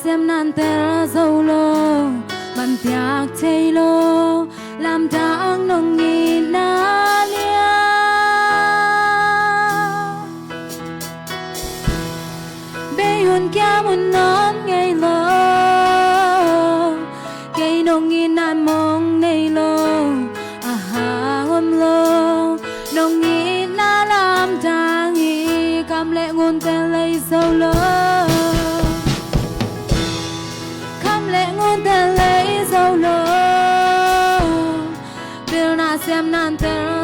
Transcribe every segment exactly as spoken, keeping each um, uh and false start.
Siam nan tel zo lo, man piak thei lo, lamdang nong itna lian. Bei hun kiam hun nawn ngei lo, kei nong itna mong nei lo, a hang om lo, nong itna lamdang hi. Kam le ngun tel lei zo lo, kam le ngun tel lei zo lo, pilna siam nan tel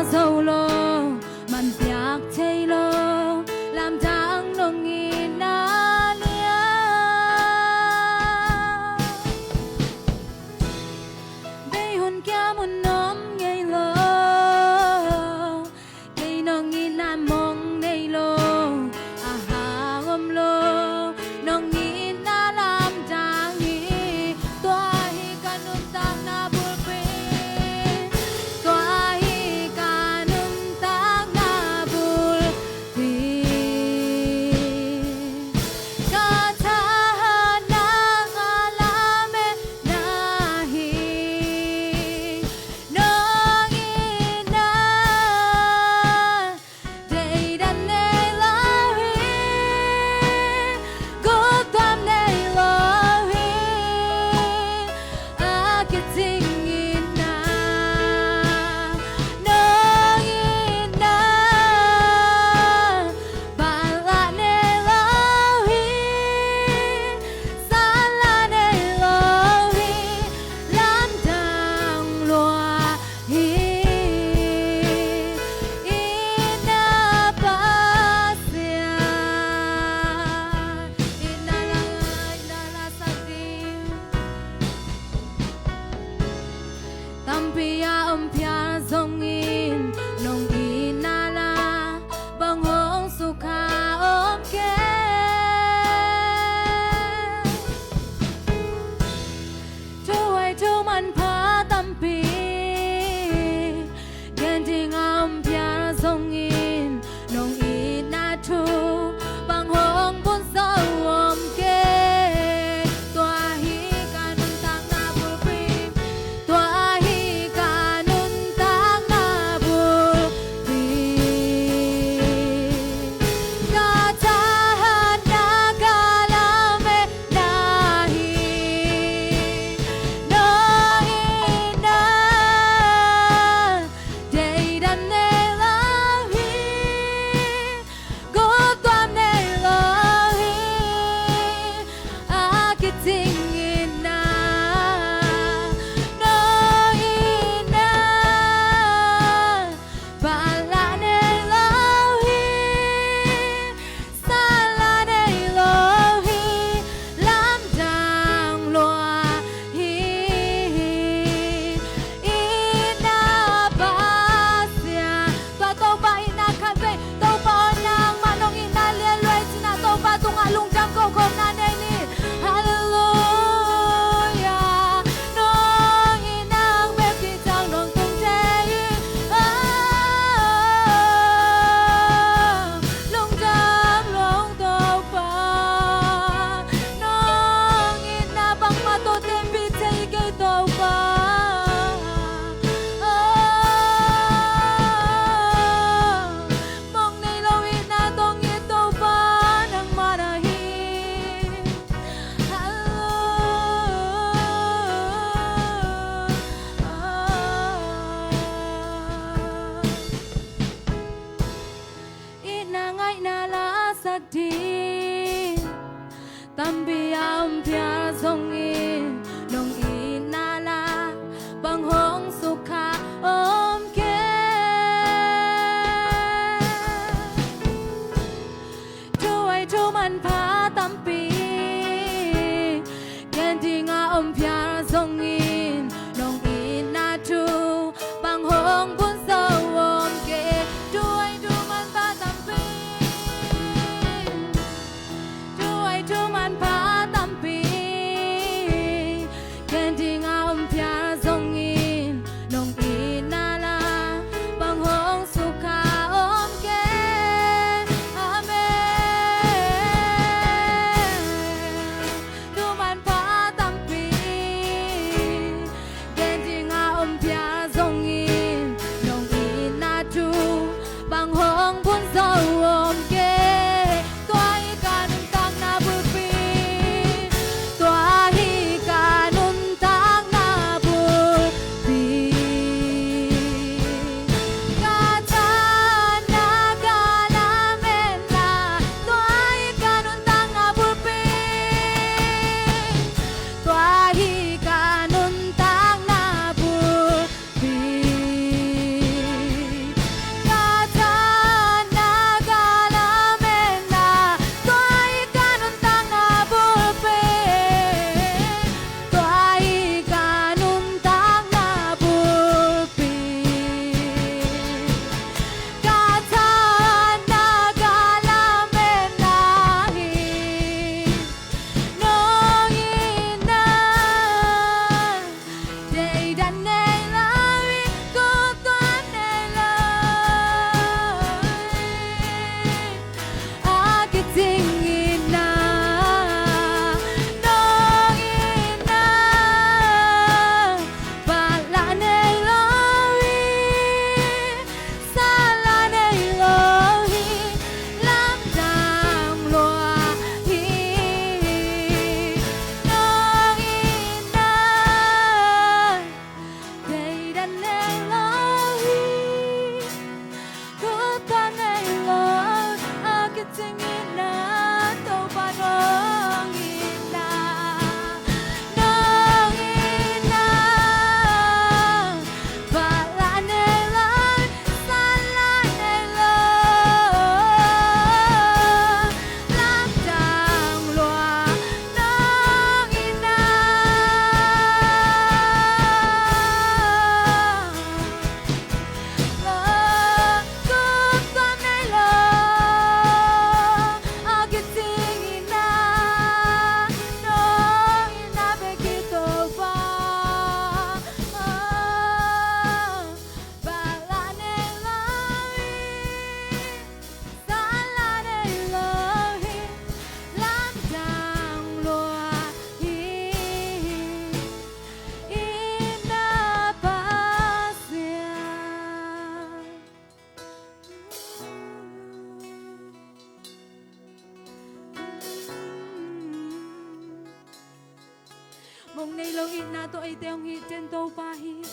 Hong nei lo itna tawh eite hong hih ciang Topa hi.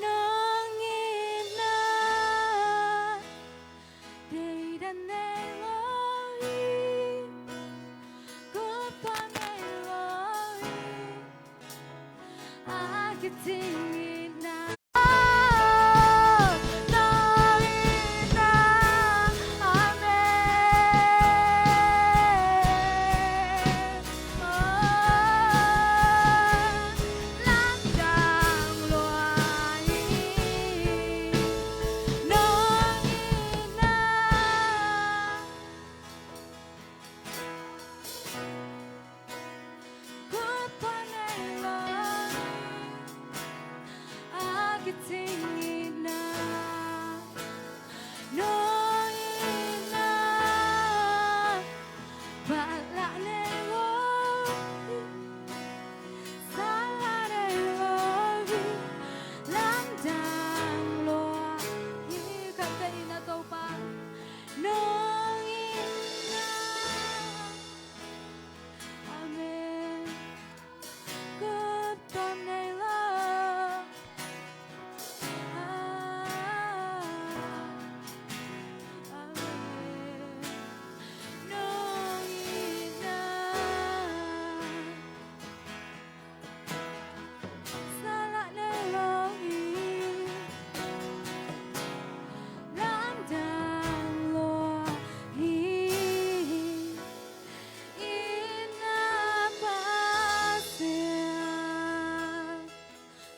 Nang itna deidan nei lo hi, kutpha nei lo hi, a kicing itna. Nang itna, amen. Lamdang lua hi, nang itna. Kutpha nei lo hi, a kicing itna. Nang itna, batlah nei lo hi, satlah nei lo hi, lamdang lua hi. Khatvei itna Topa, nang itna. Amen. Kutpha nei lo. Amen. Nang itna. Satlah nei lo hi, lamdang lua hi. Itna Pasian.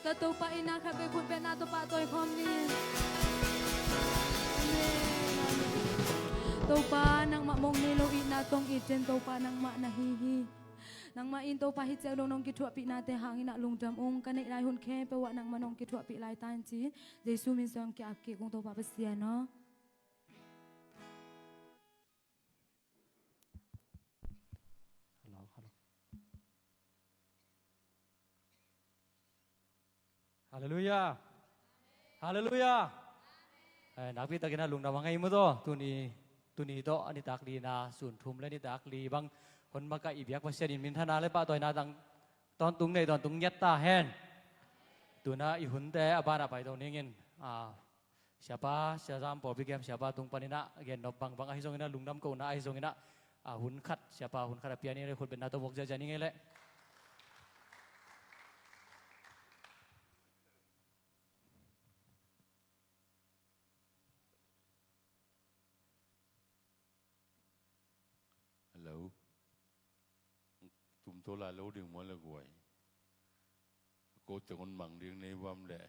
Tua Topa itna khatvei khutbetna tawh pahtawi khawm ni. Amen. Topa, nangmah mawk nei lo itna tawh hong it ciang Topa nangmah na hi hi. Nangmah in Topa hih ciang dong nong kithuahpihnate hangin ah lungdam ung. Ka neih lai hun khempeuh ah nangmah nong kithuahpih lai ta in ci-in Jesu min suang ki-ap kik ung Topa Pasian aw. Hello, hello. Halleluiah. Halleluiah. Eh, nakpi takin ah lungdam a ngei maw taw. Tuni, tuni tawh a nitak li na, sun thum le nitak li bang hong makaih i biak Pasian in minthanna le pahtawina tang tawntung nei tawntung ngiat ta hen. Tu-in ah i hunte a banah paito ning in, ah, Siapa, Sia Zam Pawlpi Kem Siapa tung panin ah gennop bangbang ahi zongin ah, lungdam kohna ahi zongin ah, a hun khat, Siapa hun khat a pia ni leh khutbetna tawh vok ziahziah ni ngei leh. Hello. Tum to lai lo ding maw le guai. Ko teng hong mang ding nei vuam leh.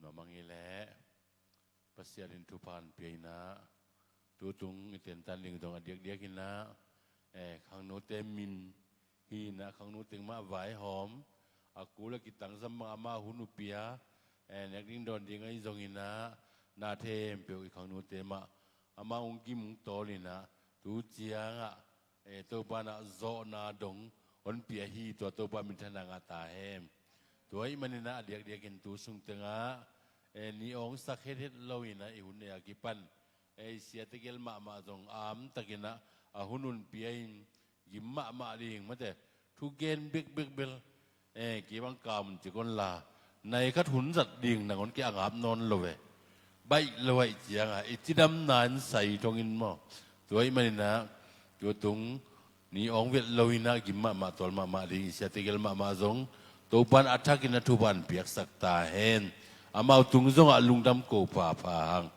Nuam a ngei leh. Pasian in thupha hong pia in ah. Tutung i tentan ding dong a diakdiak in ah. Eh, khangnote min hi in ah, khangno teng mah vaihawm. A kul a kitang zam bang amah hun uh pia. Eh, nek ding dawn ding ahi zongin ah. Na thempeuh i khangnote mah. Amah hong gim hong tawl in ah. Tu ciang ah. Eh, Topa in ah zawhna dong hong pia hi, tua Topa minthanna ngah ta hen. Tua ahih manin ah a diakdiakin tu sung teng ah, eh, ni awngsak hethet lo in ah i hun nei a kipan, eh, i sia tegel mahmah zong amtakin ah a hun hong pia in gim mahmah ding mate. Thugen bekbek bel. Eh, kei bang kam un ci kon la. Nai khat hun zat ding nang hong ki-angap nawn lo ve. Baih lo ahih ciang ah, i cidamna in sai thong in maw. Tua ahih manin ah, tua tung, ni awng vet lo in ah, gim mahmah, tawl mahmah ding, i sia tegel mahmah zong, Topa in a thakin a thupha hong piaksak ta hen. Amau tung zong ah lungdam ko phapha hang.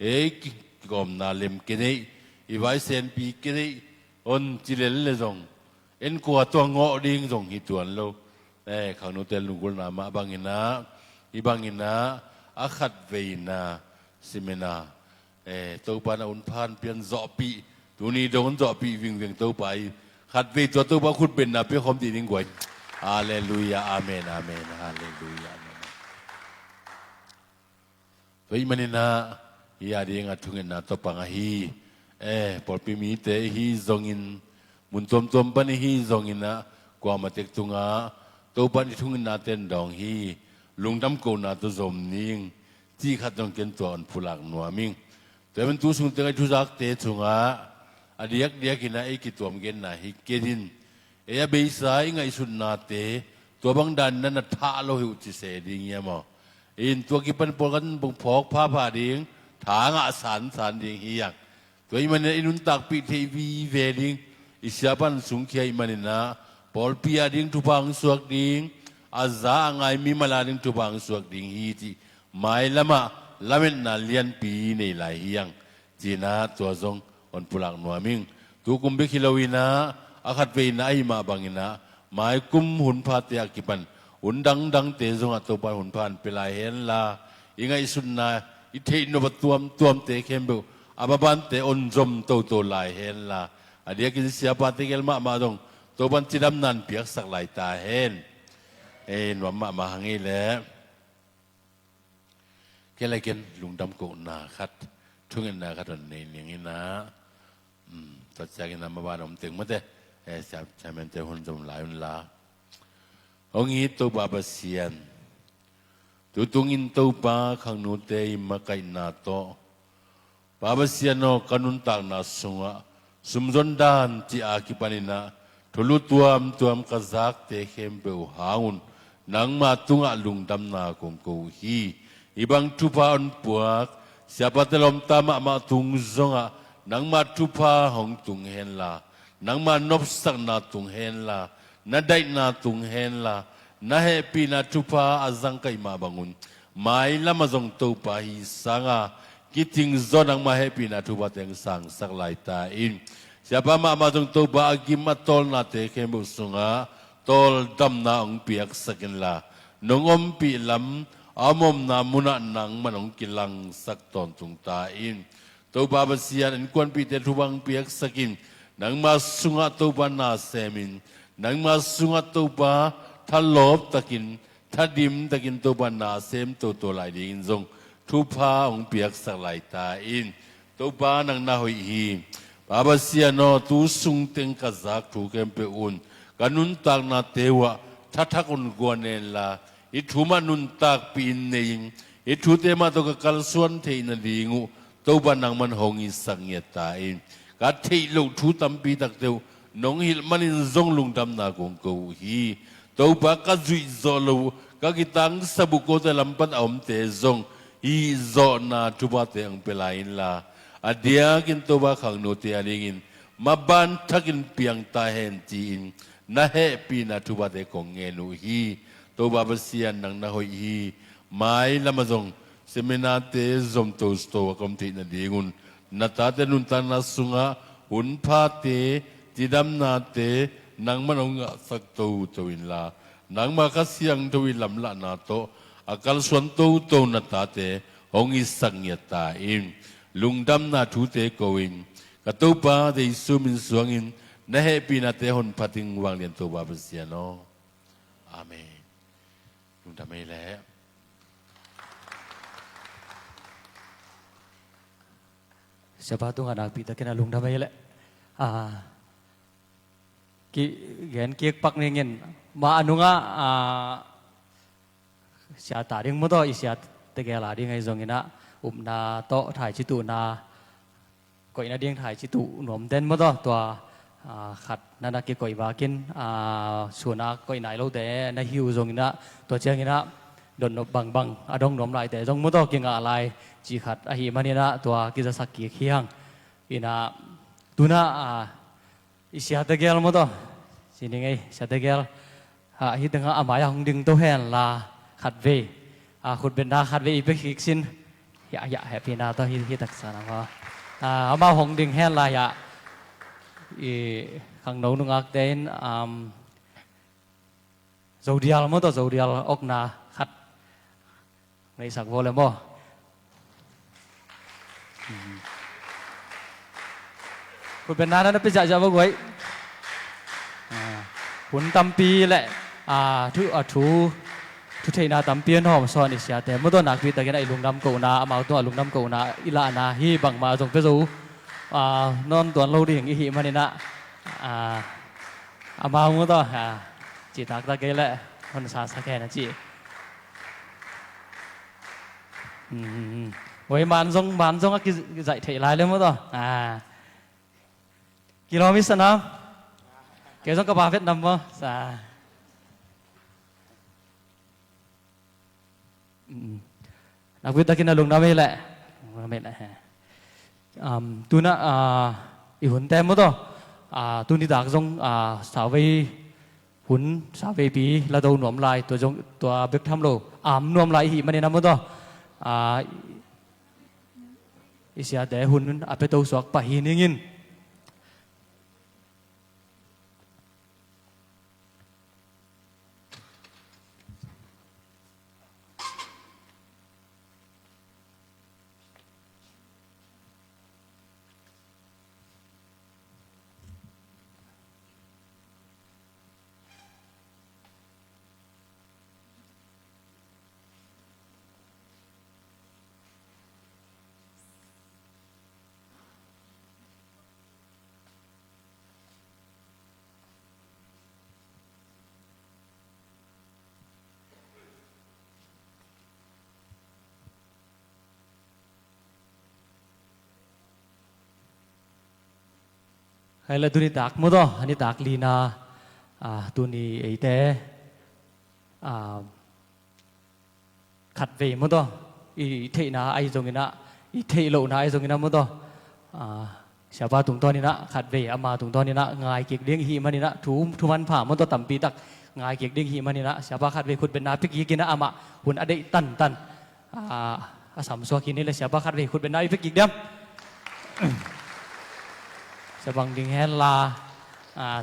Ei, ki, kikawmna lem keneih, i vai senpi keneih, hong ci lel le zong. En kua tua ngawh ding zong hi tuan lo. Eh, khangnote lunggulhna mah bangin ah, hih bangin ah, a khatveina, simina. Eh, Topa in a hun pha hong pia in zawhpih, tuni dong hong zawhpih vingveng Topa hi. Khatvei tua Topa khutbetna pia khawm dih ning guai. Halleluiah, amen, amen, halleluiah, amen. Tua ahih manin ah, hih a ding a thungetna tawh pang ahi. Eh, pawlpi mite ihi zongin, mun tuamtuam pan ihi zongin ah, Kuamah tek tungah Topa in i thungetnate in dawng hi, lungdam kohna tawh zom ning, cih khat zong ken tua hong pulak nuam ing. Tua ahih manin tu sung teng a i thuzakte sungah a diakdiakin ah ei kituam genna hi kei ding. Ei a beisa i ngaihsutnate tua bang danin na thah lo hi uh ci se ding hi a maw? In tua kipan pawlkhat in bang phawk phapha ding, tha ngah sansan ding hi hang. Tua ahih manin ah i nuntakpih theih vive ding, i siapa in sungkhia ahih manin ah pawlpi a ding thupha hong suak ding, a za a ngai mimal a ding thupha hong suak ding hi cih mailam ah lametna lianpi nei lai hi hang. Ci-in ah tua zong hong pulak nuam ing. Tu kum bek hi lo-in ah, a khatvei in ah ahih mah bangin ah, maikum hunphate a kipan hun dangdangte zongah Topa in hunpha hong pia lai henla, i ngaihsutna, i theih nop a tuamtuamte khempeuh a mabante hong zom toto lai henla, a diakin siapate gel mahmah zong Topa in cidamna hong piaksak lai ta hen. Ei nuam mahmah hang ei leh. Kei le ken lungdam kohna khat, thungetna khat hong nei ning in ah, um, tua ciangin ah maban om teng mate, eh, sia, siamente hun zom lai un la. Hong it Topa Pasian, tutungin Topa khangnute i makaihna tawh, Pa Pasian aw, ka nuntakna sungah sumzon dan cih a kipanin ah thulu tuamtuam ka zakte khempeuh hangun nangma tungah lungdamna kong ko uh hi. Hih bang thupha hong puak siapate lawmta mahmah tung zongah nangma thupha hong tung henla, nangma nopsakna tung henla, na daihna tung henla, na hehpihna thupha a zangkaih mah bangun mailam ah zong Topa hih sanga kicing zaw nangma hehpihna thupha teng sangsak lai ta in. Siapa mahmah zong Topa a gim a tawlnate khempeuh sungah tawldamna hong piaksak inla, nong ompih lam a omomna munah nangman hong kilangsak tawntung ta in. Topa Pasian, innkuanpihte thupha hong piaksak in, nangma sungah Topa na sem in, nangma sungah Topa thalawp takin, thadim takin Topa na sem toto lai dingin zong thupha hong piaksak lai ta in. Topa nang na hoih hi. Pa Pasian aw, tu sung teng ka zak thu khempeuh un ka nuntaknate uhah thathak hong guan henla, hih thu mah nuntakpih in nei in, hih thute mah tawh ka kalsuan theih nading uh Topa nangman hong itsak ngiat ta in. Ka theih loh thu tampi takte uh nong hilh manin zong lungdamna kong ko uh hi. Topa, ka zuih zawh loh uh, ka kitangsap uh kote lam pan a omte zong hih zawhna thuphate hong pia lai inla, a diakin Topa khangnote a dingin maban thakin piang ta hen ci-in na hehpihna thuphate kong ngen uh hi. Topa Pasian, nang na hoih hi. Mailam ah zong seminarte zom toto a ka om theih nadingun na tate nuntakna sungah hunphate, cidamnate nangman hong ngahsak toto inla, nangma Kha Siangtho i lamlahna tawh a kalsuan toto na tate hong itsak ngiat ta in. Lungdamna thute ko-in ka Topa Jesu min suangin na hehpihnate honphat ing, vanglian Topa Pasian aw. Amen. Lungdam ei leh. Siapa tungah nakpi takin a lungdam ei leh. Ah, ki, gen kik pak ning in, mah a nungah, ah, sia ta ding maw tawh, i sia tegel a ding ahi zongin ah, upna tawh thaici tuhna koih nading thaici tuh nuam den maw tawh, tua, ah, khat na na kikoih vakin, ah, sun a koih nai lote na hi uh zongin ah, tua ciangin ah dotnop bangbang a dong nuam laite zong maw tawh kingah lai cih khat ahih manin ah tua kizasak kik hi hang. In ah, tu-in ah, ah, i sia tegel maw tawh, ci ning ei, sia tegel. Ah, hih tengah a mai-ah hong ding to henla khatvei, ah, khutbetna khatvei i pia kik sin. Hiah, hiah, hehpihna tawh hih, hih taksa na maw. Ah, amau hong ding henla hiah. I khangno nungakte in, um, Zodial maw tawh, Zodial okna khat neihsak vo le maw. Khutbetna na pia ziahziah vo guai. Ah, hun tampi le, ah, thu, ah, thu, thu theihna tampi an hawm sawn i siate maw tawh, nakpi takin ah i lungdam kohna, amau tungah lungdam kohna i lahna hi bangmah zong pia zo, ah, nawn tuan lo ding i hih manin ah, ah, Amau maw taw, a, cih taktak kei leh hon sa sa khen a ci. Oi, man zong, man zong a kizaih theih lai le maw taw. A, kilawm i sanam. Kei zong ka ba vet nam maw sa. Nakpi takin a lungnuam hi leh. Lungnuam hi leh. Tunah i hunte maw taw, tuni dak zong sauvei hun, sauveipi la do nuam lai, tua zong tua bek tham lo, am nuam lai i hih manin a maw taw, i siate hun a pia to suak pah hi ning in. Hai la, tuni dak maw taw, a ni dak lina, tuni eite khatvei maw taw, i theihna ahi zongin ah, i theih lohna ahi zongin ah maw taw, siapa tungtawnin ah khatvei ama tungtawnin ah ngai kik ding i hih manin ah, thu, thu manpha maw taw tampi tak ngai kik ding i hih manin ah, siapa khatvei khutbetna pia kik in ah, amah hun a deih tantan a samsuak hi ni leh siapa khatvei khutbetna i pia kik diam? Sia bang ding hen la,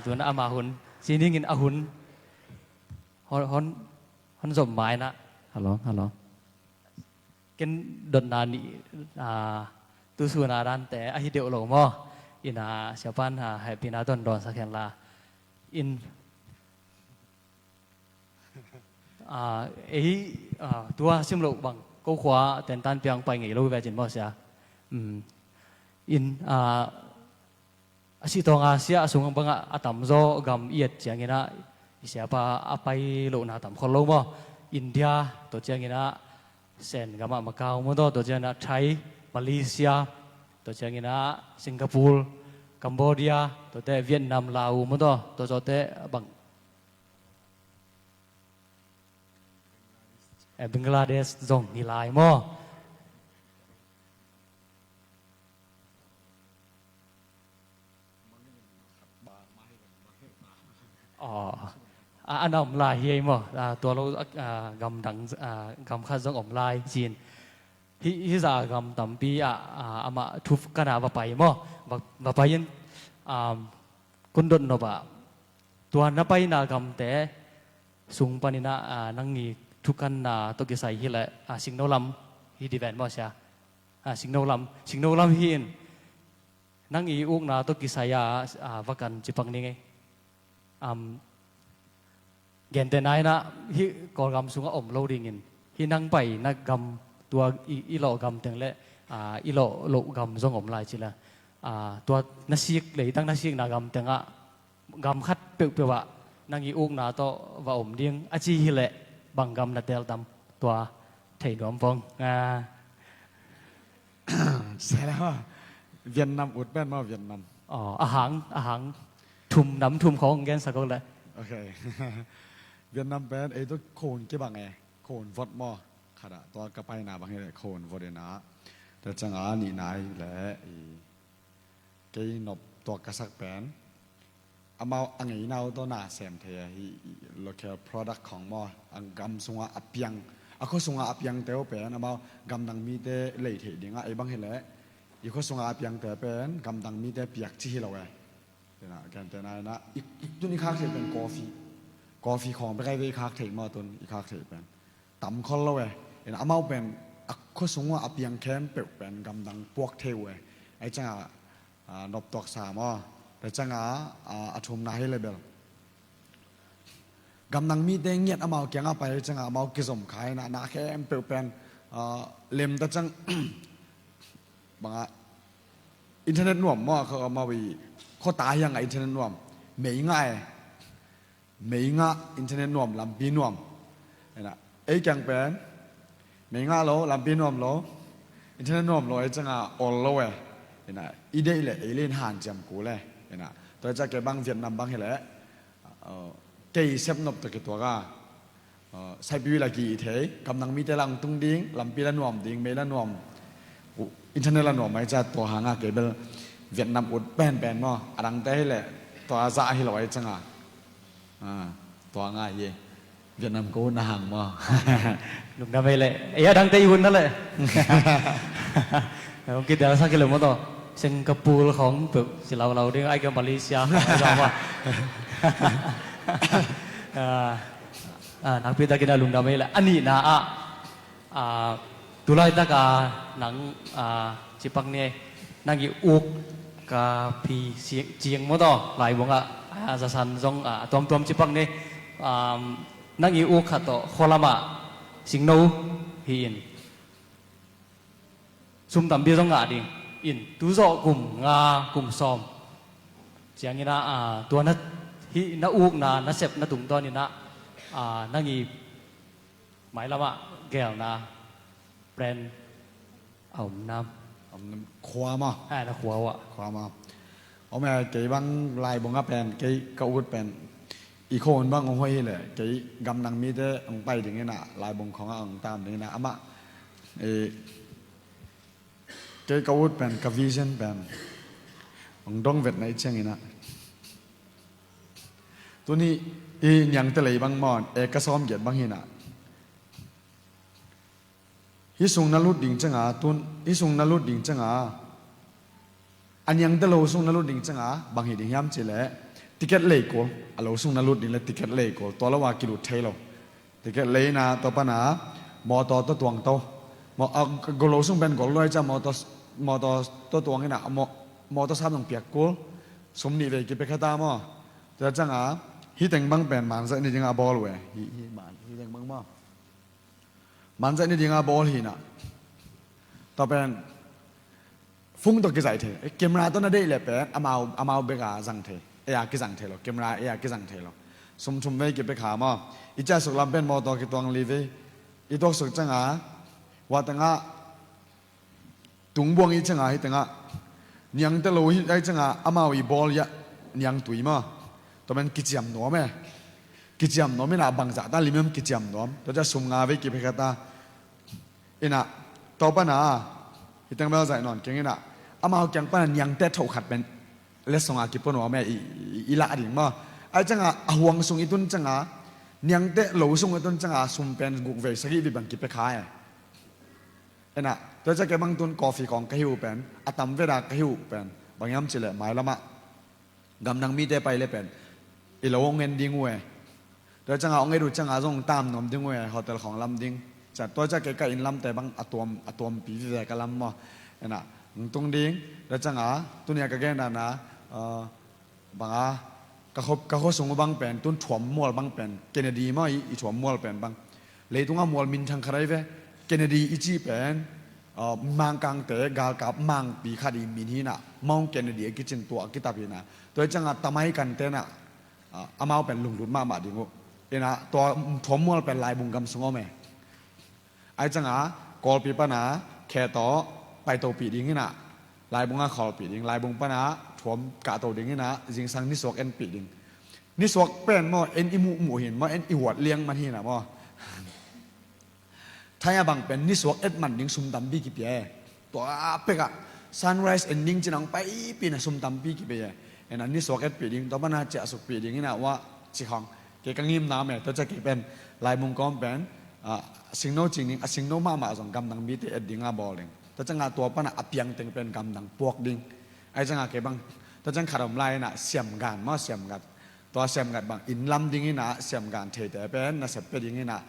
tu-in ah ama hun, sining in a hun hon, hon, hon zom mai na. Hallo, hallo. Ken dotna nih, tu sun a dante ahi deuh lo maw. Ina siapan hehpihna dondon sak hen la. In, ei, tua sim loh bang ko khua tentan piang pai ngei lo ve cin maw sia. In, a sih tawnga sia a sung bangah a tamzaw gam i et ciangin ah, i siapa a pai lohna tam khol lo maw. India, tua ciangin ah Sen gamah Macau maw taw, tua ciangin ah Thai, Malaysia, tua ciangin ah Singapore, Cambodia, tuate Vietnam, Laos maw taw, tua zawte bang, eh, Bangladesh zong hi lai maw? Aw, a, a na om lai hi ei maw? A, tua lo, a, a, gamdang, a, gam khat zong om lai cin. Hi, hi zah gam tampi ah, a, amah thukan a va pai maw? Va, va pai in, um, kun dot nop ah, tua na paina gamte sung panin ah, a, nang i thukanna tawh kisai hi leh, a, Singno lam hi di ven maw sia? A, Singno lam, Singno lam hi in. Nang i ukna tawh kisai a, a, va kan ci pak ning ei. Am, gentehna in ah, hih Kawlgam sungah om lo dingin, hih nang paina gam, tua i, i lawh gam teng le, a, i lawh loh gam zong om lai ci la. A, tua na sik, leitang na sikna gam tengah, gam khat peuhpeuh ah nang i ukna tawh va om ding a ci hi leh, bang gam na teel tam, tua thei nuam vong. A. Sia, Vietnam ut pen maw, Vietnam. Aw, a hang, a hang. Thum, nam thum khawng gensak ko leh. Ok. Vietnam pen ei tawh khawng kibang e, khawng vot maw. Khat ah, tua ka paina bang hi leh khawng vot in ah. Tua ciangin a nihna hi leh, i, kei nop tuak ka sak pen, amau a ngeina uh tawh na sem thei a, hih local product khawng maw, a gam sungah a piang, a khua sungah a piangte uh pen amau gamdang mite lei theih dingah, ei bang hi leh i khua sungah a piangte pen gamdang mite piak ci hi lo e. Tua in ah, gentehna in ah, i, i, tun i khak theih pen coffee, coffee khawng bek ahi ve i khak theih maw, tun i khak theih pen tam khol lo e. In amau pen a khua sungah a piang khempeuh pen gamdang puak thei uh e. Ei ciangah, a, nop tuak sa maw. Tua ciangah, a, a thumna hi leh bel, gamdang mite ngiat amau kiangah pai ciangah amau kizom kha in ah, na khempeuh pen, a, lem ta ciang, bangah, internet nuam maw, kha, amau i khuata hiangah internet nuam. Mei ngah e. Mei ngah, internet nuam, lampi nuam. Ina, ei kiang pen mei ngah lo, lampi nuam lo, internet nuam lo, ei cianga ol lo e. Ina, i deih le ei le in hanciam kul e. Ina, tua ciang kei bang Vietnam bang hi le, uh, kei sep nop tawh kituak a, uh, saipi la ki i thei, gamdang mite la hong tung ding, lampi la nuam ding, mei la nuam, uh, internet la nuam, ei ciang tua hanga kei bel Vietnam ut penpen maw, a dangte hi le tua zah hi lo ei cianga. Ah, tua ngai ye. Vietnam ko na hang maw. Lungdam ei le. Ei a dangte i hun na le. Hong kidelsak hi le maw taw. Singapore khong peuh si laulau ding, ai ka Malaysia khong ai zong maw. Ah, ah, nakpi takin a lungdam ei le. A nihna ah, ah, tulaitaka nang, ah, cipak ni, nang i uk ka phi ci-, ciang maw taw, laibung ah, ah, zasan zong, ah, a tuamtuam cipak ni, um, nang i uk khat tawh khualamah singno hi in. Sum tampi zong ngah ding in, tu zawh kum nga, kum sawm ciangin ah, ah, tua na hih na ukna, na sep na tungtawn in ah, ah, nang i mailamah gelna plan a om nam? Om nam, khua maw? Ah, na khua uh ah. Khua maw? Om e, kei bang laibung ah pen, kei ka ut pen i khua un bang hong hoih hi le, kei gamdang mite hong pai ding in ah, laibung khong ah hong tam ding in ah, amah, eh, kei ka ut pen, ka vision pen hong dong vet na i ciangin ah, tuni i niangte lei bang maw, e ka sawm giat bang hi in ah, hih sung na lut ding cianga, tun, hih sung na lut ding cianga, a niangte lo sung na lut ding cianga bang hi ding hiam cih leh, ticket lei kul, a lo sung na lut ding le ticket lei kul, tua lo a kilut thei lo. Ticket lei in ah, tua pan ah mawtaw tawh tuang to. Maw, a, gol lo sung pen gol lo ei ciang mawtaw, mawtaw tawh tuang in ah, maw, mawtaw sam zong piak kul. Sum nih vei kipia kha ta maw. Tua cianga hih teng bang pen manzaih ni dinga bawl uh e. Hih, hih man, hih teng bang maw. Manzaih ni dinga bawl hi in ah. Tua pen phone tawh kizaih thei. Eh, camera tawh na deih le pen amau, amau bek a zang thei. Ei a kizang thei lo. Camera ei a kizang thei lo. Sum thum vei kipia kha maw. I ciah suk lam pen mawtaw kituang li vei. I tuak suk cianga, hua tengah tung buang i cianga, hih tengah niangte lo hi, ai cianga amau i bawl i ah niangtui maw. Tua pen kiciam nuam e. Kiciam nuam in ah, bangzah ta lim hiam kiciam nuam. Tua ciang sum nga vei kipia kha ta. In ah, tua pan ah, hih teng bel zaih nawn keng in ah, amau kiang pan ah niangte thoh khat pen letsong a kipua nuam e, i, i, i lah ding maw. Ai cianga a huang sung i tun cianga, niangte lo sung i tun cianga sum pen guk vei sagih vei bang kipia kha e. Ina, tua ciang kei bang tun coffee khong ka hi uh pen, a tam veda ka hi uh pen, bang hiam cih leh mailamah gamdang mite pai le pen i lo hong en ding uh e. Tua cianga hong et uh cianga zong tam nuam ding uh e, hotel khong lam ding. Tua ciang kei ka inn lamte bang a tuam, a tuampi vive ka lam maw. Ina, hong tung ding. Tua cianga tunia ka gen dana, uh, banga, ka khua, ka khua sung uh bang pen tun thuam mual bang pen Kennedy maw, i, i thuam mual pen bang. Leitungah mual minthang khat ahi ve. Kennedy i cih pen, uh, Mangkangte galkap mangpi khat i min hi in ah, Mount Kennedy a kicin tua a kitap hi in ah. Tua hi ciangah Tamai Kante in ah, uh, amau pen lunglut mahmah ding uh. In ah tua thuam mual pen Laibung gam sung om e. Ai ciangah Kawlpi pana khe tawh paitopih ding in ah, Laibung ah kholpih ding, Laibung pana thuam kahto ding in ah, zingsang nisuak enpih ding. Nisuak pen maw, en i muhmuh hin maw, en i huat liang man hin ah maw. Thai ah bang pen nisuak et man ding sum tampi kipia e. Tua pekah sunrise en ding cin ang paipih na sum tampi kipia e. En ah nisuak etpih ding, tua pana ciahsukpih ding in ah uah ci khong. Kei ka ngimna om e, tua ciah kei pen Laibung kawm pen, ah, singno cing ding, a singno mahmah zong gamdang mite et ding a bawl ding. Tua ciangah tua pana a piang teng pen gamdang puak ding. Ai ciangah kei bang, tua ciang khat om lai in ah siamgan maw, siamgat. Tua siamgat bang inn lam ding in ah, siamgan theite pen nasep pia ding in ah,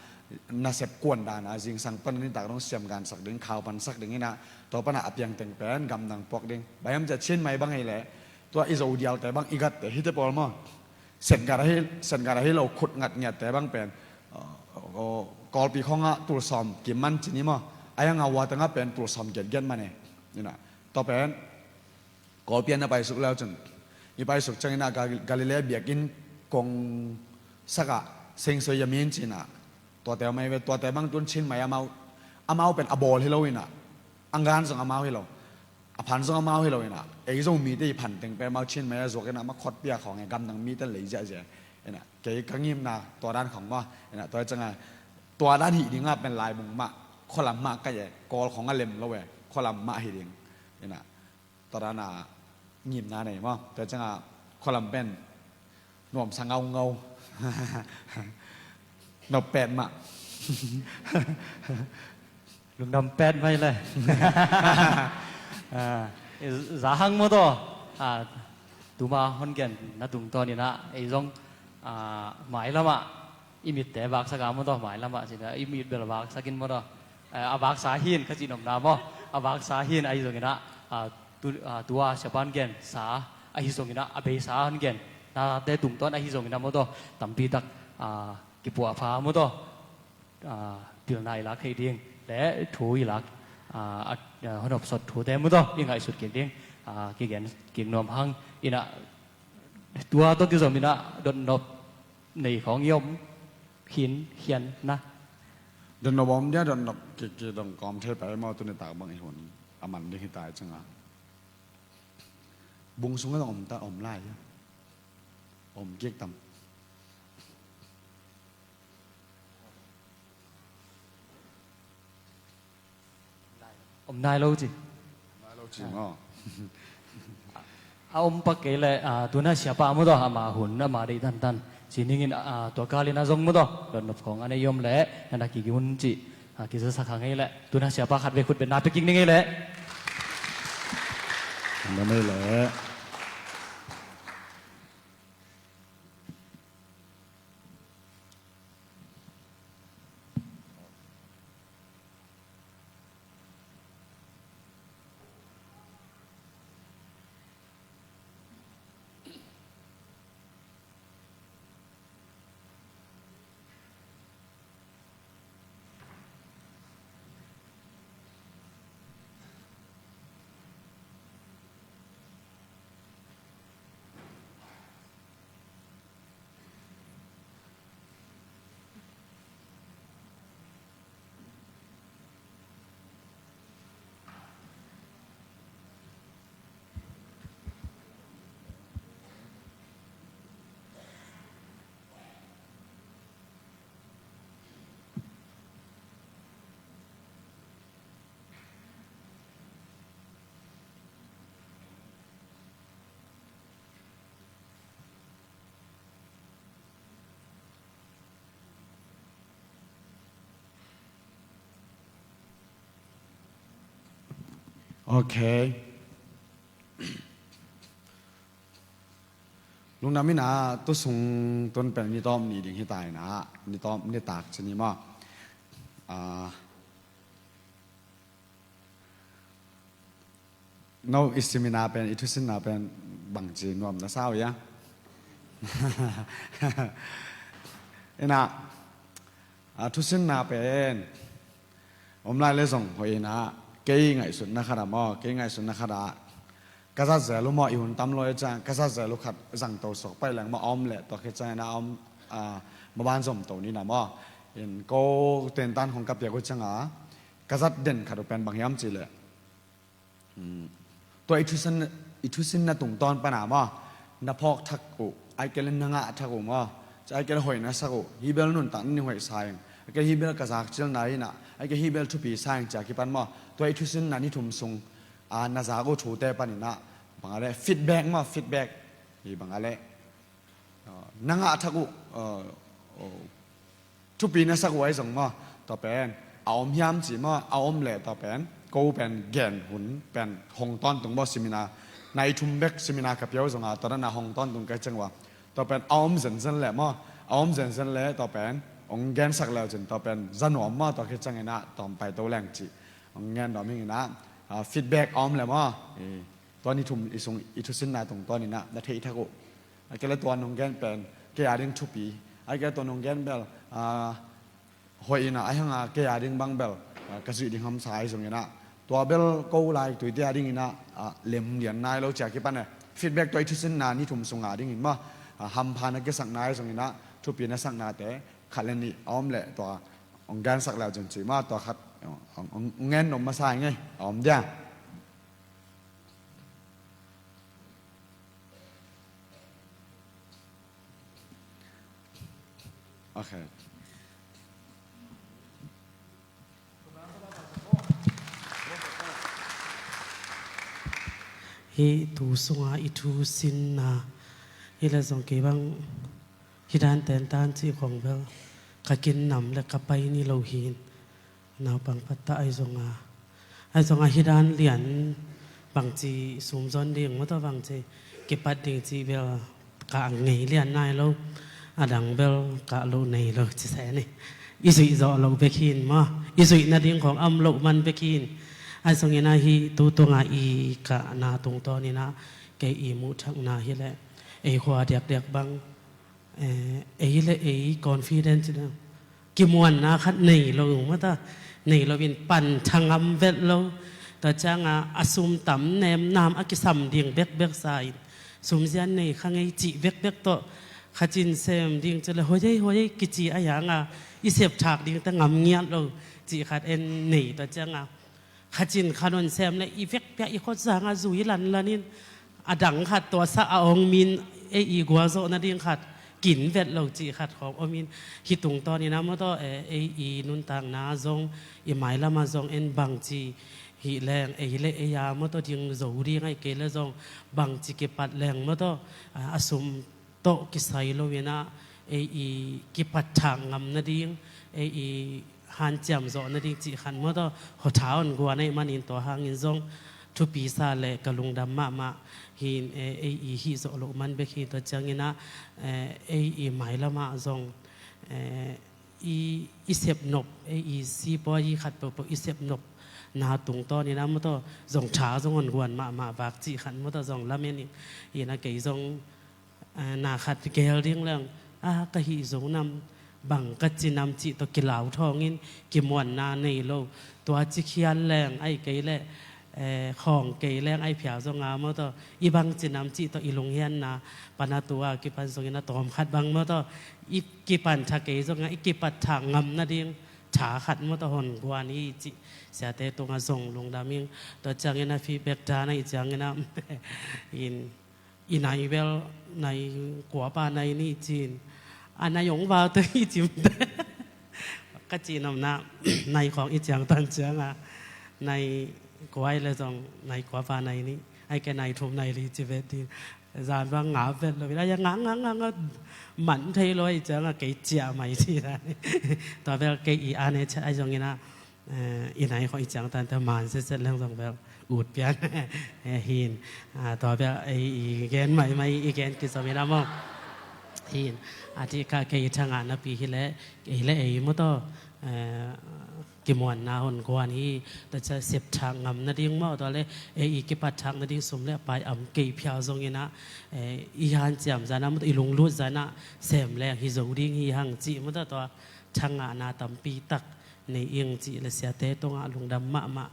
nasep kuan dan ah, zingsang pan nitak dong siamgan sak ding, khau pan sak ding in ah, tua pana a piang teng pen gamdang puak ding. Bang hiam ciah Chiang Mai bang hi leh, tua i Zo dialte bang i gatte hite pawl maw. Setngat ahi, setngat ahi lo khut ngat ngiatte bang pen, uh, uh, Kawlpi khawngah tul sawm kim man cin hi maw. Ai a ngau a tengah pen tul sawm giatgiat man e. Ina, tua pen Kawlpi ah na paisuk leu cun, i paisuk ciangin ah Gal-, Galilee biakinn kong sakah Seng Sui Yamin ci-in ah, tuate om ahi ve, tuate bang tun Chin Mai amau, amau pen a bawl hi lo in ah, a gan zong amau hi lo, a phan zong amau hi lo in ah, ei Zomite i phan teng pen amau Chin Mai a zuak in ah, amau khutpia khawng e, gamdang mite lei ziahziah in ah, kei ka ngimna tua dan khawng maw, in ah, tua ciangah tua dan hih dingah pen laibung mah, khualam mah ka hi e, Kawl khawng a lem lo e, khualam mah hi ding in ah, tua dan a ngimna nei maw. Tua ciangah khualam pen nuamsa ngaungau. Nop pet mah. Lungdam pet mai le. Ah, za hang maw taw. Ah, tuma hon gen na tungtawn in ah, ei zong, ah, mailamah i mitte vaksak a maw taw, mailamah ci-in ah, i mit bel vaksak in maw taw. Eh, a vaksa hi in ka cih nopna maw, a vaksa hi in ahi zongin ah, ah, tu, ah, tua siapa'n gensa ahi zongin ah, a beisa hon gen nate tungtawn ahi zongin ah maw taw, tampi tak, ah, kipuahpha maw taw, ah, pilna i lak theih ding le thu i lak, ah, a, ah, hon hopsot thute maw taw, i ngaihsut kik ding, ah, kigen kik nuam hang in ah, tua tawh kizom in ah dotnop nei khawng i om khin hian na. Dotnop om dia, dotnop kik kik dong kawm thei pai maw, tuni tak bang i hun a man ding hi ta i ciangah. Bung sungah dong om ta, om lai a. Om kik tam. Om nai lo ci. Om nai lo ci maw. A om pak kei leh, ah, tuna siapa maw taw, ama hun, ama deih tantan. Ci ning in, ah, tua kal in a zong maw taw, dotnop khawng a nei om leh, na na kik un ci, ah, kizasak hang ei leh. Tuna siapa khat vei khut beng na pia kik ning ei leh. An da nei leh. Ok. Lungdam in ah, tu sung tun pen ni tawm ni ding hi ta in ah, ni tawm ni tak ci ni maw. Ah, no, i simina pen, i thusinna pen bangci nuam na sa uh hia? In ah, a thusinna pen om lai le zong hoih in ah, kei ngaihsutna khat ah maw, kei ngaihsutna khat ah ka zat zel uh maw, i hun tam lo i ciang ka zat zel uh khat zang to suak pai leng maw, a om leh tua khit ciang in ah a om, ah, maban zom to ni na maw. In ko tentan khong ka piak uh ciang a ka zat den khat uh pen bang hiam cih leh, um, tua i thusin, i thusinna tungtawn pan a maw, na phawk thak uh, ahih kei leh na ngah thak uh maw, ahih kei leh hoih na sak uh, hih bel nuntak na ni hoih sa ing, ahih kei leh hih bel ka zakcilna hi in ah, ahih kei leh hih bel thupi sa ing ci a kipan maw, tua i thusinna ni thum sung, ah, na zak uh thute pan in ah, bang a leh feedback maw, feedback, hi bang a leh, ah, na ngah thak uh, ah, oh, thupi na sak uh ahi zong maw, tua pen a om hiam cih maw, a om leh tua pen ko pen gen hun pen hong tawntung maw, simina nai thum bek simina ka pia uh zong a, tua dan a hong tawntung ka hi ciang ua, tua pen a om zenzen leh maw, a om zenzen leh tua pen hong gensak leu cin tua pen za nuam maw, tua khit ciang in ah tawm pai to leng cih hong gen nuam ing in ah, ah, feedback a om leh maw, i, tua ni thum i sung i thusinna tungtawn in ah na theih thak uh, ahih kei leh tua nong gen pen kei a ding thupi, ahih kei leh tua nong gen bel, ah, hoih in ah, ahih hang a kei a ding bang bel, ah, ka zuih ding hamsa ahi zong in ah, tua bel ko lai tuite a ding in ah, ah, lem lian nai lo ci a kipan e, feedback tua i thusinna ni thum sung a ding in maw, ah, hampha na kisak nai zong in ah, thupi na saknate khat le nih a om leh tua hong gensak le cun cih mah tua khat hong, hong, hong gen nuam masa ing ei, a om dia. Okay. Hih tu sunga i thu sinna hi le zong kei bang hi dan tentan cih khong bel ka kin nam le ka pai ni lo hin. Naupang patta ahi zonga, ahi zonga hi dan lian bangci sumzon ding maw tawh bangci kipat ding cih bel ka ngei lian nai lo, a dang bel ka lo nei lo ci se ni. I zuih zawh lo bek hin maw, i zuih nading khong a om loh man bek hin. Ahi zongin ah hih tu tunga i kahna tungtawnin ah kei i muhthakna hi leh ei khua diakdiak bang Eh, ei le ei confidence na kimuanna khat nei lo mata, nei lo in pan thangam vet lo. Tua cianga a sum tam nem nam a kisam ding bekbek sa in sum zian nei kha ngei cih bekbek tawh kha cin sem ding cile hoiei hoiei kici a yanga i sep thak ding te ngam ngiat lo cih khat en nei tua cianga kha cin kha non sem le i vekpia i khot zanga zui lanlan in a dang khat tua sa a ong min ei i gualzawh nading khat kin vet lo cih khat khawng om in hi tungtawnin a mawtaw ei i nuntakna zong i mailamah zong en bangci hi leng ei le ei a mawtaw ding zo ding ai kei le zong bangci kipat leng mawtaw a sum tawh kisai loinah ei i kipat thak ngam nading ei i hanciam zawh nading cih khan mawtaw hotha on guan ei manin tua hangin zong thupi sa le ka lungdam mahmah hin ei i hih zawh loh man bek hi tua cianginah ei i mailamah zong i i sepnop ei i sipawi hi khat pohpoh i sepnop na tungtawninah mawtaw zong tha zong on guan mahmah vak cih khan mawtaw zong lamen in a kei zong na khat gel ding leng a ka hih zo nam bang ka ci nam cih tawh kilau thawngin kimuanna nei lo tua ci khial leng ai kei le khawng kei leng ai phial zonga mawtaw i bang ci nam cih tawh i lunghianna pana tua kipan zongin a tawm khat bang mawtaw i kipan tha kei zonga i kipat tha ngam nading tha khat mawtaw hon guan hi cih siate tunga zong lungdam ing tua ciangin a feedback ta na i ciangin a in i nai bel nai kuapa nai ni cin a nai ong vau te i cim te ka ci namna nai khawng i ciang tan cianga nai kuai le zong nai kuapa nai ni ai ke nai thum nai li ci vet din zan bang nga vet lo ila ya nga nga nga nga man thei lo i cianga kei cia mai ci na ni tua bel kei i ane cha ai zong ina i nai khawng i ciang tan te man se set leng zong bel ut pian hin tua bel ei i gen mai mai i gen kizom ina maw hin a ti ka kei thanga napi hi le ei le ei mawtaw kimuanna hon guan hi ta ca sep thak ngam nading maw tua le ei i kipat thak nading sum le pai am kei phial zong ina i hanciam zana mawtaw i lunglut zana sem leng hi zo ding hi hang cih mawtaw tua thangahna tampi tak nei ing cih le siate tungah lungdam mahmah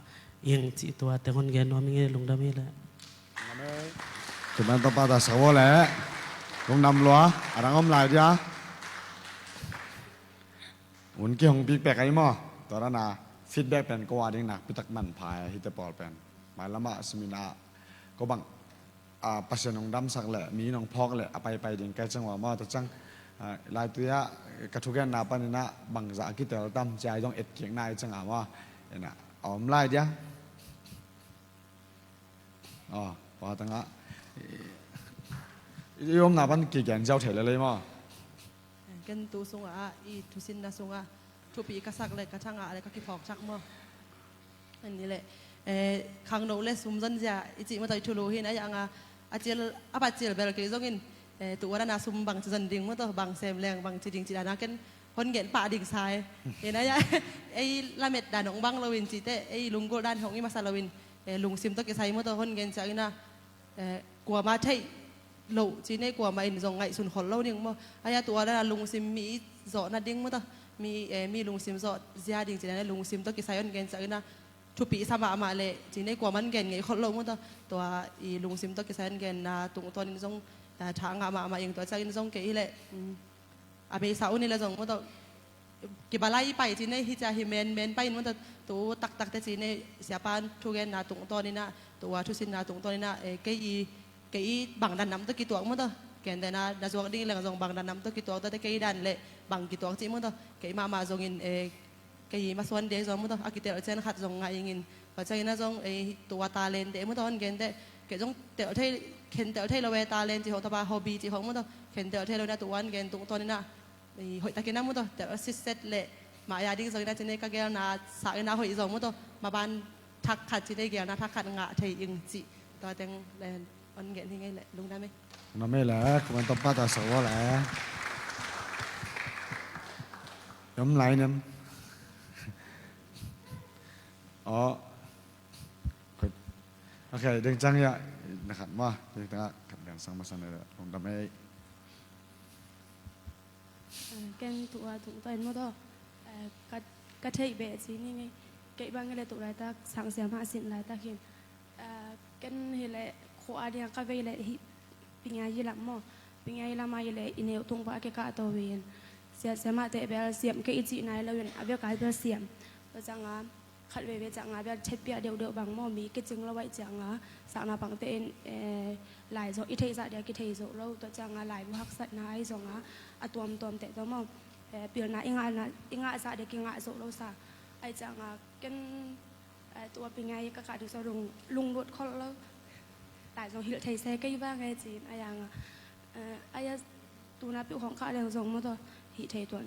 ing cih tua te hon gen nuam ing e lungdam hi le. Tuman tawpa ta sa le lungdam lua a rang om lai dia. Un ki hong bik pek ai maw tua rana feedback pen ko a ding nak pitak man phai hite pawl pen mai lama simina ko bang Pasian hong damsak le mi nong phawk le a paipai ding kai cang ua maw ta cang laitui ah ka thugenna paninah bangzah a kitel tam cia i dong etkikna i canga maw ina a om lai dia. Aw pa tangah i omna pan kigen ziau thei le lei maw. Ken tu sungah i thusinna sungah thupi ka sak le ka thangah le ka kiphawk thak maw. Anni le khangno le sum zonzia i cih mawtaw i thulu hin a yanga a cil a pat cil bel kei zongin tu wana na sum bang ci zon ding mawtaw bang sem leng bang ci ding ci dana ken hon gen pah ding sai. Ina ya ei lamet dan hong bang loin cite ei lunggulh dan hong i masa loin lungsim tawh kisai mawtaw hon gen ciangina kuama theih loh ci nei kuama in zong ngaihsun khol lo ding maw. Aya tua dana lungsim mi zawh nading mawtaw mi mi lungsim zawh zia ding ci dana lungsim tawh kisai hon gen ciangina thupi sa mahmah le ci nei kuaman gen ngei khol lo mawtaw tua i lungsim tawh kisai hon genna tungtawnin zong tha ngah mahmah ing tua ciangin zong kei hi leh. a meisa un i le zong maw tawh kibalai pai ci nei hi cia hi men men pai in maw tawh tu taktakte ci nei siapa thugenna tungtawn inah tua thusinna tungtawn inah kei i kei i bang dan nam tawh kituak maw tawh kentena na zuak ding i leng zong bang dan nam tawh kituak tawh te kei dan le bang kituak ci maw tawh kei mahmah zongin kei masuan dei zong maw tawh a kitelh cian khat zong ngah ingin tua ciangin a zong tua talent dei maw tawh hon gen teh kei zong telh thei khen telh thei lo e talent ci hong tawh pa hobby ci hong maw tawh khen telh thei lo inah tua an gen tungtawn inah hoih takin a maw tawh telh sitset le mah ya ding zong inah ci nei ka gelna sa inah hoih zong maw tawh maban thak khat ci nei gelna thak khat ngah thei ing ci tua teng le on gen hi ngei le lungdam ei. Lungdam ei le kuman tawm pata sa ua le. Yom lai nem. Aw. Ok, deng cang ya. Na khat ma deng tanga khat deng sang masa ne le lungdam ei. Ken tua tungtawn maw tawh ka theih beh ci ni ngei. Kei bang i le tuk laitak sang siamah sin laitak hin ken hi le khua a dinga ka vei le hi pingia yi lam maw pingia yi lam a hi le i neu tung pa a kikah to win sia siamah teh bel siam kei i cih nai lo in a vek ai bel siam tua canga khat veve cianga bel chetpiah deuhdeuh bang maw mi kicing lo aih cianga sakna pangte in lai zong i theihzah dia kithei zoh lo tua cianga laibu haksatna ahi zonga a tuamtuam teh tawh maw pilna i ngahna i ngahzah dia kingah zoh lo sa aih cianga ken tua pingai ka kah ding so lunglut kholh lo lai zong hilh thei se kei vang e cin a yanga aia tuna piuh khong kah leng zong maw tawh hih thei tuan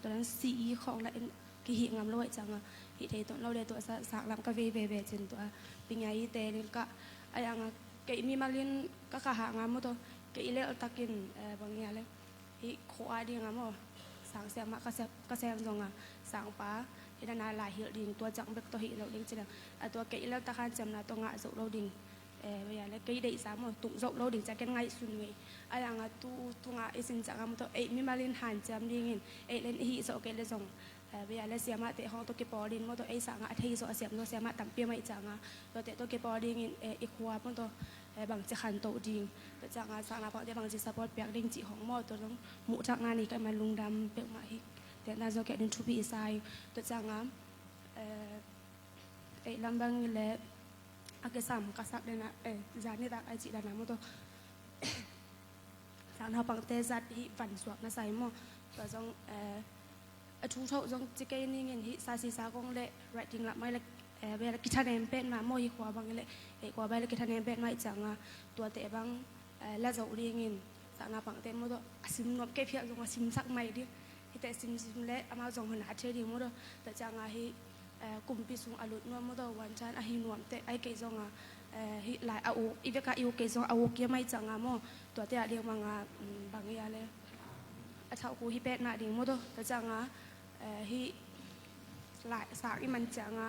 tuan si i khong la in kihih ngam lo aih cianga hih thei tuan lo le tua sa saklam ka vei veve cin tua pingai i te ling kah a yanga kei mimalin ka kah hanga maw tawh kei i lelh takin bang ia le hih khua a dinga maw sang siamah ka sem zonga sangpa hih dana lai hilh ding tua ciang bek tawh hih lo ding ci leng a tua kei i lelh tak hanciamna tawh ngah zoh lo ding Bia le kei deihsa maw tung zoh lo ding cia ken ngaihsun ngei a yanga tu tunga i sin cianga maw tawh ei mimalin hanciam dingin ei len i hih zawh kei le zong bia le siamahte hong tawh kipawl in maw tawh ei sangah a thei zawh a siam zawh siamah tampi a maih cianga tuate tawh kipawl dingin i khua maw tawh bangci khantoh ding tua cianga sakna pangte bangci support piak ding cih hong maw tua zong muhthakna ni ka iman lungdam peuhmah hi. Tena zong kei ding thupi i sa hi tua cianga ei lam bang le a kisam ka sak dena zanitak a cih dana maw tawh sakna pangte zat hih van suak na sai maw tua zong a thu thoh zong ci kei ningin hih sa si sa kong le writing lam mai le bia le kithanem pet mah maw hih khua bang le hih khua bang le kithanem pet mah i cianga tuate bang la zoh dingin sakna pangte maw tawh a sim nuam kei phiak zong a simsak mai ding hite simsim le amau zong hun a thei ding maw tawh tua cianga hih kumpi sung a lut nuam maw tawh wan chan a hi nuam teh ai kei zonga hih lai a uk i veka i uk kei zong a uk ia mai cianga maw tuate a ding manga bang ia le a thauh ku hi petna ding maw tawh tua cianga hih lai sang i man cianga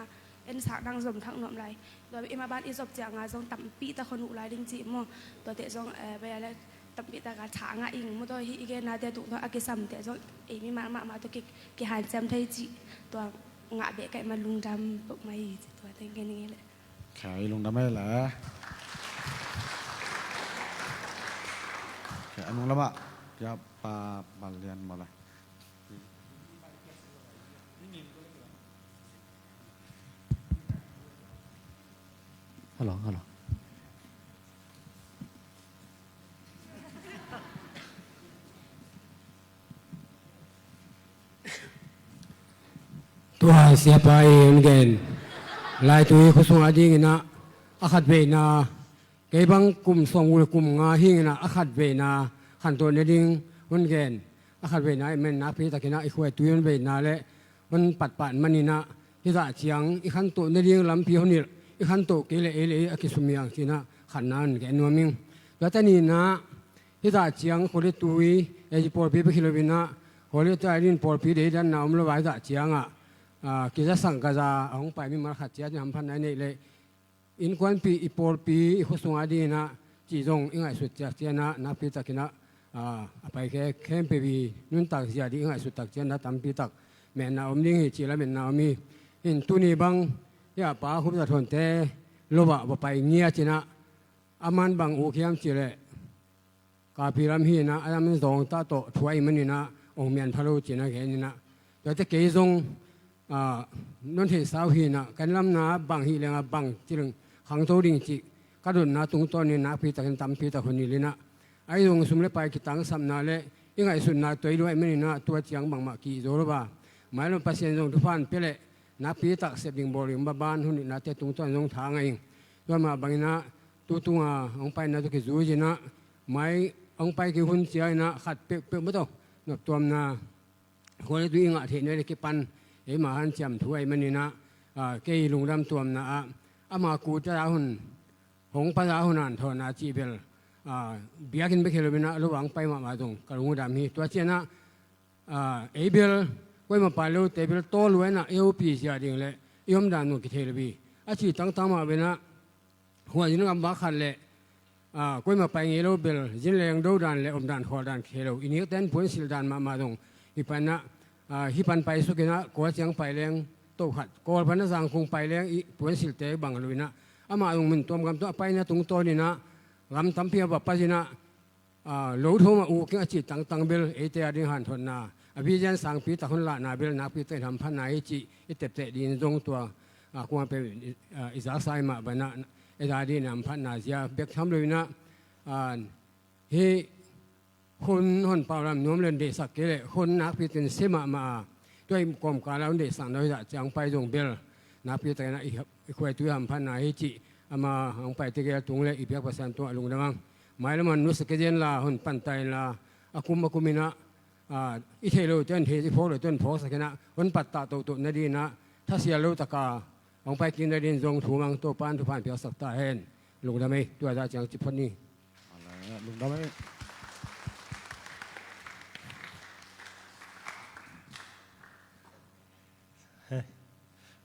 en sang dang zom thak nuam lai tua i ma ban i zop cianga zong tampi tak hon uh lai ding cih maw tuate zong bia le tampi taka tha ngah ing maw tawh hih i genate tuk tawh a kisamte zong ei mi mahmah tawh kihanciam thei cih tua ngah beh kaih ma lungdam peuh mai hi ci tua teng gen ing ei le. Khai lungdam ei le. Khai a nung lamah pia pa balian maw le. Hello, hello. Tua siapa i hon gen laitui khua sungah dinginah a khat veina kei bang kum sawm ul kum nga hinginah a khat veina khantoh ne ding hon gen a khat veina i men nakpi takinah i khuaitui hon veina le hon patpah maninah hizah ciang i khantoh ne ding lampi hon hilh i khantoh kei le ei le ei a kisumiang cinah khatna hon gen nuam ing. Tua taninah hizah ciang khualitui ei pawlpi bek hi loinah khualitui dingin pawlpi deidanna om lo a hizah ciangah kizasang kaza a hong pai mimal khat ciat in hamphatna i neih leh innkuanpih i pawlpi i khua sungah dinginah cih zong i ngaihsut ciak cianah nakpi takinah a pai khe khempeuh i nuntak zia ding i ngaihsut tak cianah tampi tak menna om ding hi cih la menna om hi. In tuni bang hiah pa Khupzathawnte lo ah va pai ngiat inah a man bang uk hiam cihleh Kapi lam hinah a lam zawngtah tawh thu ahi maninah ong mian pha lo cih na gen inah, tuate kei zong, ah, non theihsa uh hi inah, kan lamna bang hi lengah bang cil khangto ding cih ka dotna tungtawnin nakpi takin tampi tak hun nil inah, ahi zong sum le pai kitangsapna le i ngaihsutna tuai luai maninah tua ciang bangmah kihzo lo a, mailam Pasian zong thupha pia leh nakpi tak sep ding bawl ding baban hun nilhnate tungtawn zong tha ngah ing. Tua mah banginah tu tunga hong paina tu kizui inah, mai hong pai kihun cia inah khat peuhpeuh mah tawh noptuamna, khua le tui i ngah theihna le kipan eima hanciam thu ahih maninah, ah, kei lungdam tuamna ah ama kut a hun, hong pa a hun hanthawhna cih bel, ah, biakinn bek hi lo inah lo a hong pai mahmah zong ka lungdam hi. Tua cianah, ah, ei bel, koima pai lote bel tawl luai inah i hopih zia ding le i omdan zong kithei lo hi. A cih tangtang mah bel inah, huan zin gam bak khat le, ah, koima pai ngei lo bel, zin leng do dan le omdan khawl dan kithei lo. I nikten puansilh dan mahmah zong hi pan inah, ah, hi pan pai suk inah, Kawl ciang pai leng toh khat, Kawl pan a Zangkung pai leng i puansilhte bang lo inah, amah zong mun tuam gam tawh a paina tungtawn inah, gam tampi a va pas inah, ah, lo thawm a uk ing a cih tangtang bel eite a ding hanthotna, a vision sangpi tak hun lahna bel nakpi takin hamphatna hi cih i tepteh dingin zong tua, ah, kuang pen, ah, i zaksa i mah banah, ei a dingin hamphatna zia bek tham lo inah, ah, hih hun hon pau lam nuam le deihsak kei leh hun nakpi takin sia mahmah a, tua i kawmkal a hun deihsakna hi zah ciang pai zong bel nakpi takin a i, i khuaitu i hamphatna hi cih ama hong paite gel tung le i biak Pasian tungah lungdam ing. Mailam hon nusia kei zen la, hon panta in la, a kum a kum inah, ah, i theih lote hon thei, i phawk lote hon phawksak inah, hon pattah tohtoh nadinah, thasial lo taka hong pai kik nadin zong thum ing. Topa'n thupha piaksak ta hen. Lungdam ei. Tua zah ciang ci phot ni. Lungdam ei.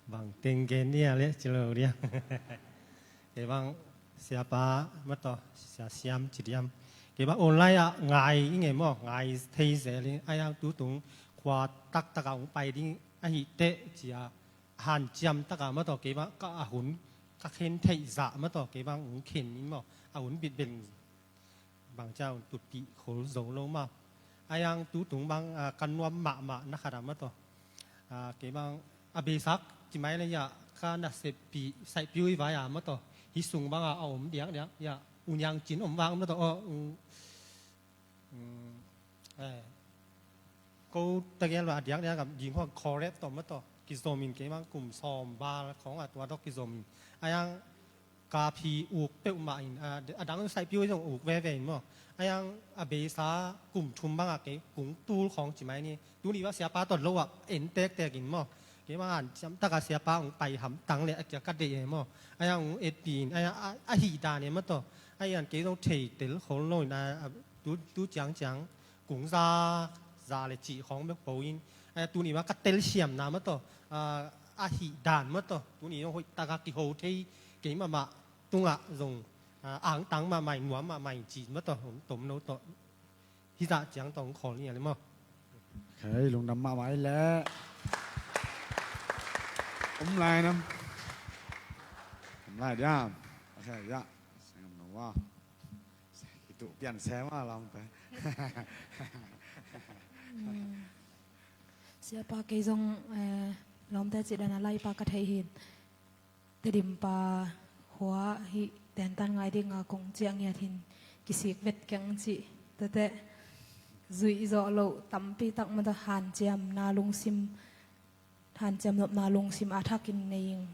Bang teng gen dia le ci lo dia. Kei bang siapa mah tawh, Sia Siam ci diam. Kei bang online ah ngai i ngei maw, ngai thei zel i, a yang tu tung khua taktak ah hong pai ding ahi teh ci a, hanciam tak a mah tawh kei bang ka a hun ka khen theih zah mah tawh kei bang hong khen in maw, a hun bit beng bang ciang tutpih khol zo lo maw. A yang tu tung bang, ah, ka nuam mahmah na khat a mah tawh, ah, kei bang a beisa ci mai le ya, ka nasep pi saihpiu i vai a mah tawh, hih sung bang a a om diakdiak ya, U Niang Cin om vang mah tawh, aw, u, um, eh, ko tegel va a diakdiak a ding hong kholep tawh mah tawh kizom in, kei bang kum sawm val khawng a tua tawh kizom in. A yang ka phi uk peuhmah in, a, a dang saihpiu zong uk veve in maw. A yang a beisa kum thum bang a kei kung tul khawng ci mai ni. Tuni bang siapa tawh lo ah en tektek in maw. Kei bang hanciam tak a siapa hong pai hamtang le a kia ka deih e maw. A yang hong etpih in, a yang a, a hih dan e mah tawh. A yang kei zong thei tel khol lo in, a, a, tu, tu ciangciang kung za, za le cih khawng bek po in. A yang tuni bang ka telsiamna mah tawh, a, a hih dan mah tawh, tuni zong hoih tak a kiho thei kei mahmah tungah zong, ah, angtang mahmah in, nuam mahmah in ci mah tawh, hong tom lo tawh. Hih zah ciang tawh hong khawl ni a le maw. Okay, lungdam mahmah i leh. Om lai nam. Om lai diam. Okay, ya. Seng om no wa. Kitu pian se ma lam pe. Siapa kei zong, eh, lawmte cih dan a laipa ka thei hi. Tedim pa khua hih tentan ngai dinga kong ciah ngiat hin kisik vet keng cih tete zuih zawh loh tampi tak mah tawh hanciamna lungsim, hanciam nopna lungsim a thakin nei ing.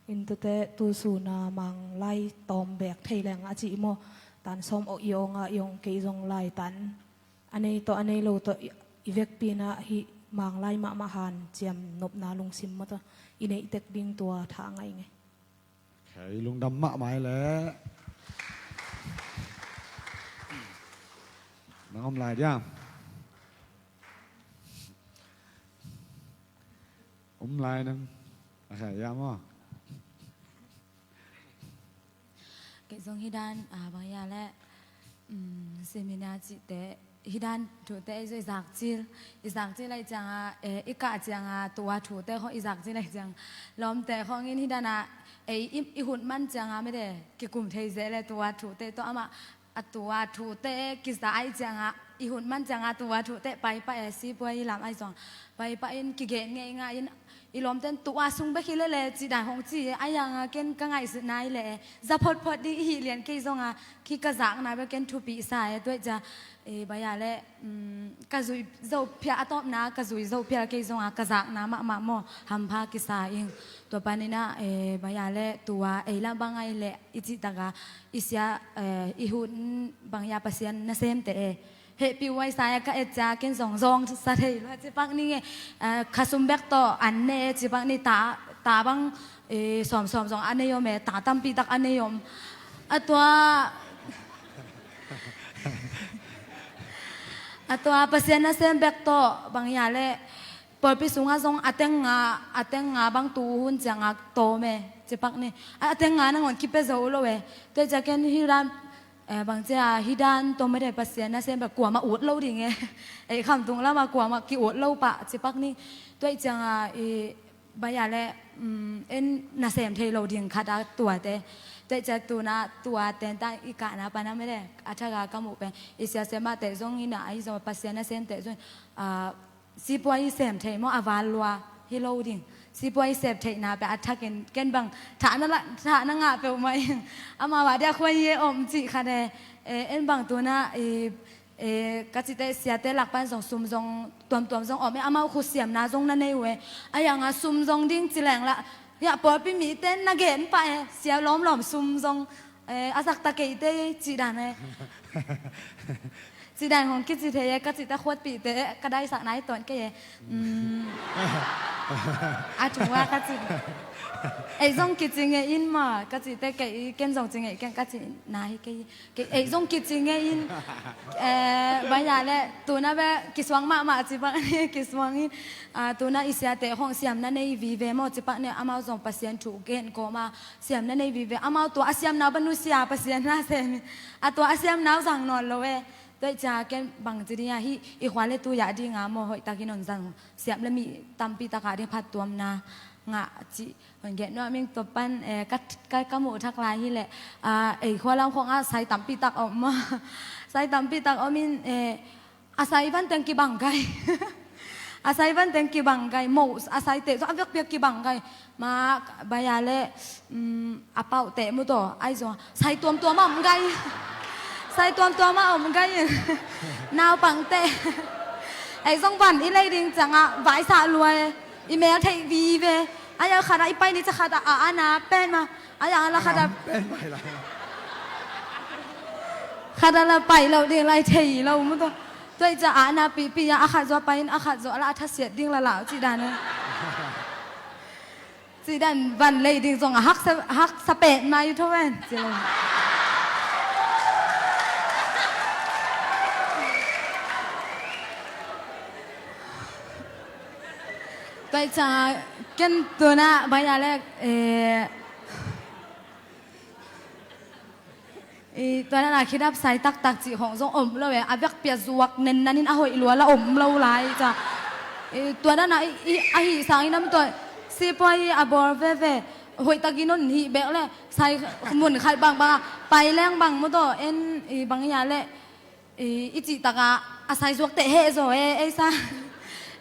In tete tu suna Manglai tawm beek thei leng a cih maw, tan sawm awh i awng a i awng kei zong lai tan a nei tawh a nei lo tawh i, i vekpi inah hih Manglai mahmah hanciam nopna lungsim mah tawh i neih tek ding tua tha ngai ngei. Okay, lungdam mahmah i leh. Nang om lai diam. Om lai nang. Okay, ya maw. Kei zong hih dan, ah, bang ya le, um, seminar cihte, hih dan thute ei zong i zakcil, i zakcil lai cianga, eh, i kah cianga, tua thute khong i zakcil lai ciang. Lawmte khong in hih dana, ei, i, i hun man cianga mede, kikum thei zeh le tua thute tawh amah, a tua thute kiza ai cianga, i hun man cianga tua thu teh pai pah e, sipuai i lam ahi zong pai pah in kigen ngei ngai in, i lawmten tua sung bek hi lele cih dan hong ci e, a yanga ken ka ngaihsutna i le e, za photphot ding i hi lian kei zonga khi ka zakna bek ken thupi sa e, tuai cia e, bai a le, um, ka zui zo phia a tawpna, ka zui zo phia kei zonga ka zakna mahmah maw hampha kisa ing. Tua panina e, bai a le tua ei la bang ai le i cih taka i sia, eh, i hun bang ya Pasian nasemte e hehpih uai sa ya ka et cia ken zong zong sa thei lua cipak ni nge, eh, khasum bek tawh an ne e cipak ni ta, ta bang, eh, sawm sawm zong a nei om e, ta tampi tak a nei om. A tua a tua Pasian nasem bek tawh bang ya le pawlpi sungah zong a teng nga, a teng nga bang tu hun cianga tawm e cipak ni. A teng nga nangawn kipia zo lo e. Tua cia ken hi dan, eh, bang cia hi dan tawm e, Pasian nasem bek kuama ut lo ding e. Ei khamtung lama kuama ki ut lo pah cipak ni. Tua cianga i bai a le, um, en nasem thei lo ding khat a tuate. Tua cia tuna tua tenta i kahna pana mede a thaka ka muh pen i sia semate zong ina ahi zong Pasian nasemte zong, ah, sipuai i sem thei maw a val lua hi lo ding. Sipuai i sem theihna peh a thakin ken bang thahna la, thahna ngah peuhmah ing. Amau a dia khuai e om cih khat e, eh, en bang tuna i, eh, ka cihte siate lakpan zong sum zong tuamtuam zong om e, amau khu siamna zong na nei uh e. A yanga sum zong ding ci leng la, ya pawlpi mite na gen pah e, sia lawmlawm sum zong, eh, a zakta keite cih dan e. Cih dan hong kici thei e, ka cihte khuatpihte e, ka daisak nai tawn kei e. Mm. A thu a ka ci. Ei zong kici ngei in ma, ka cihte kei, ken zong ci ngei ken ka ci na hi kei. Kei, ei zong kici ngei in. Eh, bai a le, tuna be, kisuang mahmah cipak ni, kisuang in. Ah, tuna i siate hong siamna nei vive maw cipak ni, amau zong Pasian thu gen kawma siamna nei vive. Amau tua a siamna banu sia Pasian nasem in. A tua a siamna uh zang nawn lo e. Tua i cia ken bang ci ding a hi, i khua le tu ya dinga maw hoih takin hong zang. Siam le mi tampi taka ding phattuamna ngah cih hong gen nuam ing. Tua pan, eh, ka, ka, ka muh thak lai hi leh, ah, ei khua lam khong a sai tampi tak om maw. Sai tampi tak om in, eh, a sai van teng kibang gai. A sai van teng kibang gai. Mo, a sai teh zong a vekpiak kibang gai. Ma, bai a le, um, a pauh teh mu tawh. Ai zong, sai tuamtuam a om gai. Sai tuamtuam a om gai. Naupang teh. Ei zong van i lei ding cianga, vai sa lua e. I mel theih vive. Ai a khat a i pai ni cia khat a a ana pen ma. Ai a la khat a. Pen pai la. Khat a la pai lo ding lai thei lo mu tawh. Tua i cia a ana pipi a, a khat zaw pai in a khat zaw a la a thasiat ding la lau cih dan e. Cih dan van lei ding zong a haksa, haksa pet mai tho ven. Cih lo. Tua i cia ken tuna bai a le, eh, i tua dana khidap sai taktak cih khong zong om lo e, a vekpia zuak nennan in a hoih lua la om lo lai cia. I tua dana i, i, a hih sangin a mu tua sipuai a bawl veve hoih takin hong hih bek le sai mun khat bangbang a pai leng bang mu tawh en i bang i a le i, i cih taka a sai zuak teh heh zaw e, ei sa.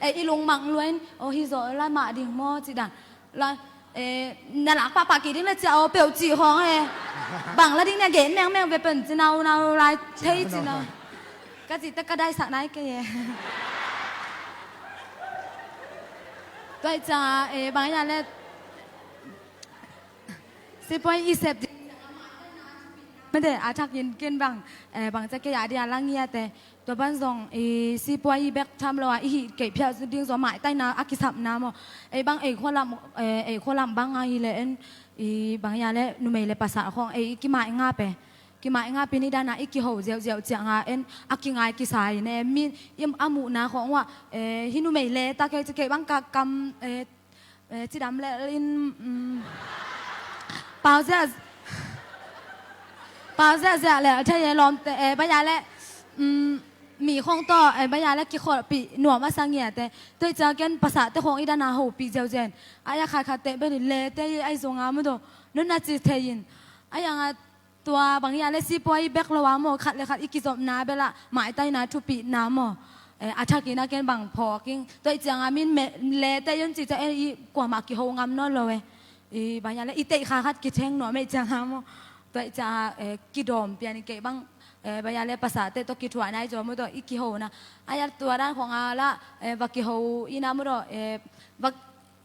E, i lungmang luain, o, hi zaw la mah ding maw, cih dan. La, e, na lak pahpah kik ding le cia aw peuh cih hong e. Bang la ding ne gen mengmeng ve pen ci nau nau lai thei ci nau. Ka cih teh ka daisak nai kei e. Tua i cia, e, bang i a le sipuai i sep ding. Mede a thakin ken bang, eh, bang cia kei a dia la ngiate. Tua ban zong i sipuai i bek tham lo a i hih keih phial ding zong maitaina a kisapna maw. Ei bang ei khualam, eh, ei khualam bang a hi le en i bang ya le numei le pasal khong ei i kimai nga pe. Kimai nga pi ni dana i kiho ziauziau cianga en a kingai kisai ne. Mi i a muhna khong wa, eh, hi numei le ta kei ci kei bang ka kam, eh, Eh, cidam le in, mm, pau zia, pau zia zia le thei e lawmte, eh, baya le, mm, mi khong tawh, eh, baya le kikholhpih nuam a sa ngiate. Tua i cia ken pasate khong i dana hopih ziauziau in. Ai a khatkhatte bel in lete i ai zonga mu do. Nuna ci thei in. Ai anga Tua bang hia le sipuai bek lo a maw, khat le khat i kizopna bel ah maitaina thupitna maw, eh, a thakin a ken bang phawk ing. Tua ih cianga min me- lete i un ci ciang en i kuamah kiho ngam nawn lo e. I bang hia le i teih kha khat kitheng nuam e ih cianga maw. Tua ih cianga, eh, kidawm pian i kei bang, eh, bang hia le pasate tawh kithuahna i zaw maw tawh i kihona. A hia tua dan khong a la, eh, va kiho i na maw tawh, eh, va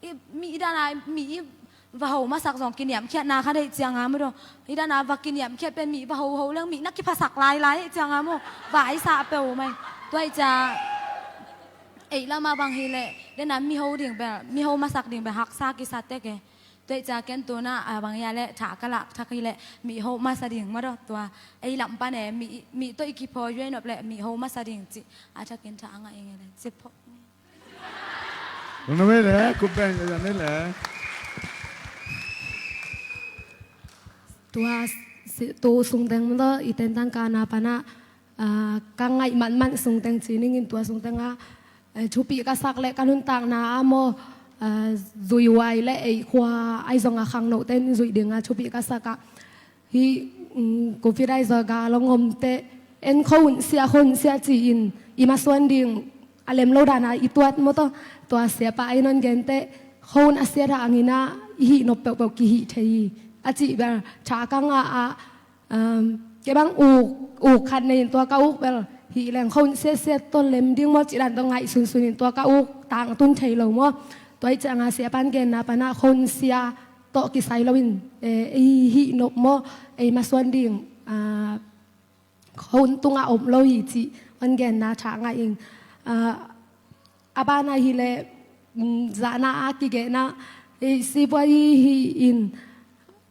i, mi i dana mi i va ho masak zong kiniamkhiatna kha deih cianga maw tawh. I dana va kiniamkhiat pen mi va ho ho leng mi na kiphasak lailai ih cianga maw. Vaisah peuh mai. Tua ih cia ei lama bang hi leh dana mi ho ding bel, mi ho masak ding bel haksa kisa tek e. Tua ih cia ken tuna, a, bang hia le tha ka lak thak hi leh mi ho masa ding maw tawh. Tua ei lam pan e mi, mi tawh i kiphaw yuai nop leh mi ho masa ding cih a thakin tha a ngah ing e le ci phawk. Lungdam ei le, kup beng ei le. Tua si- tu sungteng maw tawh i tentan kana pana, ah, ka ngaih manman sungteng ci ningin tua sungteng a, eh, thupi ka sak le ka nuntakna a maw, ah, zuihuai le ei khua ai zong a khangnote in zuih dinga thupi ka sak a. Hih, um, covid ai zaw gal hong omte en khonsia khonsia ci-in i masuan ding a lem lo dana i tuat maw tawh. Tua siapa ai non gente khon a siat hanginah i hih nop peuhpeuh kihih thei hi. A cih bel tha ka ngah ah, um, kei bang uk, uk khat nei in tua ka uk bel hih leng khon siatsiat tawh lem ding maw cih dan tawh ngaih sunsun in tua ka uk tangtun thei lo maw. Tua ih cianga siapan genna pana khonsia tawh kisai loin, eh, ei hih nop maw, ei masuan ding, ah, khon tungah om lo hi cih hong genna tha ngah ing. Ah, a bana hi leh, um, zahna a kigehna, eh, sipuai hi in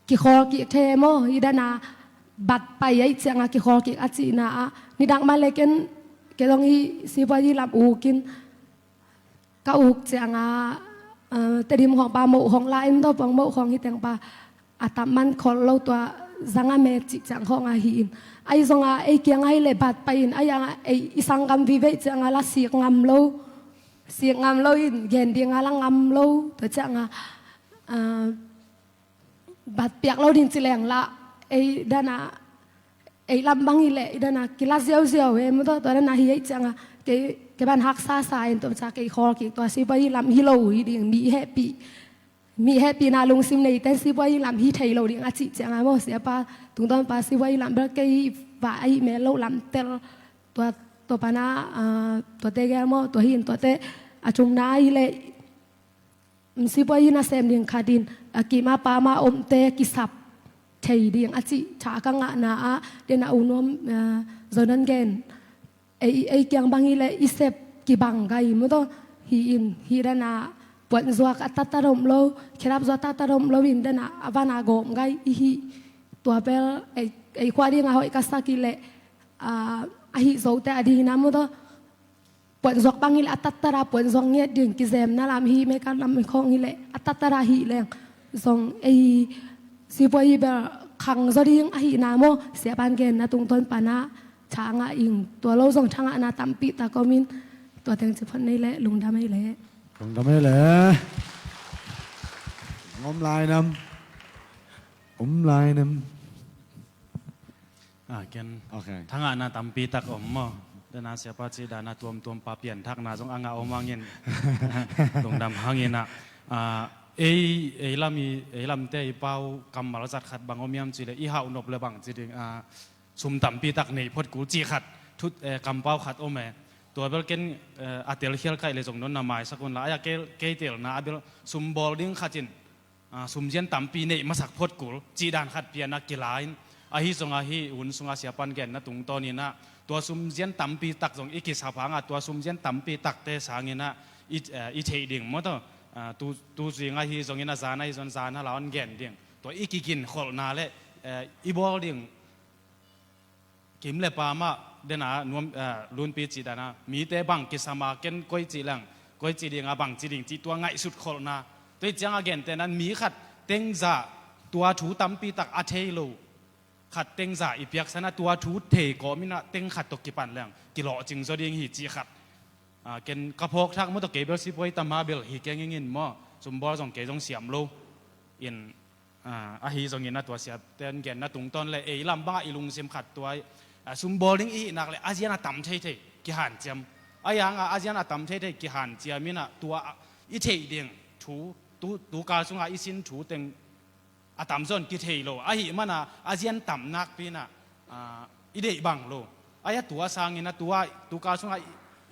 kikhawl kik the maw, i dana bat pai a ih cianga kikhawl kik a cihna ah nidang mah le ken kei zong hi sipuai hi lam ukin ka uk cianga, eh, Tedim khawng pa moh khawng la in tawh pong moh khawng hi teng pa a tam man khol lo tua zanga me cih ciang khawng ahi in. Ai zonga ei kiang ahi le bat pai in ai anga ei i sanggam vive cianga la sik ngam lo. Sik ngam lo in gen dinga la ngam lo. Tua cianga, eh, bat piak lo ding ci leng la ei dana ei lam bang hi leh i dana kila ziauziau e maw tawh tua dana hi ei cianga kei, kei ban haksa sa in tua ca kei khawl kik tua sipuai hi lam hi lo hi ding mi hehpih. Mi hehpihna lungsim neite sipuai hi lam hi thei lo ding a cih cianga maw siapa tungtawn pa sipuai hi lam bel kei va ahi mel lo lam tel tua, tua pana, ah, tuate gel maw tua hi in tuate a cungna ahi leh sipuai hi nasem ding khat in a kima pama omte kisap thei ding a cih tha ka ngahna ah dena u nuam, ah, zonon gen ei, ei kiang bang hi leh i sep kibang gai maw tawh hi in hi dana puanzuak a tattat om lo khedap zuak tattat om lo in dana a vana gawm gai i hi tua bel ei, ei khua dinga hoih ka sak hi leh, ah, ahi zote a dina maw tawh puanzuak bang hi leh a tattara puanzuak ngiat ding kizemna lam hi meka lam khawng hi leh a tattara hi leng zong ei sipuai hi bel khang zaw ding ahihna maw siapan genna tungtawn pana tha ngah ing tua lo zong tha ngahna tampi tak om in tua teng ci phot nei leh lungdam ei leh. Lungdam ei leh. Om lai nam. Om lai nam. Ah, ken. Okay. Tha ngahna tampi tak om maw. Dana siapa cih dana tuamtuam pa pianthakna zong a ngah om hangin. Lungdam hangin ah. Ah, ei, ei lam i, ei lamte i pau kammal zat khat bang om hiam cih leh i hauh nop le bang ci ding, ah, sum tampi tak nei phot kul cih khat thut, eh, kampau khat om e. Tua bel ken, eh, a telkhial kaih le zong non na maisak un la. Ai a kei, kei telna a bel sum bawl ding khat in ah, sumzian tampi neih masak phot kul cih dan khat piana kila in ahi zonga hih hun sunga siapan genna tungtawn inah tua sumzian tampi tak zong i kisap hanga tua sumzian tampi takte sanginah i, eh, i theih ding maw tawh, ah, tu, tu zinga hi zongin a zan ahi zon zan hala on gen ding tua i kiginkholhna le, eh, i bawl ding kim le pa mah dena nuam, eh, lunpi cih dana mite bang kisama ken koi cih leng koi cih dinga bang cih ding cih tua ngaihsut kholhna. Tua ih cianga gentehna mi khat tengza tua thu tampi tak a thei lo khat tengza i piaksana tua thu thei kawminah teng khat tawh kipan leng kilawhcing zaw ding hi cih khat. Ah, ken ka phawk thak maw tawh kei bel sipuai tama bel hi keng ingin maw sumbawl zong kei zong siam lo in Ah, ahi zongin a tua siate'n genna tungtawn le ei lam bangah i lungsim khat tua, ah, sumbawl ding i hih nak le a zian a tam theithei kihanciam. A zian a tam theithei kihanciam in ah tua i theih ding thu, tu, tu kal sungah i sin thu teng a tamzaw in kithei lo. Ahih manin a zian tam nakpi in ah, ah, i deih bang lo. A zian tua sangin a tua, tu kal sungah i,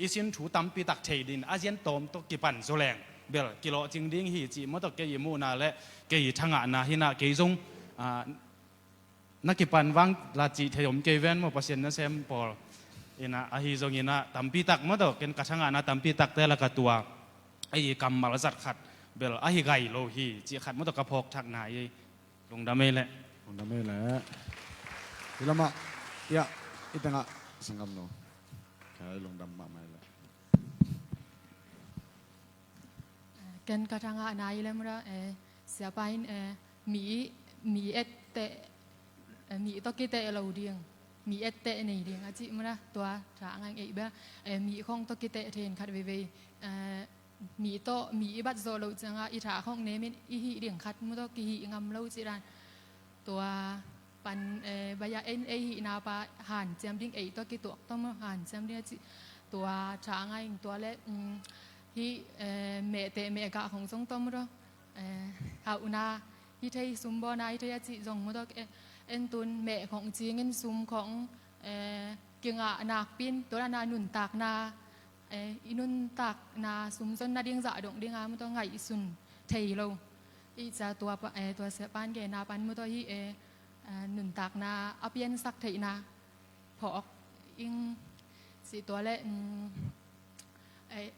i sin thu tampi tak thei ding, a zian tawm tawh kipan zaw leng bel kilawhcing ding hi cih maw tawh kei i muhna le kei i thangahna hi in ah kei zong, ah, na kipan vang la cih thei om kei ven maw, Pasian nasem pawl in ah, ahi zongin ah tampi tak maw tawh ken ka thangahna tampi takte lakah tua ei i kammal zat khat bel ahi gai lo hi cih khat maw tawh ka phawkthakna hi. Lungdam ei leh. Lungdam ei leh. Hi lamah, ya, i tengah sanggamnu. Ka lungdam mahmah ei leh. Ken ka thangahna hi leh maw tawh, eh, siapa in, eh, mi, mi etteh, eh, mi tawh kiteh lo ding, mi etteh nei ding a cih maw tawh, tua tha a ngai ei bia, eh, mi khong tawh kiteh thei in khat veivei, eh, mi tawh, mi i bat zawh loh ciangah i tha khong nem in i hih ding khat maw tawh kihih ngam lo cih dan. Tua pan, eh, baya en ei hihna pa hanciam ding, ei tawh kituak tawh maw hanciam ding a cih tua tha a ngai ing. Tua le, um, hih, eh, mehteh mehgah khong zong tawh maw tawh, eh, hauhna hi thei, sumbawlna hi thei a cih zong maw tawh, eh, en tun meh khong cingin sum khong, eh, kingah nakpi in tua dan a nuntakna, eh, i nuntakna sumzon nading zah dong ding a maw tawh ngaihsun thei lo. I ca tua pa, eh, tua siapa'n genna pan maw tawh hih, eh, eh, nuntakna a piansak theihna phawk ing cih tua le, mm, eh,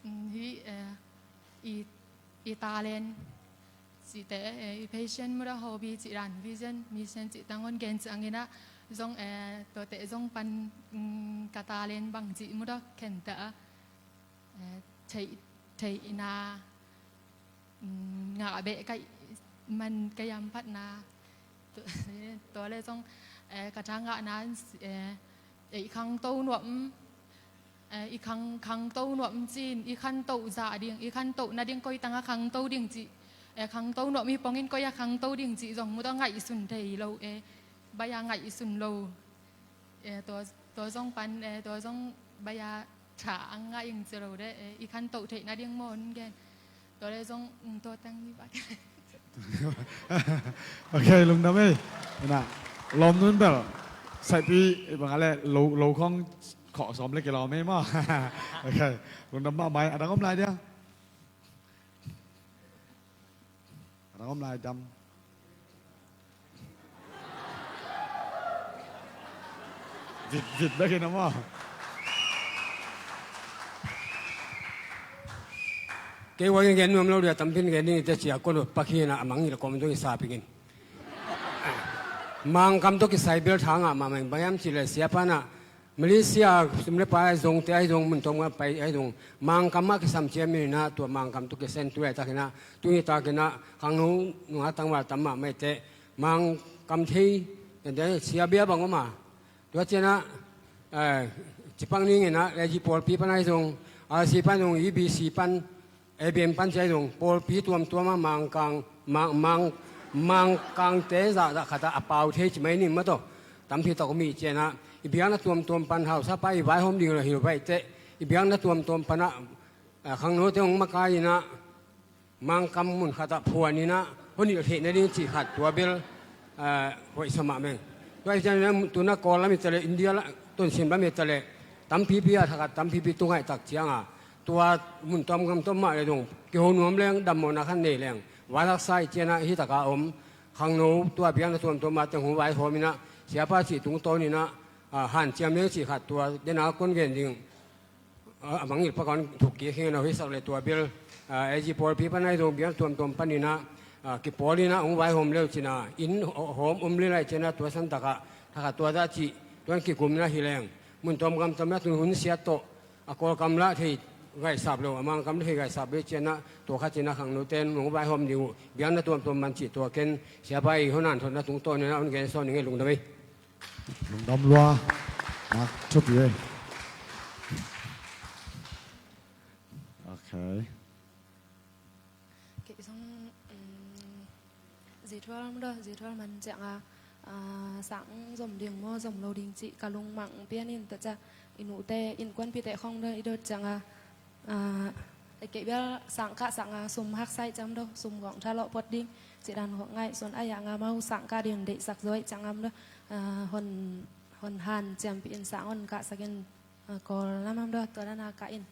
mm, hih, eh, i, i talent cihte, eh, i passion maw tawh, hobby cih dan, vision, mission cih tang hong gen ciangin ah zong, eh, tuate zong pan, mm, ka talent bang cih maw tawh khen ta a, eh, theih, theihna, mm, ngah beh ka hih man ka hih hamphatna. Tu, tua le zong, eh, ka thangahna, eh, eh, i khangto nuam, eh, i khang, khangto nuam cin, i khantoh zah ding, i khantoh nading koi tangah khangto ding cih, eh, khangto nuam hi pongin koi a khangto ding cih zong maw tawh ngaihsun thei lo, eh, baya ngaihsun lo. Eh, tua, tua zong pan, eh, tua zong baya tha a ngai ing ci lo de, eh, i khantoh theih nading maw hong gen. Tua le zong, mm, tua tang hi bak. Ok, lungdam ei. Ina, lawmnu in bel saipi i bang a le lo, lo khong khawh sawm le kilawm ei maw. Ok, lungdam mahmah ei. A dang om lai dia? A dang om lai dam? Vit, vit bek in a maw. Kei ua in gen nuam lo dia, tampi in gen ding i te cia, kua lo pakhin a, a mangngilh kawm zong i sap ing in. Mangkam tawh kisai bel tha ngah mahmah ing, bang hiam cih leh siapa'n ah Malaysia sum le pai ahi zong, te ahi zong, mun tawm a pai ahi zong, Mangkam ah kisam ciam in ah, tua Mangkam tawh kisen tu laitakin ah, tuni takin ah khangno nungak tangval tam mahmah i te, Mangkam thei, tente sia bia bang om a. Tua ciang ah, eh, ci pak ning in ah, A G pawlpi pan ahi zong, R C pan zong, E B C pan, A B M pan ci ahi zong, pawlpi tuamtuam ah Mangkang, Mang, Mang, Mangkangte zahzah khat ah a pau thei ci mai ning maw tawh. Tampi tak om i ciang ah, i biakna tuamtuam pan hausapa i vaihawm ding lo hi lo bai teh, i biakna tuamtuam pan ah, ah, khangnote hong makai in ah, Mangkam mun khat ah phuan in ah, hong hilh theih nading cih khat tua bel, ah, hoih sa mahmah ing. Tua hi ciang in ah, tu-in ah Kawl lam hi ta leh, India lam, Tonzang lam hi ta leh, tampipi ah thakhat, tampipi tu ngaih tak ciang a, tua mun tawm gam tawm mah leh zong kiho nuam leng, dammawhna khat nei leng, vaihawmsa i ciang ah, hih tak a om khangno, tua biakna tuamtuam ah teng hong vaihawm in ah, siapa cih tungtawn in ah, ah, hanciam leng cih khat tua, den a kon gen ding, ah, a mangngilh pak a hong thuk kik hi ing. Hong hisak leh tua bel, ah, A G pawlpi pan ahi zong, biakna tuamtuam pan in ah, ah, kipawl in ah hong vaihawm leng cih na, inn hawm om lel lai ciang ah, tua san tak ah thakhat tua zah cih, tua in kigum in ah hi leng, mun tawm gam tawm in ah tu-in hun siat tawh, a Kawlkam lah thei ngaihsap lo, a Mangkam lah thei ngaihsap lo ciang ah, tua khat in ah khangnote in hong vaihawm ding uh, biakna tuamtuam man cih tua ken, siapa i hong hanthotna tungtawn in ah hong gen sawn ning ei. Lungdam ei. Lungdam lua. Nak thupi ei. Ok. Kei zong, um, Zi thual maw daw, zi thual man ciangah, ah, sang zom ding maw, zom lo ding cih ka lungmang pian in, tua ciang i nute innkuanpihte khawng daw i dot ciangah, ah, kei bel sang kah sangah sum haksa ih ciang maw daw, sum khawng thalawh phot ding cih dan khawng ngaihsun, a iah nga mau sang kah ding deihsak zaw ih ciangah maw daw, ah, hon, hon hanciampih in sang hon kahsak in, ah, Kawl lamah maw daw, tua dan a kah in.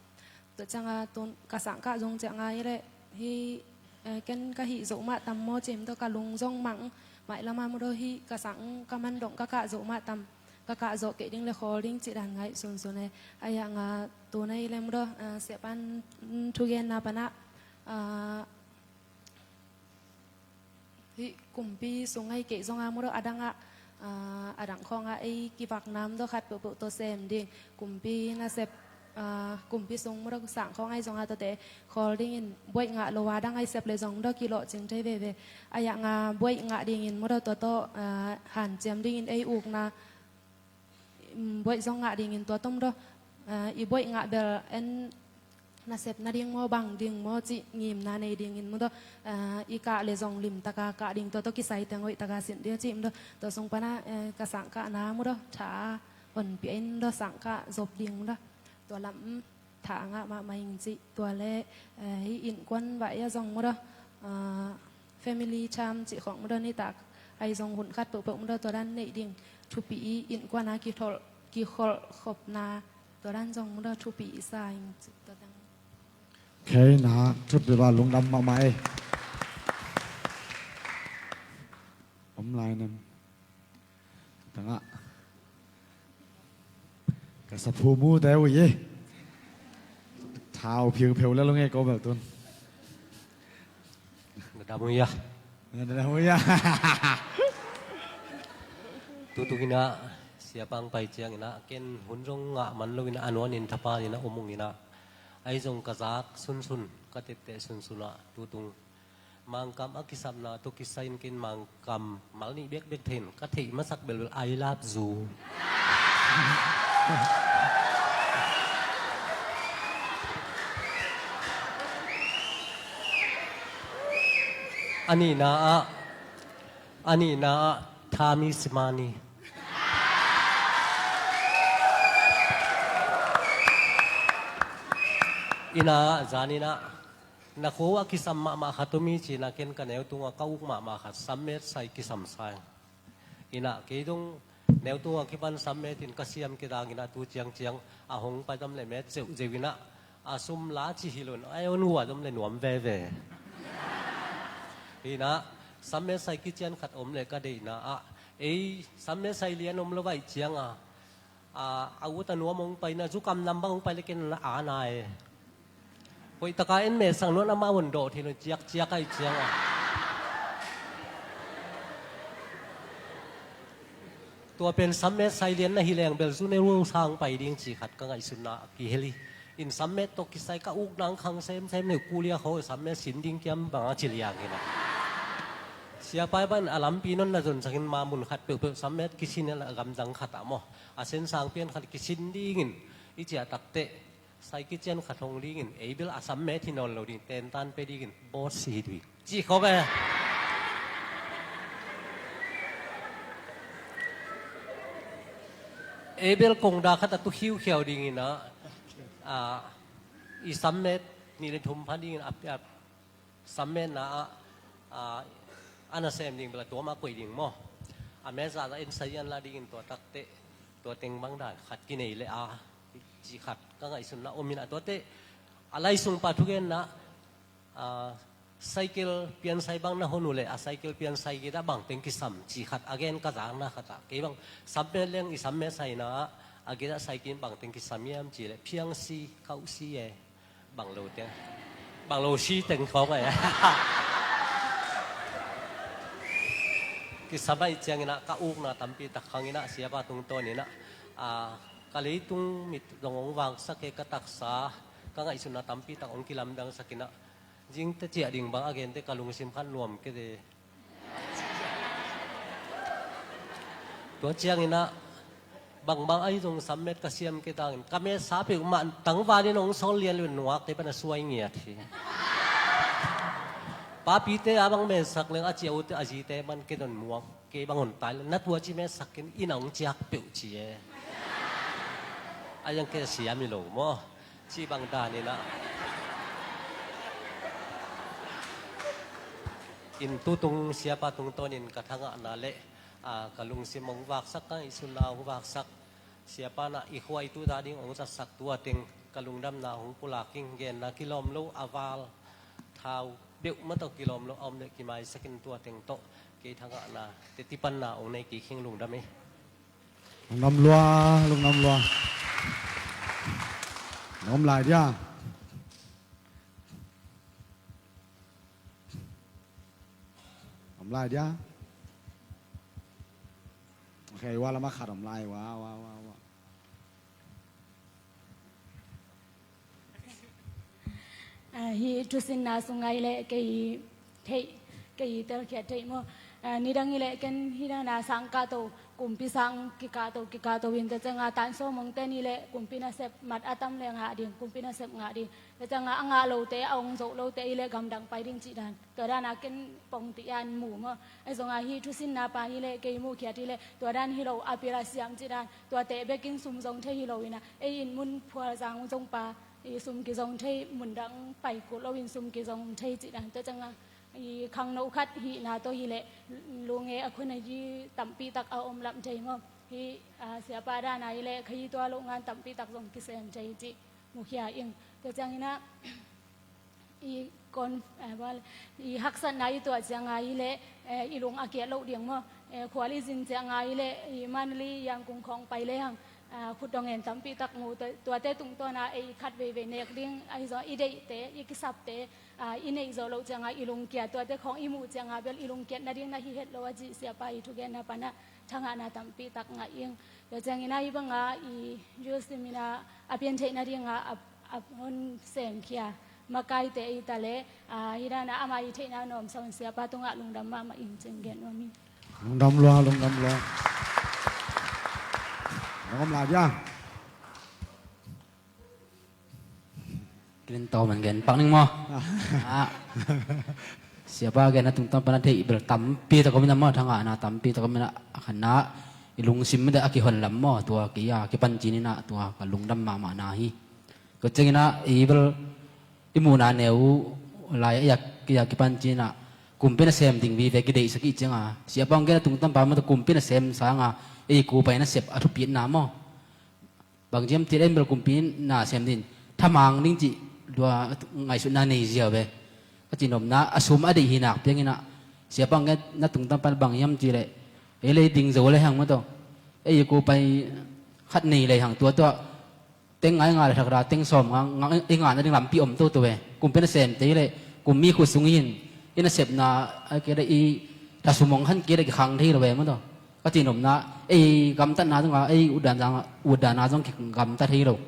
Tua ciangah tun ka sang kah zong ciangah i leh hih, eh, ken ka hih zo mah tam maw cih maw daw, ka lung zong mang mah ih lamah maw daw, hih ka sang ka man dong ka kah zo mah tam, ka kah zo kei ding leh khawl ding cih dan ngaihsunsun e. A iah nga tun a i leh maw daw, eh, siapa'n, mm, thugenna panah, ah, hih kumpi sung ahi kei zongah maw daw, a dangah, ah, a dang khawngah ei kivakna maw daw, khat peuhpeuh tawh sem ding, kumpi nasep, ah, kumpi sung maw daw, sang khawng ahi zongah tuate khawl dingin buaih ngah lo a dang ahi sep leh zong maw daw, kilawhcing thei veve. A iah nga buaih ngah dingin maw daw, tua tawh, ah, hanciam dingin ei ukna, mm, buaih zong ngah dingin tua tawh maw daw, ah, i buaih ngah bel en nasep nading maw, bang ding maw cih ngimna nei dingin maw daw, ah, i kah leh zong limtaka kah ding, tua tawh kisai teng hoihtaka sin ding cih maw daw, tua sung panah, eh, ka sang kahna maw daw, tha hon pia in maw daw, sang kah zop ding maw daw, tua lam, mm, tha ngah mahmah ing cih, tua leh, eh, hih innkuan vai ah zong maw daw, ah, family charm cih khawng maw daw, nitak ahi zong hun khat peuhpeuh maw daw, tua dan neih ding thupi ih, innkuan a kitholh, kikholh khopna, tua dan zong maw daw thupi ih sa ing cih, tua dan. Kei na thupi va, lungdam mahmah ei. Om lai nam. Tangah. Ka saphu mute uh hi. Thau phiupheu le lo nge ko bel tun. Na dam uh hia? Na dam uh hia? Tutung inah, siapa hong pai ciang inah, ken hun zong ngah man lo inah, a nuan in thapa inah, om ung inah. Ahi zong ka zak sunsun, ka tette sunsun ah, tutung Mangkam a kisapna tawh kisai in ken Mangkam mal nih bekbek thei in ka theih masak belbel I love you. A nihna ah, a nihna ah Thami Simani. Ina ah, zan ina ah. Na khua uh a kisam mahmah khat om hi ci-in ah ken ka neu tungah ka uk mahmah khat, sammet sai kisam sa ing. Inah kei dong neu tungah kipan sammet in ka siam kidang inah tu ciangciang a hong pai tam le met zeuhzeuh inah a sum la ci hi lo in a hon huat om le nuam veve. Inah sammet sai kician khat om le ka deihna ah ei sammet sai lian om lo vaih cianga a, a ut a nuam hong pai na, zukam nam bang hong pai le ken a na e. Hoih taka en meh sang nuan amah hon dawh thei lo ciakciak ahi cianga. Tua pen sammet sai lian na hi leng bel zu ne ru sang pai ding ci khat ka ngaihsutna kihel hi. In sammet tawh kisai ka uk nang khang semsem ne kulia kho sammet sin ding kiam banga ci liang hi na. Siapai ban a lampi non na zon sangin ma mun khat peuhpeuh sammet kisin a gamdang khat ah maw. A sen sang pian khat kisin dingin i ciah takteh sai kician khat hong dingin ei bel a sammet hi nawn lo ding tentan pe dingin bawt si hi dui ci khawk e. Ei bel kongda khat a tu khiukhiau dingin ah, ah, i sammet nih le thum pha dingin a piap sammetna ah, ah, a nasem ding bel a tuam a koih ding maw? A met zahzah in sai an la dingin tua takteh tua teng bang dan khat kinei le a ci khat ka ngaihsutna om in ah tuateh a laisung pa thugenna ah, cycle piansai bang na hon uh leh a cycle piansai gita bang teng kisam ci khat a gen ka zakna khat ah kei bang sammet leng i sammet saina ah a gita cycle bang teng kisam hiam ci leh phiangsi kauhsi e. Bang lo teng, bang lo si teng khawng ai. Kisam ahih ciangin ah ka ukna tampi tak hangin ah siapa tungtawn in ah, ah, ka leitung mit zong hong vangsak e, ka taksa ka ngaihsutna tampi tak hong kilamdangsak in ah zingte ciah ding bang a gente ka lungsim khat nuam kei de. Tua ciangin ah bangbang ahi zong sammet ka siam kei tangin ka metsa peuhmah tangvalin hong sawl lian lun nuakte pan a suai ngiat hi. Papite a bang mesak leng a cia ute a zite man kei don muak kei bang hon tai le na tua ci mesak kin inn a hong ciak peuh ci e. A yang kei a siam hi lo maw? Ci bang dan in ah. In tutung siapa tungtawnin ka thangahna le, a, ka lungsim hong vaksak, ka ngaihsutna hong vaksak. Siapa na i khua i tuta ding hong zatsak tua teng ka lungdamna hong pulak ing. Genna kilawm lo a val thau beuh mah tawh kilawm lo a om le kimaisakin tua teng tawh kei thangahna teti panna hong nei kik hing. Lungdam hi. Lungdam lua, lungdam lua. Lungdam lai dia. Om lai dia. Ok, wa lama khat om lai, wa, wa, wa, wa. Ah, hi thusinna sung ai le kei thei, kei telkhiat thei maw. Ah, nidang i le ken hi dana sang ka to, kumpi sang kika to, kika to in te cenga tan so mong ten i le kumpi nasep mat a tam le ngah ding, kumpi nasep ngah ding. Tua cianga a ngah lote, a ong zoh lote i le gamdang pai ding cih dan. Tua dana ken pongti an mu maw. Ahi zonga hi thusinna pa hi le kei muhkhiat hi le tua dan hi lo a pil a siam cih dan. Tuate bekin sum zong thei hi lo ina. Ei in mun phual zang zong pa i sum kizong thei, mundang pai kul lo in sum kizong thei cih dan. Tua cianga i khangno khat hihna tawh hi le lunge a khuna hi tampi tak a om lam thei maw. Hi, a, siapa dana hi le kha hi tua lo ngan tampi tak zong kisem thei cih. Mukhia ing. Tua ciangin ah, i kon, eh, bal, i haksatna i tuah cianga hi le, eh, i lung a kiat loh ding maw. Eh, khual i zin cianga hi le, i Mandalay, Yangon khawng pai le hang, ah, khut dong en tampi tak mu, tua, tuate tungtawna ei khat veivei nek ding, ahi zong i deihte, i kisapte, ah, i neih zawh loh cianga i lung kiat, tuate khawng i muh cianga bel i lung kiat nading na hi het lo a cih siapa i thugenna pana thangahna tampi tak ngah ing. Tua ciangin ah hih banga i Jerusalem in ah a pian theih nadingah a, a hon semkhia makaite ei ta leh, ah, hih danah amah i theihna nuamsa hun siapa tungah lungdam mahmah ing cih gen nuam ing. Lungdam lua, lungdam lua. Lungdam lua dia. Kilin tawm an gen pak ning maw? Ah. Ah. Siapa gen a tungtang pana theih bel tampi tak om in a maw, thangahna tampi tak om in a, a khanna i lungsim mite a kihon lam maw, tua kei a kipan cin in a tua ka lungdam mahmahna hi. Tua ciangin a i bel i muhna neu lai a, kei a kipan cin in a kumpi nasem ding vive kideihsak i cianga siapa hong gen a tungtang pa mah tua kumpi nasem sanga ei kupai nasep a thupitna maw. Bang ciam cih leh en bel kumpi nasem ding thamang ding cih tua ngaihsutna nei ziau ve. Ka cihnopna a sum a deih hi nak piangin ah siapa hong gen a tungtang pan bang hiam cih leh ei lei ding zo le hang maw tawh ei kupai khat nei le hang tua tua teng ngai nga le thakra teng sawm nga, nga, i ngahna ding lampi om toto ve. Kumpi nasemte hi leh kum mi khut sung hin i nasepna a kei leh i thasum hong khan kei leh kikhang thei lo ve maw tawh. Ka cihnopna ei gamtatna zong a ei utdanna, utdanna zong kigamta thei lo.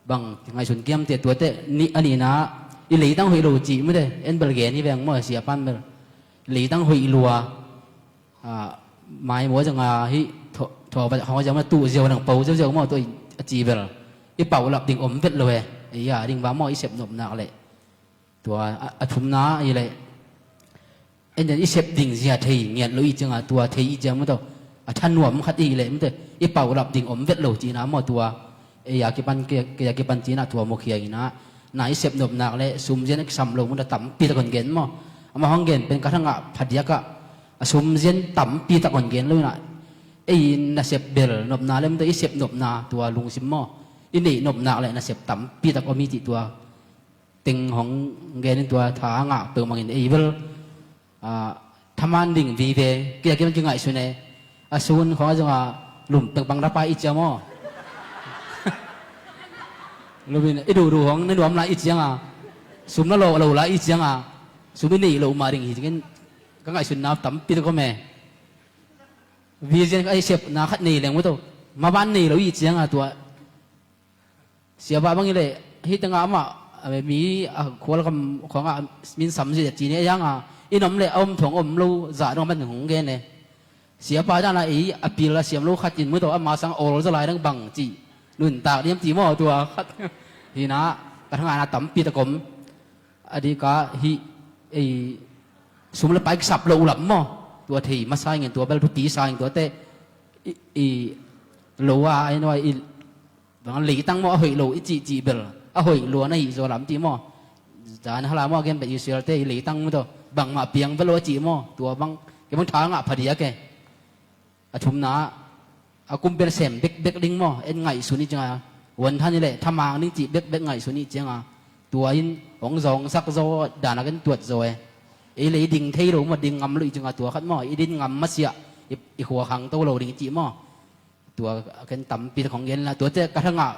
Bang ngaihsun kiamte tuate ni a nihna i leitang hoih lo cih mite en bel gen hi veng maw, siapan bel leitang hoih lua. Ah, mai maw zong a hi tho, tho ba hong ziau maw tuh ziau nang pau ziau ziau maw tua a ci bel i paulap ding om vet lo e. Ei a ding va maw i sepnop nak leh. Tua a, a thumna hi leh en i sep ding zia thei ngiat lo i cianga tua thei i ciang maw tawh a thanuam khat i leh maw tawh i paulap ding om vet lo cihna maw tua. Ei a kipan kei, kei a kipan cihna tua mukhia ina na i sepnop nak leh sumzian a kisam lo maw tawh tampi tak hon gen maw. Amah hong gen pen ka thangah phadiakah a sumzian tampi tak hon gen lo ina ei nasep bel nopna lem tawh i sepnopna tua lungsim maw i neih nopnak leh nasep tampi tak om hi cih tua teng hong gen in tua tha a ngah peuhmah in ei bel, ah, thaman ding vive kei a kiman kingaihsun e. A sun khawng a zong a lum pengpang ra pai i ciang maw. Lum in i duhduh hong na nuam lai i cianga sum na lawh lo lai i cianga sum i neih loh mah ding hi ciangin ka ngaihsutna tampi tak om e. Vision ka i sepna khat nei leng maw tawh maban nei lo i cianga tua siapa bang hi leh hih tengah amah, a, mi a khualkam khawngah min samzia ci ni a yanga i nom leh a om thuang om lo zah dong a man hong gen e. Siapa dana ei a pil a siam lo khat in maw tawh ama sang awl zaw lai dang bang cih nuntak diam cih maw tua khat. Hina ka thangahna tampi tak om. A dika hih Ei, sum le pai kisap loh lam maw? Tua thei masa ing, tua bel thupi sa ing, tuate i, i lo a, ai no, i bang leitang maw, a hoih lo i cihcih bel a hoih lua na hih zaw lam cih maw? Zan hala maw, a gen bel Israel-te i leitang maw, tua bangmah piang bel lo a cih maw? Tua bang kei bang tha ngah phadiak e. A thumna ah, a kumpian sem bekbek ding maw, en ngaihsun i cianga, huan than i leh thamang ding cih bekbek ngaihsun i cianga, tua in hong zawngsak zaw, danak en tuat zaw e. Ei le i ding thei lo maw, ding ngam lo i cianga, tua khat maw, i din ngam masiah i, i khua khangto lo ding cih maw? Tua ken tampi tak hong gen la, tuate ka thangah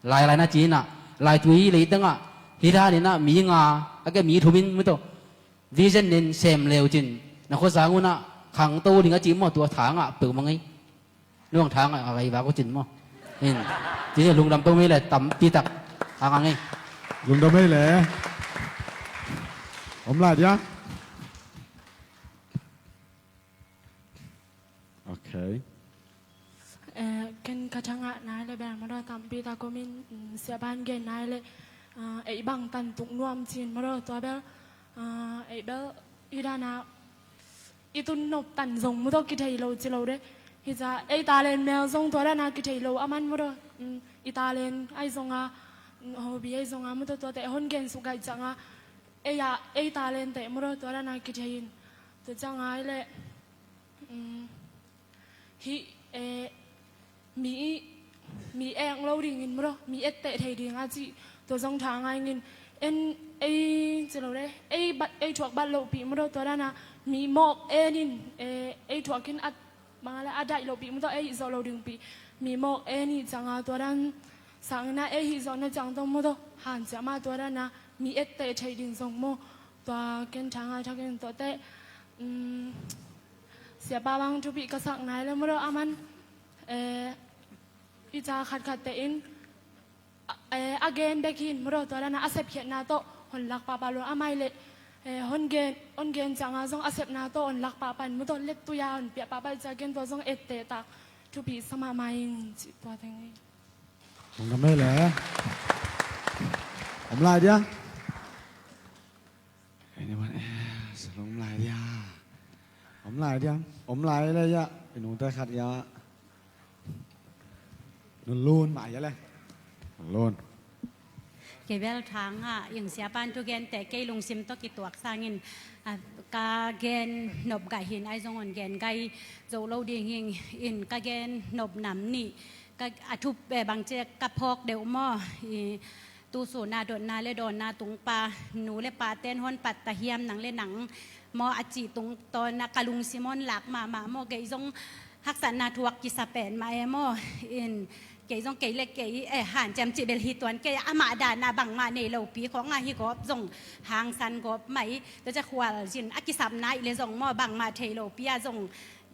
lailai na ci inah, laitui leitangah hih dan inah mi nga, a ke mi thum in maw, tua vision nen sem leu cin, na khuasang unah khangto ding a cih maw, tua tha ngah peuhmah ngei. Nuang tha ngah a gai vak uh cin maw? In, ci lungdam peuhmah ngei le, tampi tak a ngah ngei. Lungdam ngei le. Om lai dia. Ok. Eh, ken ka thangah nai le bel maw, tampi tak om in, mm, siapa'n gen nai le, ah, ei bang tan tuk nuam cin maw, tua bel, ah, ei bel i dana i tun nop tan zong maw, kithei lo ci lo de. Hi ca ei talent mel zong tua dana kithei lo a man maw, mm, i talent ai zonga, mm, hobby ai zonga maw, tuate hon gen suk gai cianga ei a, ei talent te maw, tua dana kithei in. Tua cianga ai le, mm, hih, eh, mi, mi eng lo dingin maw, mi etteh thei ding a cih, tua zong tha ngah ing. En, ei ci lo de, ei bat, ei thuak bat lohpih maw, tua dana mi mawk en in, eh, ei thuak in a, bang a le a daih lohpih maw, ei hih zawh lo dingpih, mi mawk en i cianga, tua dan sangin a ei hih zawhna ciang tawh maw, hanciam a, tua dana mi etteh thei ding zong maw, tua ken tha ngah thak in, tuate, mm, siapa bang thupi ka sak nai le maw, a man, eh, i ca khatkhatte in, a, eh, a gen bek hi in maw, tua dana a sepkhiatna tawh hon lak pahpah lo, a mai le, eh, hon gen, hon gen cianga zong a sepna tawh hon lak pahpah in maw, lettui a hon piak pahpah i ca ken tua zong etteh tak thupi sa mahmah ing, ci tua teng hi. Om lai dia. Anyone else? Om lai dia. Om lai dia. Om lai le ya. I nungte khat ya. Nun lun mah ya le. Nun lun. Kei bel thang ah, ing siapa'n thugente kei lungsim tawh kituak sangin, ah, ka gen nop gai hi in, ai zong hon gen gai zo lo ding hi in, ka gen nop nam nih. Ka, a thup, eh, bangci ka phawk deuh maw? I, tu sun a dotna le dawnna tung pa, nu le pate'n hon pat ta hiam, nang le nang maw, a cih tungtawn a ka lungsim hon lak mahmah maw? Kei zong haksatna thuak kisa pen mah e maw? In, kei zong kei le kei, eh, hanciam cih bel hi tuan kei, amah dan a bangmah nei lopi khawng a hi gawp zong hangsan gawp mah i, tua ciang khualzin a kisapna i le zong maw, bangmah thei lopi a zong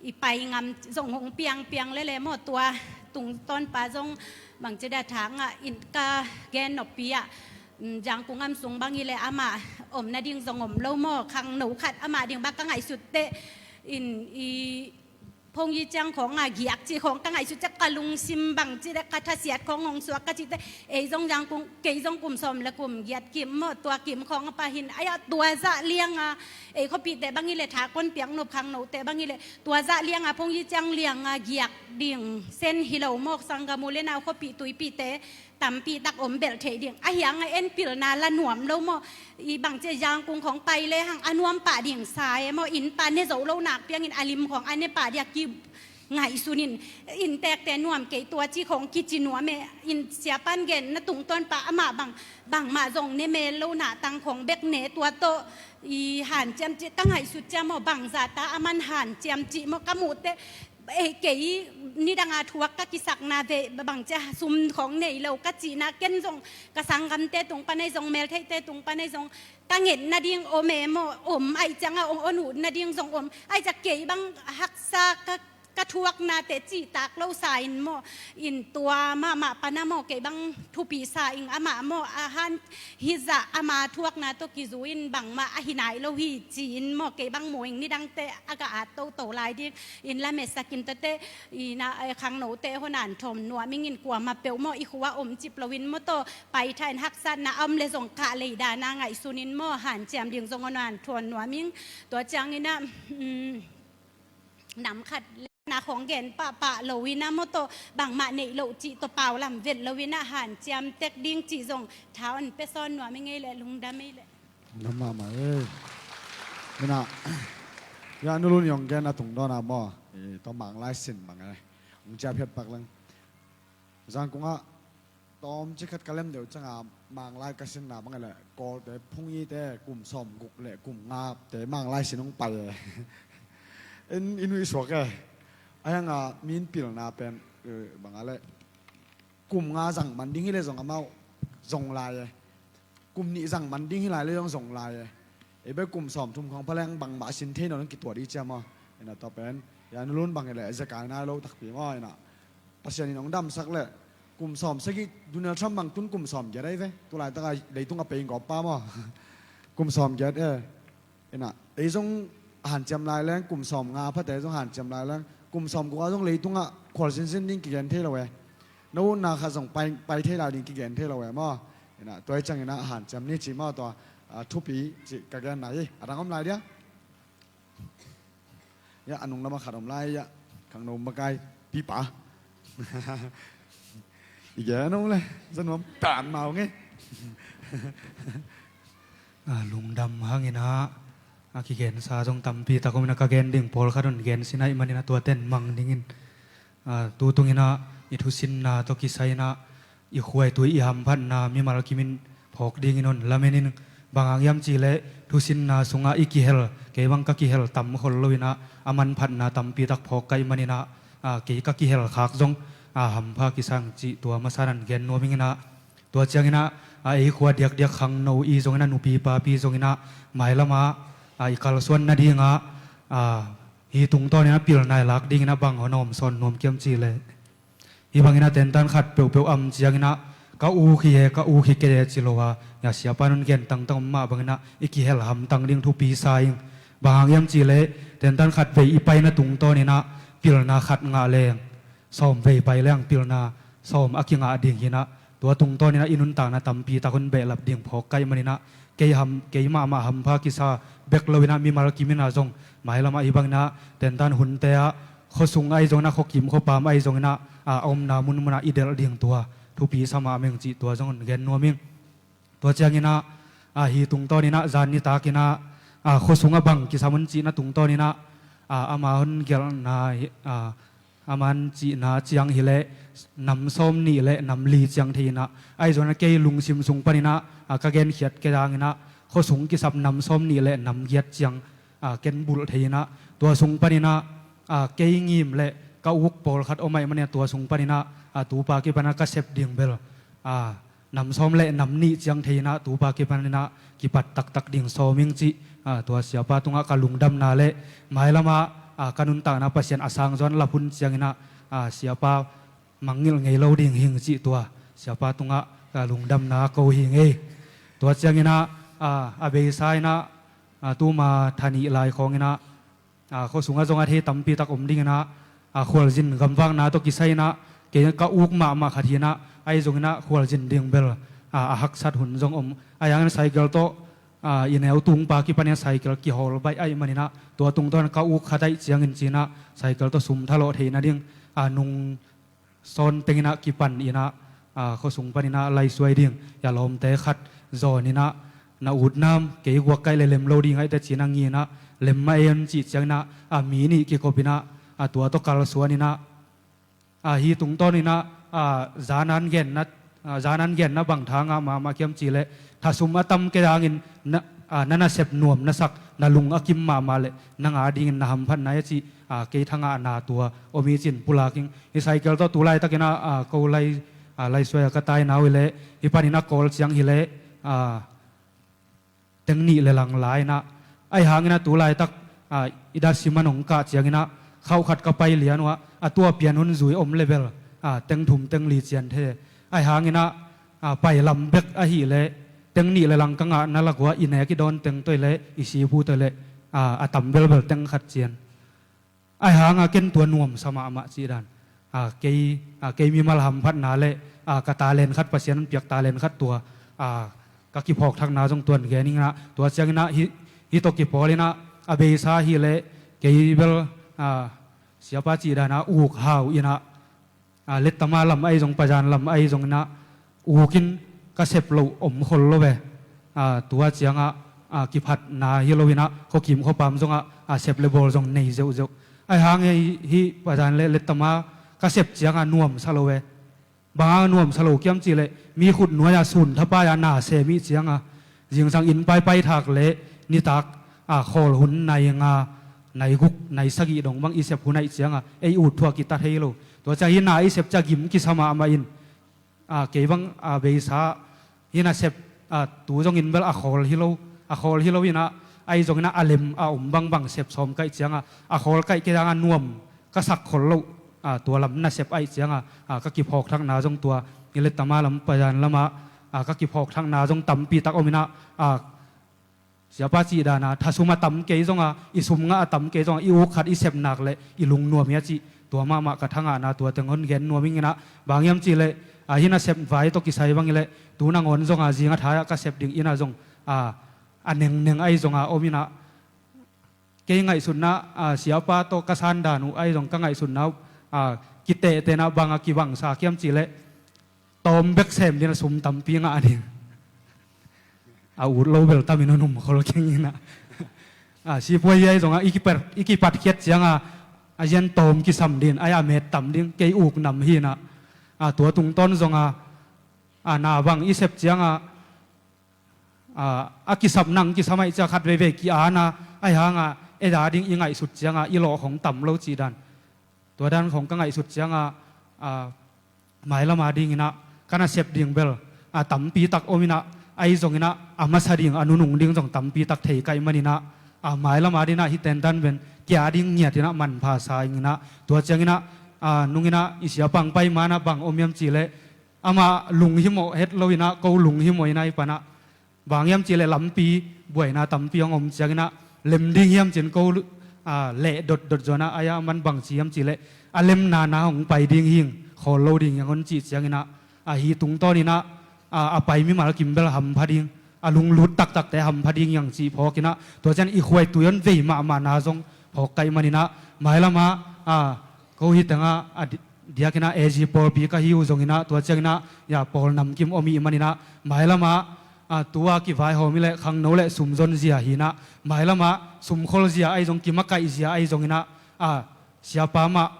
i pai ngam zong hong piangpiang lele maw? Tua tungtawn pa zong bangci dia thang ah, in ka gen noppi ah, mm, Zangkung gam sung bang i le amah om nading zong om lo maw? Khangno khat amah ding bang ka ngaihsut teh, in i phone hi ciang khawng a giak cih khawng ka ngaihsut ciang ka lungsim bangci dia ka thasiat khawng hong suak ka cih teh, ei zong Zangkung, kei zong kum sawm le kum giat kim maw, tua kim khawng a pa hi in, ai a tua zah liang a, ei khuapihte bang i le tha kon piak nop, khangnote bang i le tua zah liang a phone hi ciang liang a giak ding sen hi lo maw? Sanggamute le nau khuapih tuipihte tampi tak om belh theih ding. A hiang a en pilna la nuam lo maw? I bangci Zangkung khawng pai le hang a nuam pah ding sa e maw? Inn pa ne zo lo nak piangin a lim khawng a ne pah dia ki ngaihsun in, inntekte nuam kei tua ci khawng kici nuam e. In siapa'n genna tungtawn pa amah bang, bangmah zong ne mel lo, na tang khawng bek ne, tua tawh i hanciam cih ka ngaihsut ciang maw, bangzah ta a man hanciam cih maw, ka muh teh, eh, kei nidang a thuak ka kisakna ve, bangci a sum khawng nei lo ka cihna, ken zong ka sanggamte tung pan ei zong, meltheihte tung pan ei zong ka nget nading om e maw, om, ai ciang a hong, hong ut nading zong om, ai ciang kei bang haksa ka ka thuaknate cihtak lo sa in maw, in tua mahmah pana maw, kei bang thupi sa ing amah maw, a han hizah ama thuakna tawh kizui in bangmah ahi nai lo hi ci-in maw, kei bang mu ing, nidangte a ka at toto lai ding in lametsak in tate, ina, eh, khangnote hon an thawm nuam ing in kuamah peuh maw, i khua om cip lo in maw, tawh paitha in haksatna a om le zong kah lei dana ngaihsun in maw, hanciam ding zong hon an thawm nuam ing. Tua ciangin ah, um, nam khat na khong gen pahpah lo in ah maw, tawh bangmah neih loh cih tawh pau lam vet lo in ah hanciam tek ding cih zong tha on pe sawn nuam i ngei leh lungdam ei leh. Lungdam mahmah ei. Mina, ya, Nu Lun i hong gen a tungdawn ah maw, i tawh Manglai sin bang ei hong ciah phiat pak leng. Zangkung ah tawmcik khat ka lem deuh ciangin Manglai ka sinna bang ei leh Kawlte phungite kum sawm guk le kum ngate Manglai sin hong pai ei. In, in huih suak ei. A hiangah min pilna pen, eh, bang a leh kum nga zang man ding hi leh zong amau zong lai ei. Kum nih zang man ding hi lai leh zong zong lai ei. Ei bek kum sawm thum khong pha leng bangmah sin thei nawn kituat i ciam aw. Ina tua pen, ya, Nu Lun bang ei leh zekai nai lo takpi maw, ina. Pasian in hong damsak leh kum sawm sagih Donald Trump bang tun kum sawm giat ei ve. Tulaitak a leitung a pei gawp pa maw. Kum sawm giat ei. Ina, ei zong hanciam lai leng, kum sawm nga phate zong hanciam lai leng, kum sawm guk ah zong leitungah khual sinsin ding kigen thei lo ei. Na utna khat zong pai, pai thei lai ding kigen thei lo ei maw. Ina, tua hi ciangin ah hanciam ni ci maw, tua, ah, thupi ci ka genna hi. A dang om lai dia? Ya, a nung lamah khat om lai, ya. Khangno makai pipa. I gen om le, za nuam tan mau ngei. A, lungdam hangin ah, a kigensa zong tampi tak om in ah, ka gen ding pawlkhat hong gen sin ahih manin ah, tuate in mang dingin, a, tu tungin ah i thusinna tawh kisai in ah i khuaitui, i hamphatna mimal kimin phawk dingin hong lamen ing. Bang hang hiam cih leh thusinna sungah i kihel, kei bang ka kihel tam khol lo in ah, a manphatna tampi tak phawk ka hih manin ah, a, kei ka kihel khak zong, a, hampha kisa ing cih tua masa in hong gen nuam ing in ah. Tua ciangin ah, a, ei khua diakdiak khangno i zongin ah, nupi papi zongin ah, mailam ah, a, i kalsuan nading ah, a, hih tungtawn in ah pilna i lak dingin ah bang hong hawm sawn nuam ka hiam cih leh, hih bangin ah tentan khat peuhpeuh a om ciangin ah, ka uk hi e, ka uk hi kei e ci lo a, ya, siapa in hong gen tangtang om mah bangin ah i kihel hamtang ding thupi sa ing. Bang hang hiam cih leh, tentan khat vei i paina tungtawn in ah pilna khat ngah leng, sawm vei pai leng pilna sawm a kingah ding hi in ah, tua tungtawn in ah i nuntakna tampi tak hong behlap ding phawk ka hih manin ah, kei ham, kei mahmah hampha kisa bek lo in ah, mimal kimin ah zong, mailam ah hih bangin ah tentan hunte ah khuasung ahi zongin ah, khuakim khuapam ahi zongin ah, a, a omna munmun ah i delh ding tua thupi sa mahmah ing cih tua zong hong gen nuam ing. Tua ciangin ah, a, hih tungtawn in ah zan nitak in ah, a, khuasung ah bang kisam hong cihna tungtawn in ah, a, ama hong gelhna hi, a, aman cihna ciang hi leh nam sawm nih le nam li ciang thei in ah, ahi zongin ah kei lungsim sung panin ah, a, ka genkhiat kei hangin ah, khuasung kisap nam sawm nih le nam giat ciang, a, ken bulh thei in ah, tua sung panin ah, a, kei ngim le ka uk pawlkhat om ahih manin ah, tua sung panin ah, a, tupa kipan ah ka sep ding bel, a, nam sawm le nam nih ciang thei in ah, tupa kipan in ah kipat taktak ding sawm ing cih, a, tua siapa tungah ka lungdamna le mailam ah, a, ka nuntakna Pasian a sang zaw in lap hun ciangin ah, a, siapa mangngilh ngei lo ding hi ing cih tua siapa tungah ka lungdamna ko hi ing ei. Tua ciangin ah, a, a beisa in ah, a, tuma tha nih lai khawng in ah, a, khuasung ah zong a thei tampi tak om dingin ah, a, khualzin gamvakna tawh kisai in ah, kei ka uk mahmah khat hi in ah, ahi zongin ah khualzin ding bel, a, a haksat hun zong om. Ahi hangin cycle tawh, a, i neu tungpa kipan in ah cycle kihawl baih ahih manin ah, tua tungtawn ka uk khat ahih ciangin ci in ah cycle tawh sum thalawh theihna ding, a, nung sawn teng in ah kipan in ah, a, khuasung pan in ah laisuai ding, ya, lawmte khat zawn in ah, na ut nam, kei guak ka hih leh lem lo ding ahih teh ci in ah ngi in ah, lem mah ei hong cih ciangin ah, a, mi nih kikop in ah, a, tua tawh kalsuan in ah, a, hih tungtawn in ah, a, zan an genna, a, zan an genna bang tha ngah mahmah ka hiam cih leh, thasum a tam kei hangin na, a, na nasep nuam na sak, na lung a kim mahmah leh nang a dingin na hamphatna hi a cih, a, kei thangahna tua om hi ci in pulak ing. Hih cycle tawh tu laitakin ah, a, ko lai, a, laisuai a ka taina uh hi leh, hih panin a kawl ciang hi leh, a, teng nih le lang lai in ah, ahi hangin ah tu laitak, a, i dasim a nong kah ciangin ah, khauh khat ka pai lian uh ah, a tua pian hun zui om le bel, a, teng thum teng li cian thei. Ahi hangin ah, a, pai lam bek ahih leh teng nih le lang ka ngahna lak uh ah i nek i dawn teng tawh leh i siphu tawh leh, a, a tam belbel teng khat cian. Ahi hangah ken tua nuamsa mahmah cih dan, a, kei, a, kei mimal hamphatna le, a, ka talent khat, Pasian hong piak talent khat tua, a, ka kiphawkthakna zong tuan gen ing ah, tua ciangin ah hih, hih tawh kipawl in ah, a beisa ahih leh kei bel, a, siapa cih dan ah uk hau in ah, a, lettama lam ahi zong, pazan lam ahi zongin ah, uk in ka sep loh om khol lo ve. A, tua ciangah, a, kiphatna hi lo in ah, khuakim khuapam zongah, a, sep le bawl zong nei zeuhzeuh. Ahi hang ei hih pazan le lettama ka sep ciangah nuamsa lo ve. Bang hang nuamsa lo hiam cih leh mi khut nuai-ah sun thapai-a na sem i hih ciangah, zingsang inn paipai thak le nitak, a, khawl hun nai nga, nai guk, nai sagih dong bang i sep hun ahih ciangah ei ut thuak i ta thei lo. Tua ciang hih na i sep ciang gim kisa mahmah in, a, kei bang, a, beisa hih na sep, a, tu zongin bel a khawl hi lo, a khawl hi lo in ah, ahi zongin ah a lem a om bangbang sep sawm ka hih ciangah, a khawl ka hih ciangah nuam ka sak khol loh, a, tua lam na sep ahih ciangah, a, ka kiphawkthakna zong tua, i lettama lam, pazan lamah, a, ka kiphawkthakna zong tampi tak om in ah, a, siapa cih dan ah, thasum a tam kei zongah, i sum ngah a tam kei zongah, i uk khat i sep nak leh i lungnuam hi a cih, tua mahmah ka thangahna, tua teng hon gen nuam ing in ah, bang hiam cih leh, a, hih na sep vai tawh kisai bang hi leh, tu nangawn zongah zing a thai-ah ka sep ding in ah zong, a, a nengneng ahi zongah om in ah, kei ngaihsutna, a, siapa tawh ka san dan uh ahi zong ka ngaihsutna uh, a, kitehte in ah bang a kibangsa hiam cih leh, tawm bek sem ding a sum tampi ngah ding. A ut lo bel tam in hong um khol keng in ah. A, sipuai ahi zongah i kipat, i kipatkhiat ciangah, a, zian tawm kisam ding, a, a met tam ding, kei uk nam hi in ah. A, tua tungtawn zongah, a, na bang i sep ciangah, a, a kisap nang kisam ahih ciang khat veivei ki-an a, ahi hangah ei a ding i ngaihsut ciangah i lawh khong tam lo cih dan. Tua dan khong ka ngaihsut ciangah, a, mailam a dingin ah, ka na sep ding bel, a, tampi tak om in ah, ahi zongin ah, a masa ding, a nunung ding zong tampi tak thei ka hih manin ah, a, mailam a dingin ah hih tentan pen, kei a ding ngiat in ah manpha sa ing in ah, tua ciangin ah, a, nung in ah, i siapa hong pai ma-in ah bang om hiam cih leh, amah lunghimawh het lo in ah, ko lunghimawh in ah, hih pan ah, bang hiam cih leh lampi buaina tampi hong om ciangin ah, lem ding hiam ci-in ko, a, leh dotdot zaw in ah, a, a man bang ci hiam cih leh, a lemna na hong pai ding hi ing, khawl lo ding hi ing hong cih ciangin ah, a, hih tungtawn in ah, a, a pai mimal kim bel hampha ding, a lunglut taktakte hampha ding hi ing cih phawk in ah, tua ciang i khuaitui hong vei mahmahna zong phawk ka hih manin ah, mailam ah, a, ko hih teng ah, a di-, diak in ah A G pawlpi ka hi uh zongin ah, tua ciangin ah, ya, pawl namkim om i hih manin ah, mailam ah, a, tu-a kivaihawm hi leh khangno le sum zon zia hi in ah, mailam ah sum khol zia ahi zong, kimakaih zia ahi zongin ah, a, siapa mah,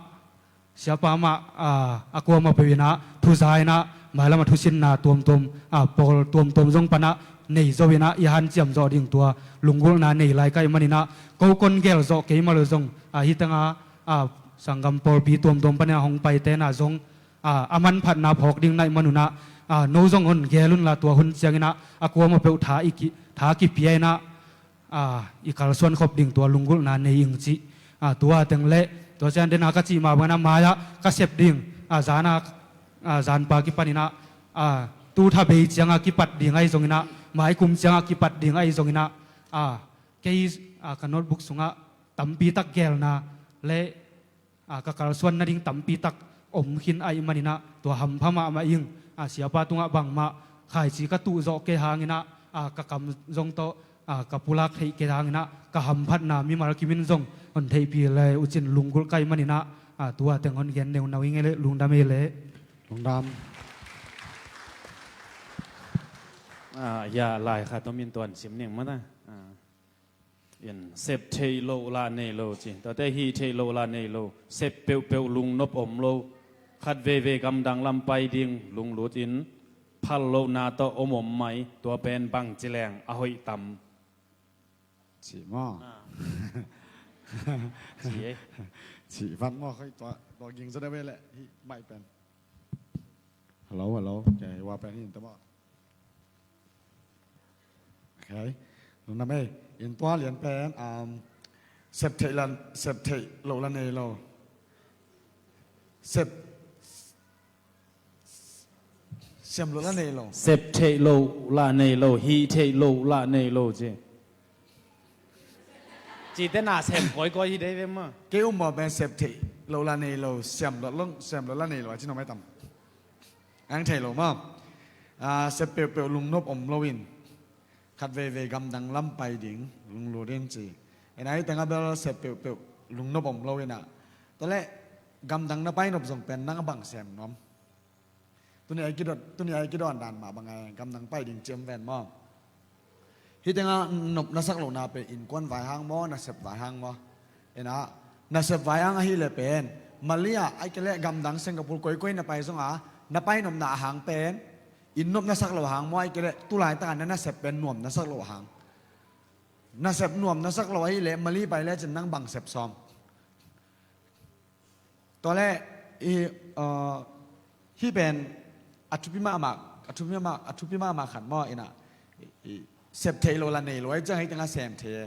siapa mah, a, a kuamah peuh in ah, thu za in ah, mailam ah thusinna tuamtuam, a, pawl tuamtuam zong pan ah nei zo in ah, i hanciam zawh ding tua lunggulhna nei lai ka hih manin ah, ko kon gel zawh kei mah leh zong, a, hih teng ah, a, sanggam pawlpi tuamtuam pan in ah hong paite na zong, a, a manphatna phawk ding na hih man un ah, a, no zong hong gel un la, tua hun ciangin ah, a kuamah peuh tha i ki, tha kipia in ah, a, i kalsuan khop ding tua lunggulhna nei ing cih, a, tua teng leh, tua ciang den a ka cih mah bangin ah mai-ah ka sep ding, a, zan a, a, zanpa kipan in ah, a, tu tha bei ciangah kipat ding ahi zongin ah, mai kum ciangah kipat ding ahi zongin ah, a, kei, a, ka notebook sungah tampi tak gelna le, a, ka kalsuan nading tampi tak om khin ahih manin ah, tua hampha mahmah ing, a, siapa tungah bangmah khaici ka tuh zawh kei hangin ah, a, ka kam zong tawh, a, ka pulak theih kei hangin ah, ka hamphatna mimal kim in zong hong theihpih lai uh ci-in lunggulh ka hih manin ah, a, tua teng hong gen neunau ing ei leh, lungdam ei leh. Lungdam. A, ya, lai khat om in tuan sim ning mah ta. A. In sep theih loh lah nei lo ci. Tuate hih theih loh lah nei lo. Sep peuhpeuh lungnop om lo. Khat veivei gamdang lam pai ding lunglut in, phal lohna tawh om om mai. Tua pen bangci leng a hoih tam. Cih maw? Ah. Cih ei. Cih vat maw, hoih tua, tua ging zaw deuh ei leh, hih mic pen. Hello, hello. Okay, hua pen hih in ta maw. Okay. Lungdam ei. In tua lian pen, um, Sep theih la, sep theih loh la nei lo. Sep, siam loh la nei lo. Sep theih loh la nei lo, hih theih loh la nei lo ci. Cite na sem kawikawi hi dei ve maw. Kei um maw pen sep theih loh la nei lo, siam loh, siam loh la nei lo a ci nuam ai tam. Ang thei lo maw. Ah, sep peuhpeuh lungnop om lo in. Khat veivei gamdang lam pai ding lunglut in ci. Ina hih tengah bel sep peuhpeuh lungnop om lo ina. Tua leh gamdang na pai nop zong pen nang a bang sem nuam. Tuni a i kidot, tuni a i kidon dan mah bang a gamdang pai ding ciam ven maw. Hih tengah nop na sak lohna pen innkuan vai hang maw, nasep vai hang maw. Ina, nasep vai hang ahih leh pen Malaysia, ahih kei leh gamdang Singapore koikoi na pai zong a, na pai nopna a hang pen inn nop na sak loh hang maw, ahih kei leh tu laitak a na nasep pen nuam na sak loh hang. Nasep nuam na sak loh ahih leh Mali pai lecin nang bang sep sawm. Tua leh i, uh, hih pen a thupi mahmah, a thupi mahmah, a thupi mahmah khat maw ina. I, i, sep theih loh la nei lo ahih ciang hih tengah sem thei e.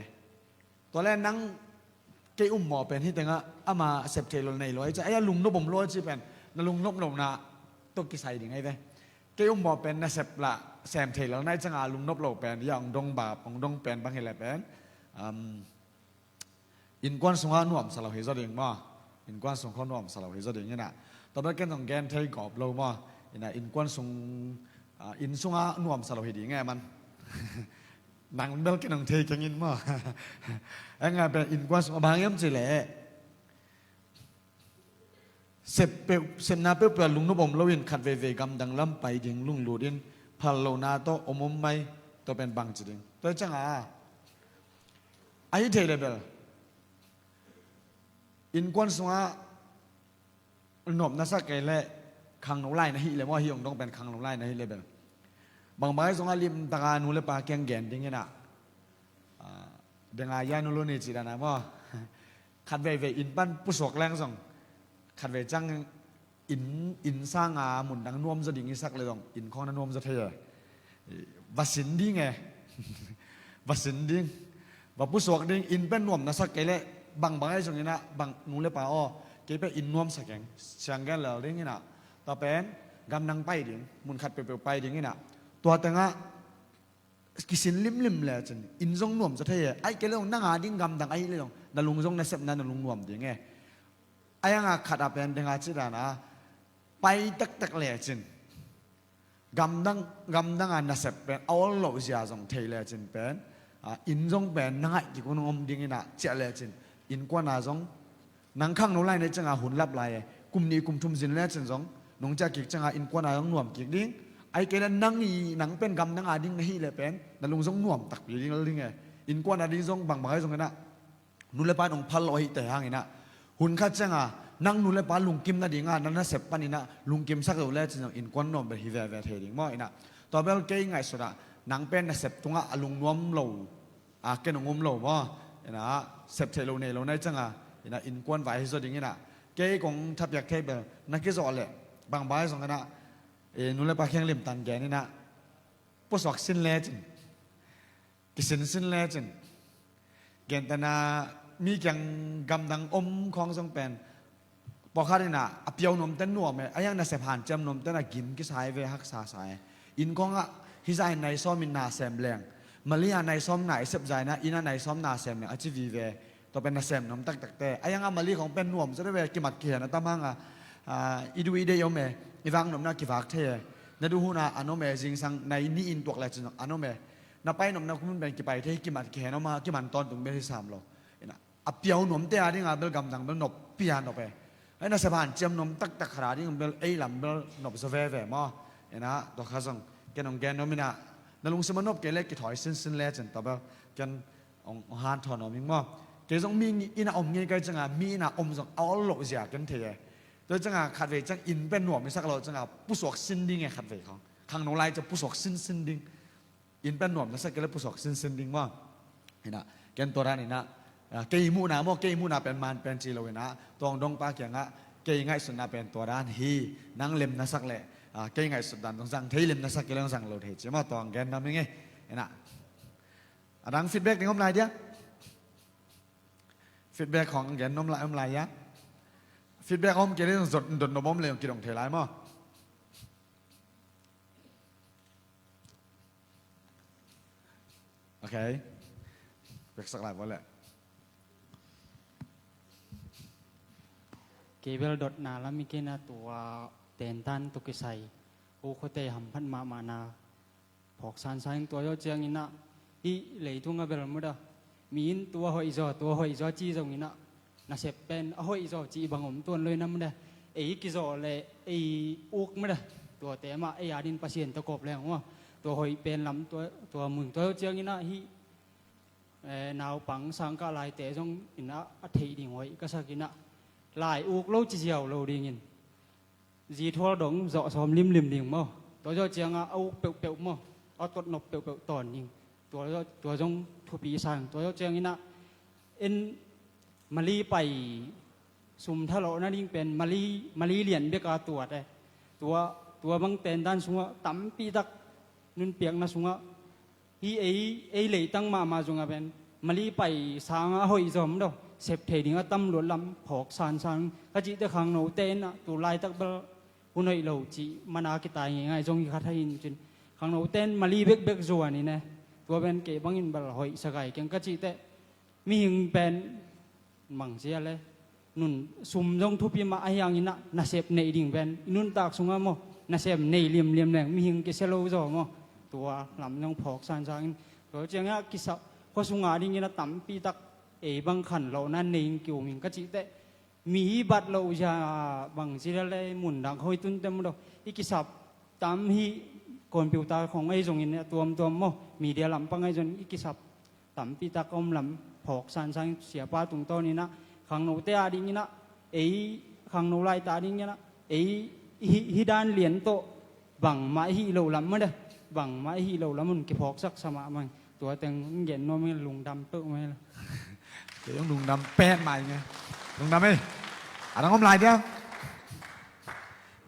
Tua leh nang kei um maw pen hih tengah ama sep theih loh nei lo ahih ciang, ai a lungnop om lo a ci pen na lungnop lohna tawh kisai ding ahi ve. Kei um maw pen nasep la sem thei lo na ahih ciang a lungnop lo pen, ya ong dong bap, ong dong pen bang hi leh pen, um, innkuan sungah nuamsa lo hi zaw ding maw. Innkuan sung khawng nuamsa lo hi zaw ding ina. Tua bel ken zong gen thei gawp lo maw. Ina innkuan sung, ah, inn sungah nuamsa lo hi ding e man. Nang bel ken zong thei keng in maw. Eng a pen innkuan sung a bang hiam ci leh. Sep peuh, sepna peuhpeuh a lungnop om lo in khat veivei gamdang lam pai ding lunglut in phal lohna tawh om om mai tua pen bang ci ding. Tua hi ciang a, a hi thei leh bel innkuan sungah nuam na sak kei leh khangno lai na hih leh maw, hih ong dong pen khangno lai na hih leh bel. Bangbang ahi zongah limtak a nu le pa kiang gen ding ina. Ah, denga ya nu lu ni ci dan a maw. Khat veivei inn pan pusuak leng zong. Khat vei ciang inn, inn sang a mun dang nuam zaw ding i sak leh zong inn khawng na nuam zaw thei e. Va sin ding e. Va sin ding. Va pusuak ding, inn pen nuam na sak kei leh bangbang ahi zong ina, bang nu le pa aw, kei pen inn nuam sak eng, siang gen lel ding ina. Tua pen gamdang pai ding, mun khat peuhpeuh pai ding ina. Tua tengah kisin limlim lecin inn zong nuam zaw thei e. Ahih kei leh zong nang a ding gamdang ahih leh zong na lung zong nasepna na lung nuam ding e. Ai ang a khat a pen denga ci dan a pai taktak lecin gamdang, gamdang a nasep pen a ol loh zia zong thei lecin pen, ah, inn zong pen na ngaih kik un om ding ina ciah lecin innkuan a zong nang khangno lai na hih ciang a hun lap lai e. Kum nih kum thum zin lecin zong nong ciah kik ciang a innkuan a zong nuam kik ding. Ahih kei leh nang i, nang pen gamdang a ding na hih leh pen na lung zong nuam takpi ding, ding e. Innkuan a ding zong bangbang ahi zong ina nu le pa in ong phal lo ahih teh hang ina. Hun khat ciang a nang nu le pa lungkim nading a na nasep pan ina lungkim sak lo lecin zong innkuan nuam bel hi veve thei ding maw ina. Tua bel kei ngaihsut a nang pen nasep tungah a lungnuam lo a ken ong um lo maw. Ina sep theih loh nei lo na hih ciang a ina innkuan vai hi zaw ding ina. Kei kong thapiak thei bel na kizawh leh bangbang ahi zong ina, eh, nu le pa kiang limtan gen ina pusuak sin lecin. Kisin sin lecin. Gentehna mi kiang gamdang om khawng zong pen pawlkhat ina a piau nuam ten nuam e, a hiang nasep hanciam nuam ten a gin kisa hi ve, haksa sa e. Inn khawngah hih zah in nai sawm in na sem leng, Mali a nai sawm na i sep zah ina inn a nai sawm na sem leng a ci vive. Tua pen nasem nuam taktakte. A hiang a Mali khawng pen nuam zaw ve, kimat kihen a tam hang a, ah, i duh i deih om e, i vak nuamna kivak thei e. Na duh hun a an om e, zingsang nai nih in tuak lecin an om e. Na pai nopna mun pen kipai thei, kimat kihen om a, kiman tawntung bel hi sam lo. Ina, a piau nuamte a dinga bel gamdang bel nop pia nop e. Ai nasep hanciam nuam taktak khat a ding bel ei lam bel nop zaw veve maw. Ina, tua kha zong ken ong gen nuam ina, na lungsim a nop kei leh kithawi sinsin lecin tua bel ken ong, ong hanthawn nuam ing maw. Kei zong mi ina om ngei ka hih ciang a, mi ina om zong a ol loh zia ken thei e. Tua ciang a khat vei ciang inn pen nuam i sak loh ciang a pusuak sin ding e khat vei khawng. Khangno lai ciang pusuak sinsin ding. Inn pen nuam na sak kei leh pusuak sinsin ding maw. Ina, ken tua dan ina, ah, kei muhna maw, kei muhna pen man pen ci lo ina, tua ong dong pa kiangah kei ngaihsutna pen tua dan hi, nang lem na sak leh, ah, kei ngaihsut dan zong zang thei, lem na sak kei leh zong zang lo thei ci maw, tua ong gen nuam ing e. Ina, a dang feedback ding om lai dia? Feedback khawng gen nuam lai om lai a? Feedback om kei leh zong dot nop om leh kidong thei lai maw? Ok. Piaksak lai vua leh. Kei bel dotna lam i kei na, tua tentan tua kisai u khuate hamphat mahmahna phawk sansan tua zaw ciangin ah, hih leitung a bel mut a, mi in tua hoih zaw, tua hoih zaw ci zongin ah, nasep pen a hoih zaw cih bang om tuan lo in a mut a, ei kizawh leh ei uk mut a, tuate mah ei adin Pasian tawh kawp leng maw, tua hoih pen lam, tua, tua mun tua zaw ciangin ah hih, eh, naupang sangkah laite zong in ah a theih ding hoih ka sak in ah, lai uk lo ci ziau lo dingin zi thual dong zawh sawm limlim ding maw? Tua zawh ciangah a uk peuhpeuh maw? A tot nop peuhpeuh tawn ding. Tua zawh, tua zong thupi sang. Tua zawh ciangin ah en Mali pai sum thalawh nading pen Mali, Mali lian bek a tuat e. Tua, tua bang tentan sungah tampi tak nunpiakna sungah hih ei, ei leitang mahmah zongah pen Mali pai sangah a hoih zaw om lo, sep thei ding a tam luat lam phawk sansan ka cihte khangnote in ah tu laitak bel hun hoih lo cih man a kitai ngeingai zong hi kha thei in cin, khangnote in Mali bekbek zuan in e, tua pen kei bangin bel hoih sa gai keng ka cihteh, mihing pen mang sia le nun sum zong thupi mah ahi hangin ah nasep neih ding pen i nuntak sungah maw, nasep nei liamliam leng mihing kisia lo zaw maw? Tua lam zong phawk sansan in, tua ciangin ah kisap khua sungah dingin a tampi tak ei bang khanlawhna nei in ki-um in ka cihteh, mi hi bat loh zia bang ci le le mundang hoi tunte maw, i kisap tam hi, computer khong ei zongin a tuamtuam maw, media lampang ei zongin i kisap tampi tak a om lam phawk sansan siapa tungtawn in ah, khangnote a dingin ah, ei khangno laita dingin ah, ei hi, hi dan lian tawh bangmah i hih loh lam mah de, bangmah i hih loh lam un kiphawksak sa mahmah. Tua teng gen nuam ing, lungdam peuhmah ing. Kei zong lungdam petmah ing e. Lungdam ei. A dang om lai diam?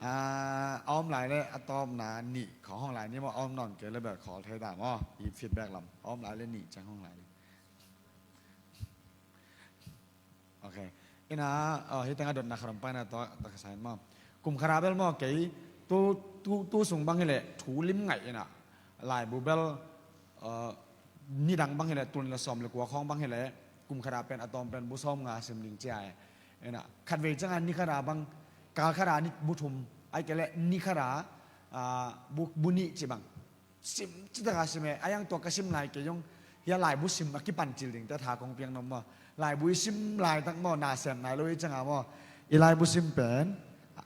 Ah, a om lai le a tawpna nih khawng hong lai ni maw, a om nawn kei le bel khawl thei ta maw? I feedback lam a om lai le nih ciang hong lai ni. Ok. Ina, uh, hih tengah dotna khat om paina tua, tua ka sa in maw. Kum khat a bel maw kei, tu, tu, tu sung bang hileh, thu lim ngaih ina. Laibu bel, uh, nidang bang hileh, tul nih le sawm le kua khawng bang hileh, kum khat a pen a tawm pen bu sawm nga sim ding cia e. Ina, khatvei ciangah ni khat a bang, kal khat a ni bu thum, ai kei leh ni khat a, uh, bu, bu nih ci bang. Sim citak a sim e, a iang tua ka sim lai kei zong, hia laibu sim a kipan cil ding te tha kong piang nuam maw. Laibu i sim laitak maw, na sem nai lo i ciangah maw. I laibu sim pen,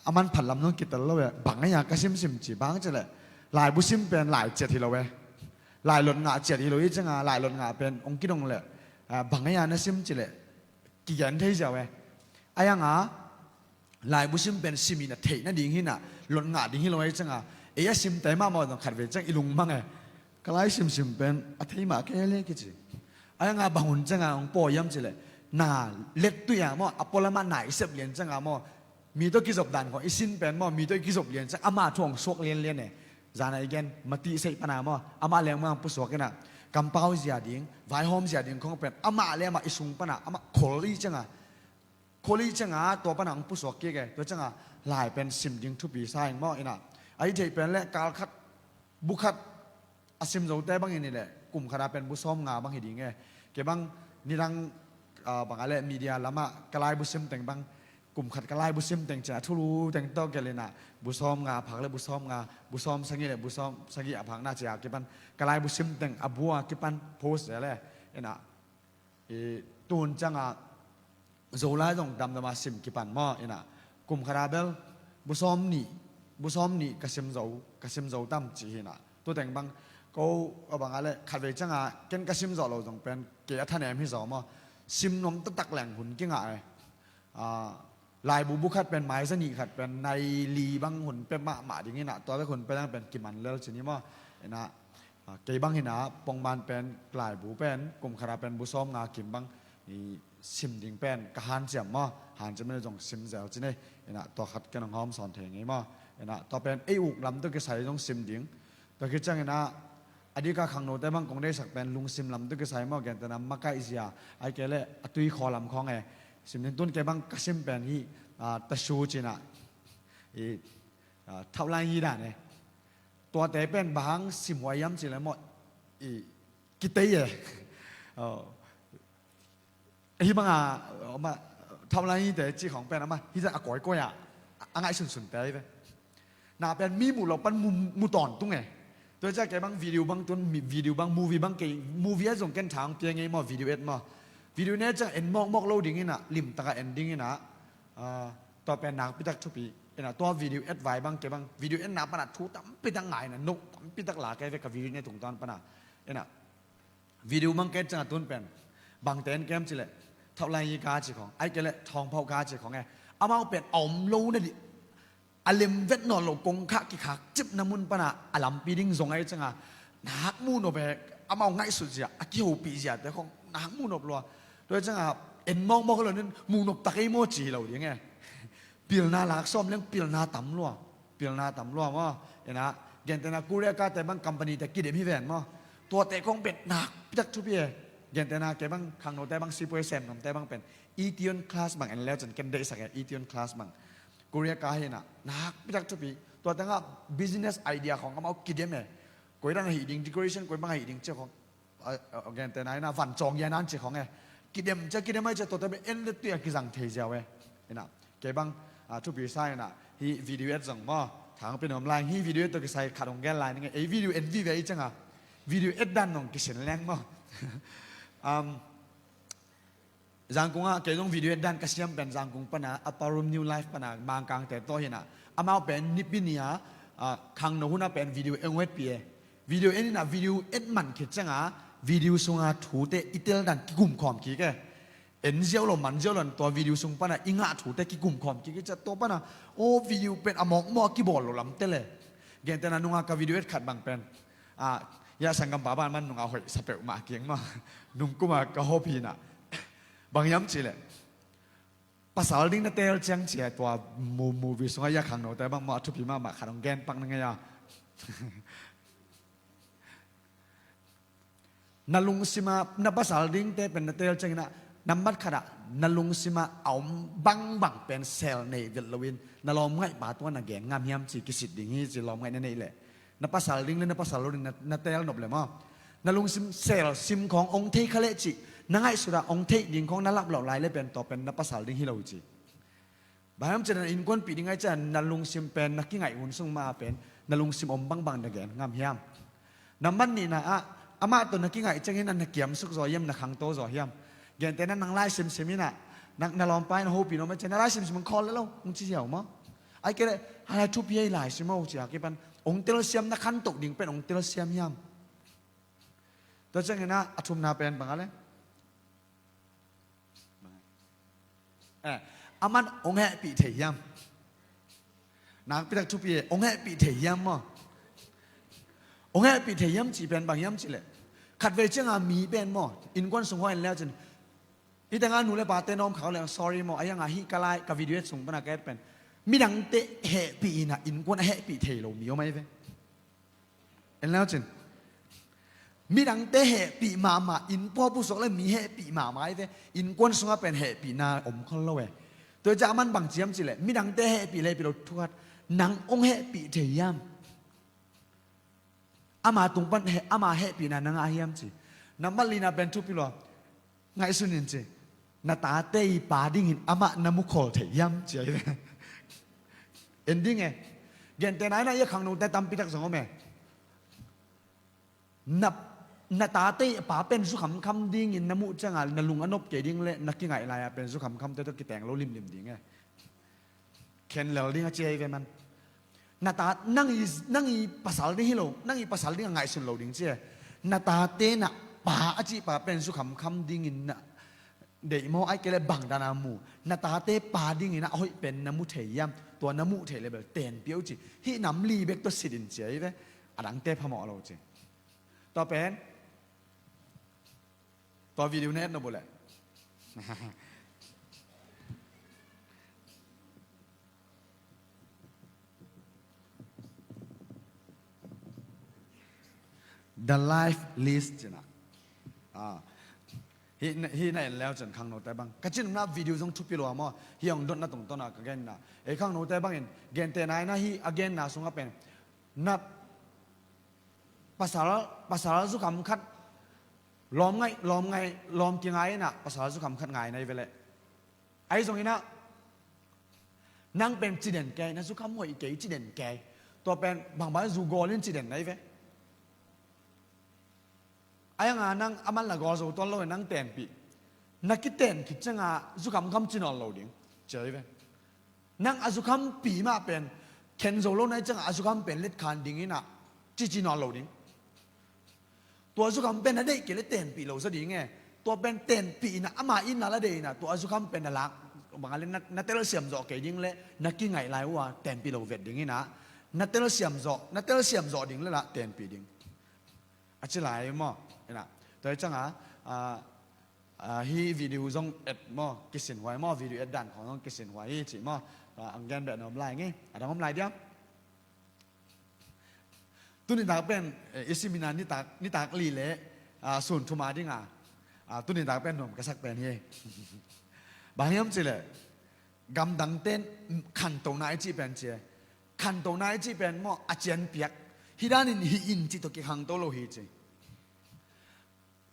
a manphat lam zong kitel lo e, bang a ia ka simsim ci bang ci leh. Laibu sim pen lai ciat hi lo e. Lai lot ngah ciat hi lo i ciangah, lai lot ngah pen, ong kidong leh, ah, bang a ia na sim ci leh. Kigen thei ziau e. A iang a, laibu sim pen sim in a theih nading hi na, lot ngah ding hi lo ahi ciangah, ei a simte mahmah zong khatvei ciang i lungmang e. Ka lai simsim pen a thei mah kei le kici. A iang a bang hun ciangah hong pawi hiam ci leh, na let tuih a maw, a pualam ah na i sep lian ciangah maw, mi tawh kizop dan khawng i sin pen maw, mi tawh i kizop lian ciang amah thu hong suak lianlian e. Zan a i gen, Matthai seih pana maw, amah leng mah hong pusuak ina, kampau zia ding, vaihawm zia ding khawng pen, amah le amah i sung pana, amah khol i ciangah, khol i ciangah, tua pana hong pusuak kik e, tua ciangah, lai pen sim ding thupi sa ing maw ina. A i theih pen le, kal khat, bu khat, a sim zote bangin i leh, kum khat a pen bu sawm nga bang hi ding e. Kei bang, nidang, ah, bang a le media lamah, ka laibu sim teng bang, kum khat ka laibu sim teng cia thulu teng tawh gelh ina, bu sawm nga phak le bu sawm nga, bu sawm sagih le bu sawm sagih a phak na cia kipan, ka laibu sim teng a bu a kipan post le le, ina, i tun ciangah, Zolai zong damdam a sim kipan maw, ina, kum khat a bel, bu sawm nih, bu sawm nih ka sim zo, ka sim zo tam ci hi na. Tu teng bang, ko, a bang a le, khatvei ciangah, ken ka sim zawh lo zong pen, kei a thanem hi zaw maw. Sim nuam taktak leng hun kingah e. Ah, laibu bu khat pen, maiza nih khat pen, nai li bang hun pia mahmah ding ina, tua bek hun pia dang pen kiman lel ci ni maw. Ina, ah, kei bang ina, pongman pen, laibu pen, kum khat a pen, bu sawm nga kim bang, i sim ding pen, ka hanciam maw, hanciam ina zong sim zel ci ni, ina, tua khat ken hong hawm sawn thei ngei maw. Ina, tua pen, ei uk lam tawh kisai zong sim ding, tua khit ciang ina, A dika khangnote bang kong deihsak pen lungsim lam tawh kisai maw, gentehna makaihzia, ahih kei leh a tuikhawh lam khawng e. Sim ding, tun kei bang ka sim pen hih, ah, tasu ci-in ah, i, ah, thauh lai hi dan e. Tuate pen bang hang simhuai hiam cih leh maw, i, kitei e. Oh. Hih banga, ama, thauh lai hite cih khawng pen ama hih zah a kawikawi a, a ngaihsunsunte hi ve. Na pen mi muh loh pan mu, mu tawntung e. Tua hi ciang kei bang video bang tun, mi, video bang, movie bang kei, movie a zong ken thang pia ngei maw, video et maw. Video ne ciang en mawkmawk lo ding in ah, limtak a en ding in ah, ah, tua pen nakpitak thupi. In ah tua video et vai bang kei bang, video etna pan ah thu tampitak ngai in ah, note tampitak la kei ve ka video ne tungtawn pan ah. In ah, video bang ka et ciang a tun pen bangte en kem cih leh, thauh lai hi ka ci khawng, ahih kei leh thawngphauh ka ci khawng e. Amau pen a om lo na dih, a lem vet nawn lo, kongkhak kikhak cipna mun pan ah a lampi ding zong ahih ciang a, nak muh nop e, amau ngaihsut zia, a kihopih ziate khawng nak muh nop lua. Tua hi ciang a en mawkmawk lo in muh nop ta kei maw ci hi lo ding e. Pilna lak sawm leng pilna tam lua. Pilna tam lua maw. In ah, gentehna Korea kate bang company te kidem hi ven maw. Tuate khawng pen nakpitak thupi e. Gentehna kei bang khangnote bang sipuai sem nuamte bang pen Itaewon Class bang en le uh cin ken deihsak e, Itaewon Class bang. Korea ka hi in ah, nakpitak thupi. Tua teng ah business idea khawng amau kidem e. Koi dan ahih ding, decoration koi bang ahih ding cih khawng, a, a, gentehna in ah van cawng ia nan ci khawng e. Kidem cia kidem ahih cia tuate bek en le tui a kizang thei ziau e. In ah, kei bang, a, thupi sa in ah, hih video et zong maw, thang pia nuam lai, hih video et tawh kisai khat hong gen lai ning e. Ei video en vive ahih ciang a, video et dan nong kisin leng maw. Um, Zangkung ah kei zong video et dan ka siam pen Zangkung pan a, Upper Room New Life pan a, Mangkangte tawh hi in ah. Amau pen Nipi ni a, ah, khangno hun ah pen video en hong etpih e. Video en in ah video et man khit ciang a, video sung a thute i tel dan kikum khawm kik e. En ziau lo, man ziau lo in tua video sung pan a i ngah thute kikum khawm kik e. Cia tua pan a, aw video pen a mawkmawk a kibawl lo lam tel e. Gentehna nung a ka video et khat bang pen, ah, ia sanggampa ban man nung a hoih sa peuhmah keng maw. Nung kum a ka hawp hi in ah. Bang hiam cih leh, pasal ding na teel ciang ci a, tua mu, movie sung a ia khangnote bang maw a thupi mahmah khat hong gen pak ning e ia. Na lungsim ah na pasal dingte pen na teel ciang in ah, nambat khat ah na lungsim ah a om bangbang pen sel nei vet lo in, na lawmngaihpa tungah na gen ngam hiam ci kisit ding hi ci, lawmngaih na neih leh. Na pasal ding le na pasal lo ding na, na teel nop leh maw. Na lungsim sel sim khawng hong thei kha leh cih na ngaihsut ah hong theih ding khawng na lap loh lai leh pen tua pen na pasal ding hi lo ci. Bang hiam cih leh na innkuanpih ding ahih ciang na lungsim pen na kingaih hun sung mah pen na lungsim om bangbang na gen ngam hiam? Nambat nihna ah, amah tawh na kingaih ciangin na kiamsuk zaw hiam, na khangto zaw hiam? Gentehna nang laisim sim in ah, na, na lawmpa in hopih nuam ahih ciang na laisim sim in khawl le lo hong ci ziau maw? Ahih kei leh, hai, thupi ei, laisim o ci a kipan hong telsiam, na khantoh ding pen hong telsiam hiam? Tua ciangin ah a thumna pen bang a leh? Eh, aman hong hehpih thei hiam? Nakpitak thupi e, hong hehpih thei hiam maw? Hong hehpih thei hiam cih pen bang hiam cih leh, khatvei ciang a mi pen maw, innkuan sung hawh en le uh cin, hih teng a nu le pate na om khak leh sorry maw, a hiang a hih ka lai, ka video et sung pan a ka et pen midangte hehpih in ah innkuan a hehpih thei lo mi om ahi ve. En le uh cin. Midangte hehpih mahmah, innpua pusuak le mi hehpih mahmah ahi ve. Innkuan sungah pen hehpihna om khol lo e. Tua hi ciang aman bang ci hiam cih leh, midangte hehpih le hehpih lo thu khat, nang hong hehpih thei hiam? Ama tung pan he, ama hehpihna na ngah hiam ci. Nambat lina pen thupi lua. Ngaihsun in ci. Na tate i pa dingin amah na mu khol thei hiam ci ahi ve. En ding e. Gentehna in ah ia khangnote tampitak zong om e. Na, na tate i pa pen zu khamkham dingin na muh ciang a na lung a nop kei ding le na kingaih lai a pen zu khamkhamte tawh kiteng lo limlim ding e. Khen lel ding a ci ahi ve man. Na ta, nang i, nang i pasal ding hi lo, nang i pasal ding a ngaihsun lo ding ci e. Na tate na pa a cih pa pen zu khamkham dingin na deih maw, ahih kei leh bang dan a mu? Na tate pa dingin a hoih pen na mu thei hiam? Tua na muh theih leh bel tenpih o ci. Hih nam li bek tawh sit in ci ahi ve. A dangte phamawh lo ci. Tua pen, tua video na et nop uh leh. The life list cina. Ah. Hi na, hi na en leu cin khangnote bang. Ka cin na video zong thupi lua maw. Hi hong dotna tungtawna ka genna. Ei khangnote bangin, gente nai na hi a genna sungah pen. Na pasal, pasal zukham khat lawm ngai, lawm ngai, lawm kingai ina, pasal zukham khat ngai na hi ve leh. Ahi zongin ah, nang pen ciden kei, na zukham hoih kei ciden kei. Tua pen bangbang zu gawl in ciden na hi ve. Ahi hanga nang a man la gawl zo tuan lo in nang tenpih. Na kiten khit cianga zukham kham ci nawn lo ding. Ci hi ve. Nang a zukhampi mah pen khen zo lo na hi cianga a zukham pen letkhan ding ina, ci ci nawn lo ding. Tua zukham pen na deih kei le tenpih lo zaw ding e. Tua pen tenpih ina ama in na la deih ina, tua zukham pen na lak bang a le na, na telsiam zawh kei ding le na kingaih lai uh a tenpih lo vet ding ina, na telsiam zawh, na telsiam zawh ding le la tenpih ding. A ci lai maw. Ina, tua hi cianga, ah, ah, hi video zong et maw, kisin huai maw, video et dan khawng zong kisin huai hi ci maw. Ah, ang gen beh na om lai nge, a dang om lai diam. Tuni tak pen, eh, i simina nitak, nitak li le, ah, sun thum a dinga, ah, tuni tak pen nuam ka sak pen hi. Bang hiam ci le, gamdang ten khantohna i cih pen ci e. Khantohna i cih pen maw, a cian piak. Hi danin hi in cih tawh kikhangto lo hi ci.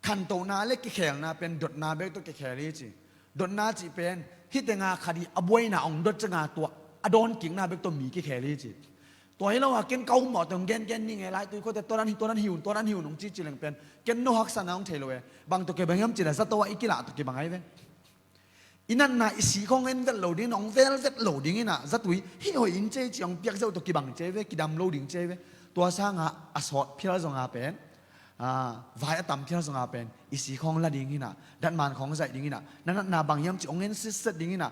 Khantohna le kikhelna pen dotna bek tawh kikhel hi ci. Dotna cih pen, hi tenga khat hi a buaina hong dot cianga tua a dawnkikna bek tawh mi kikhel hi ci. Tua hi lo a ken ka um mawh tawh hong gengen ning e, lai tui khuate tua dan hi, tua dan hi un, tua dan hi un hong ci ci leng pen, ken no haksatna hong thei lo e. Bang tawh kibang hiam ci le, zato ah i kilah tawh kibang ahi ve. I natna i si khawng en vet lo ding, nong vel vet lo ding ina, zatui hi hoih in cei ci hong piak zeuh tawh kibang cei ve, kidam lo ding cei ve. Tua sanga a sawt phial zonga pen, ah, vai a tam phial zonga pen i si khawng la ding ina, datman khawng zaih ding ina, na natna bang hiam ci hong en sitset ding ina,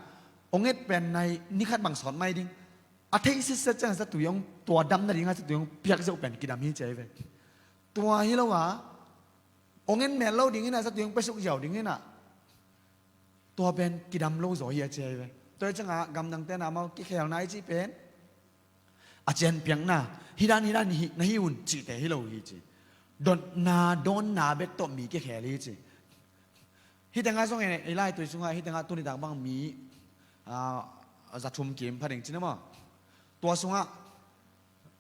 hong et pen nai ni khat bang sawt mai ding. A theih sitset ciang zatui hong tua dam nadinga zatui hong piak zeuh pen kidam hi cei ve. Tua hi lo a hong en mel lo ding ina, zatui hong piasuk ziau ding ina, tua pen kidam lo zaw hi a ci ahi ve. Tua hi cianga gamdang tena mau kikhelna i cih pen a cian piakna, hi dan hi dan hi, na hi un cihte hi lo hi ci. Dotna dawnna bek tawh mi kikhel hi ci. Hi tenga zong e, i lai tui sunga hi tenga tuni tak bang mi, ah, za thum kim pha ding ci na maw. Tua sungah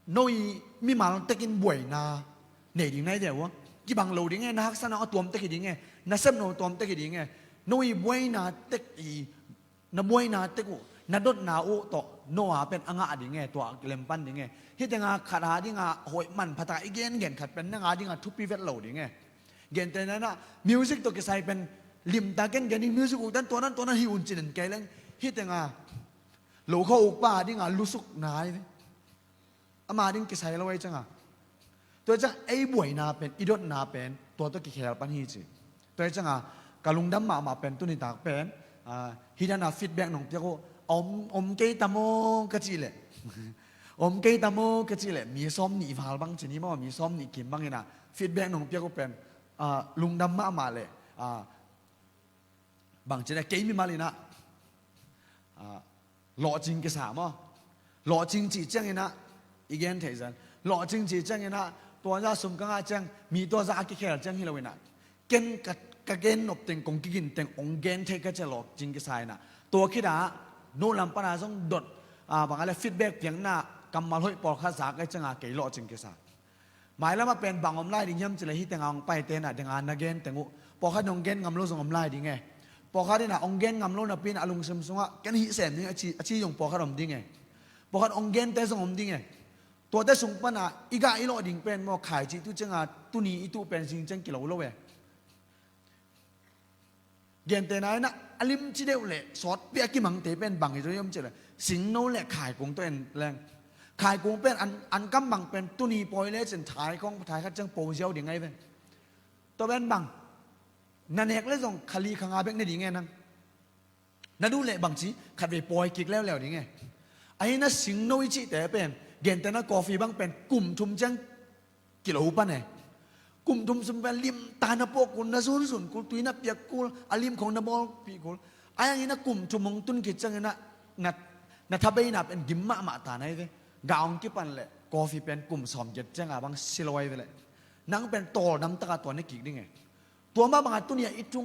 no i mimal tekin buaina nei ding nai deuh a kibang lo ding e, na haksatna a tuam tek hi ding e, na sepno tuam tek hi ding e. No i buaina tek i, na buaina tek uh, na dotna uh tawh no a pen a ngah ding e, tua lempan ding e. Hi tenga khat a dinga hoih manpha taka i gengen khat pen nang a dinga thupi vet lo ding e. Gente nana music tawh kisai pen limta ken gen ding, music uk dan tua nan tua nan hi un cinen kei leng. Hi tenga lo kho ukpa a dinga lusuk nai ve. Ama ding kisai lo ahi cianga. Tua hi cianga ei buaina pen, i dotna pen tua tawh kikhel pan hi ci. Tua hi cianga ka lungdam mahmah pen tuni tak pen, ah, hi dana feedback nong piak uh, om, om kei ta maw ka cih leh. Om kei ta maw ka cih leh, mi sawm nih val bang ci ni maw, mi sawm nih kim bang ina feedback nong piak uh pen, ah, lungdam mahmah leh, ah, bang ci leh kei mimal ina, ah, lawhcing kisa maw. Lawhcing cih ciang ina i gen theih zan. Lawhcing cih ciang ina tua za sum ka ngah ciang, mi tua za a kikhel ciang hi lo ina. Ken ka, ka gen nop teng kong kigin teng hong gen theih ka cia lawhcing kisa ina. Tua khita no lam pana zong dot, ah, bang a le feedback piakna kammal hoih pawlkhat zak ahi cianga kei lawhcing kisa. Mailamah pen bang om lai ding hiam cileh hih tenga hong paite na dinga na gen teng uh. Pawlkhat in hong gen ngam lo zong om lai ding e. Pawlkhat in a hong gen ngam lo napi in a lungsim sungah ken hih sem ding a ci, a ci zong pawlkhat om ding e. Pawlkhat hong gente zong om ding e. Tuate sung pana i gah i lawh ding pen maw, khaici tu cianga tuni i tuh pen sing ciang kilo lo e. Gente nai na a limci deuh le sawtpi a kimangte pen bang hi zo hiam cileh singno le khaikung tawh en leng. Khaikung pen an, an kam bang pen tuni pawi le cin thai khong thai khat ciang po ziau ding ahi ve. Tua pen bang na nek le zong khali khanga bek ne ding e nang. Na duh leh bangci khatvei pawi kik leuleu ding e. Ahi na singno i cihte pen, gente na coffee bang pen kum thum ciang kilo pan e. Kum thum sung pen limta na puak kul, na zunzun kul, tui na piak kul, a lim khong na bawlpih kul. Ahi hangin na kum thum hong tun khit ciangin na, na, na thabeina pen gim mahmah ta na hi ve. Gah hong kipan leh coffee pen kum sawm giat cianga bang si lo ahi ve leh. Nang pen tawldam taka tua ne kik ding e. Tua mah banga tuni-a i thu,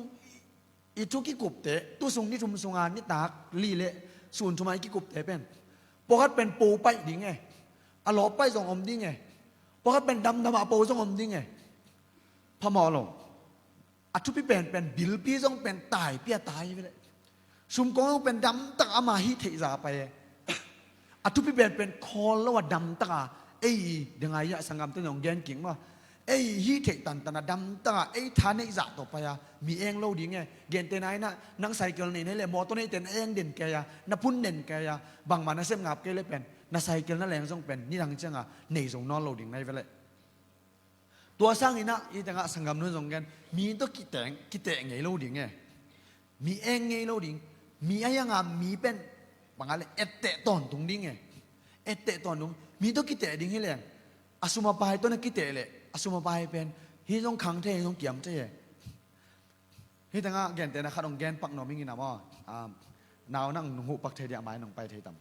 i thu kikupte, tu sung ni thum sunga nitak li le sun thuma i kikupte pen pawlkhat pen po paih ding e. A lawp paih zong om ding e. Pawlkhat pen damdam a po zong om ding e. Phamawh lo. A thupi penpen bilpi zong pen taipi a tai ve le. Sumkong zong pen damtak ama hih theih za pai e. A thupi penpen khawl lo a damtaka ei i dengai ah sanggamte nong gen king maw? Ei i hih theih tantan a damtaka ei tha neih zah tawh pai a mi eng lo ding e. Gentehna inah nang cycle nei nei le mawtaw neihte na eng den kei a, na phun den kei a, bangmah na sem ngap kei le pen na cycle na leng zong pen nidang cianga nei zo nawn lo ding nai ve le. Tua sanginah i tengah sanggamnu in zong gen, mi tawh kiteng kiteh ngei lo ding e. Mi eng ngei lo ding. Mi a hianga mi pen banga le etteh tawntung ding e. Etteh tawntung. Mi tawh kiteh ding hi leng a sum a pai tawh na kiteh leh a sum a pai pen hi zong khang thei, hi zong kiam thei e. Hi tengah gentehna khat hong gen pak nuam ing inah maw? Nau nang nong huh pak thei dia, mai nong pai thei tam?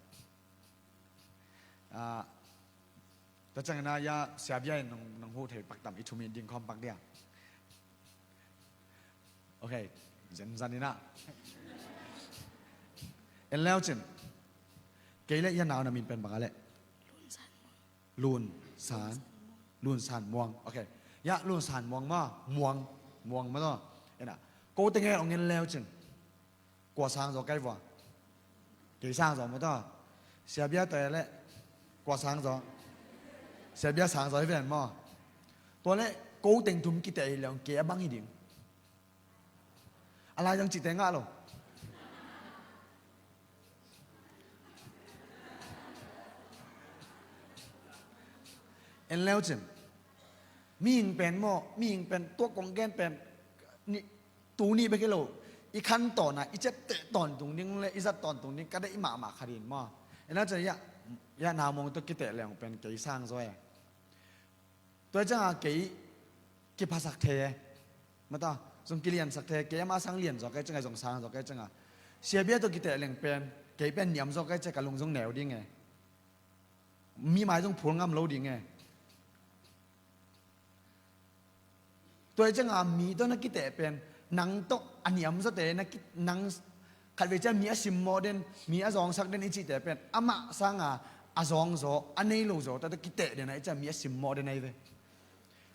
Tua ciangin ah ya Sia Bia in nong, nong huh thei pak tam, i thumi ding khawm pak dia. Ok, zenzen inah en leu cin. Kei le ya nau na min pen banga le Lun San. Lun San Muang. Ok. Ya Lun San Muang ma, Muang, Muang ma taw. Ena. Ko tenge ong en leu cin. Kua sang zaw kai vua? Kei sang zaw maw taw? Sia Bia taw le kua sang zaw? Sia Bia sang zaw hi ven maw? Tua le ko teng thum kiteh hi le ong kei a bang hi ding. A lai zang cihte ngah lo. En leu cin. Mihing pen maw, mihing pen tua kong gen pen ni, tu ni bek hi lo. I khan tawna i ciapteh tawntung ding le i zat tawntung ding ka deih mahmah kha din maw? En leu cin, ya, ya nau mong tawh kiteh leng pen kei sang zaw e. Tua cianga kei kiphasak thei e. Mata zong kiliansak thei e. Kei ama sang lian zaw kei cianga zong sang zaw kei cianga Sia Bia tawh kiteh leng pen kei pen niam zaw kei cia ka lung zong neu ding e. Mi mai zong phul ngam lo ding e. Tua hi cianga mi tawh na kiteh pen nang tawh a niam zawte na ki, nang khatvei ciang mi a simmawh den, mi a zawngsak den i cihte pen amah sanga a zawng zaw, a nei lo zaw tawh kiteh den ahi ciang mi a simmawh den ahi ve.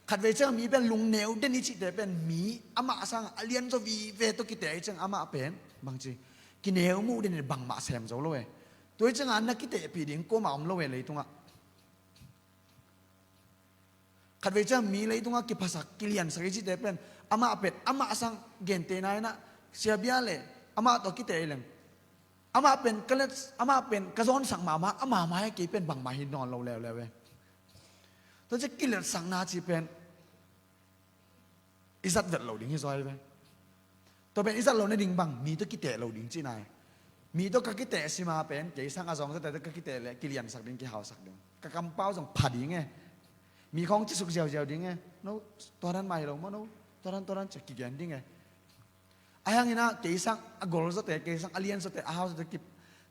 Khatvei ciang mi pen lungneu den i cihte pen mi amah sanga a lian zaw vive tawh kiteh ahi ciang amah pen bangci kineu muh den in bangmah sem zo lo e. Tua hi cianga na kitehpih ding kuamah om lo e leitungah. Khatvei ciang mi leitungah kiphasak kiliansak i cihte pen amah pen amah sang gentehna inah Sia Bia le amah tawh kiteh i leng amah pen ka let, amah pen ka zawnsak mahmah, amah mai a kei pen bangmah hi nawn lo leuleu e. Tua ciah kiletsakna cih pen i zat vet lo ding hi zaw hi ve. Tua pen i zat lo nading bang mi tawh kiteh lo ding cihna hi. Mi tawh ka kiteh sima pen kei sang a zawng zawte tawh ka kiteh le kiliansak ding, kihausak ding, ka kampau zong pha ding e. Mi khawng cisuk ziauziau ding e. No, tua dan mah hi lo maw, no, tua dan, tua dan cia kigen ding e. Ahi hanginah kei sang a gol zawte, kei sang a lian zawte, a hau zawte ki,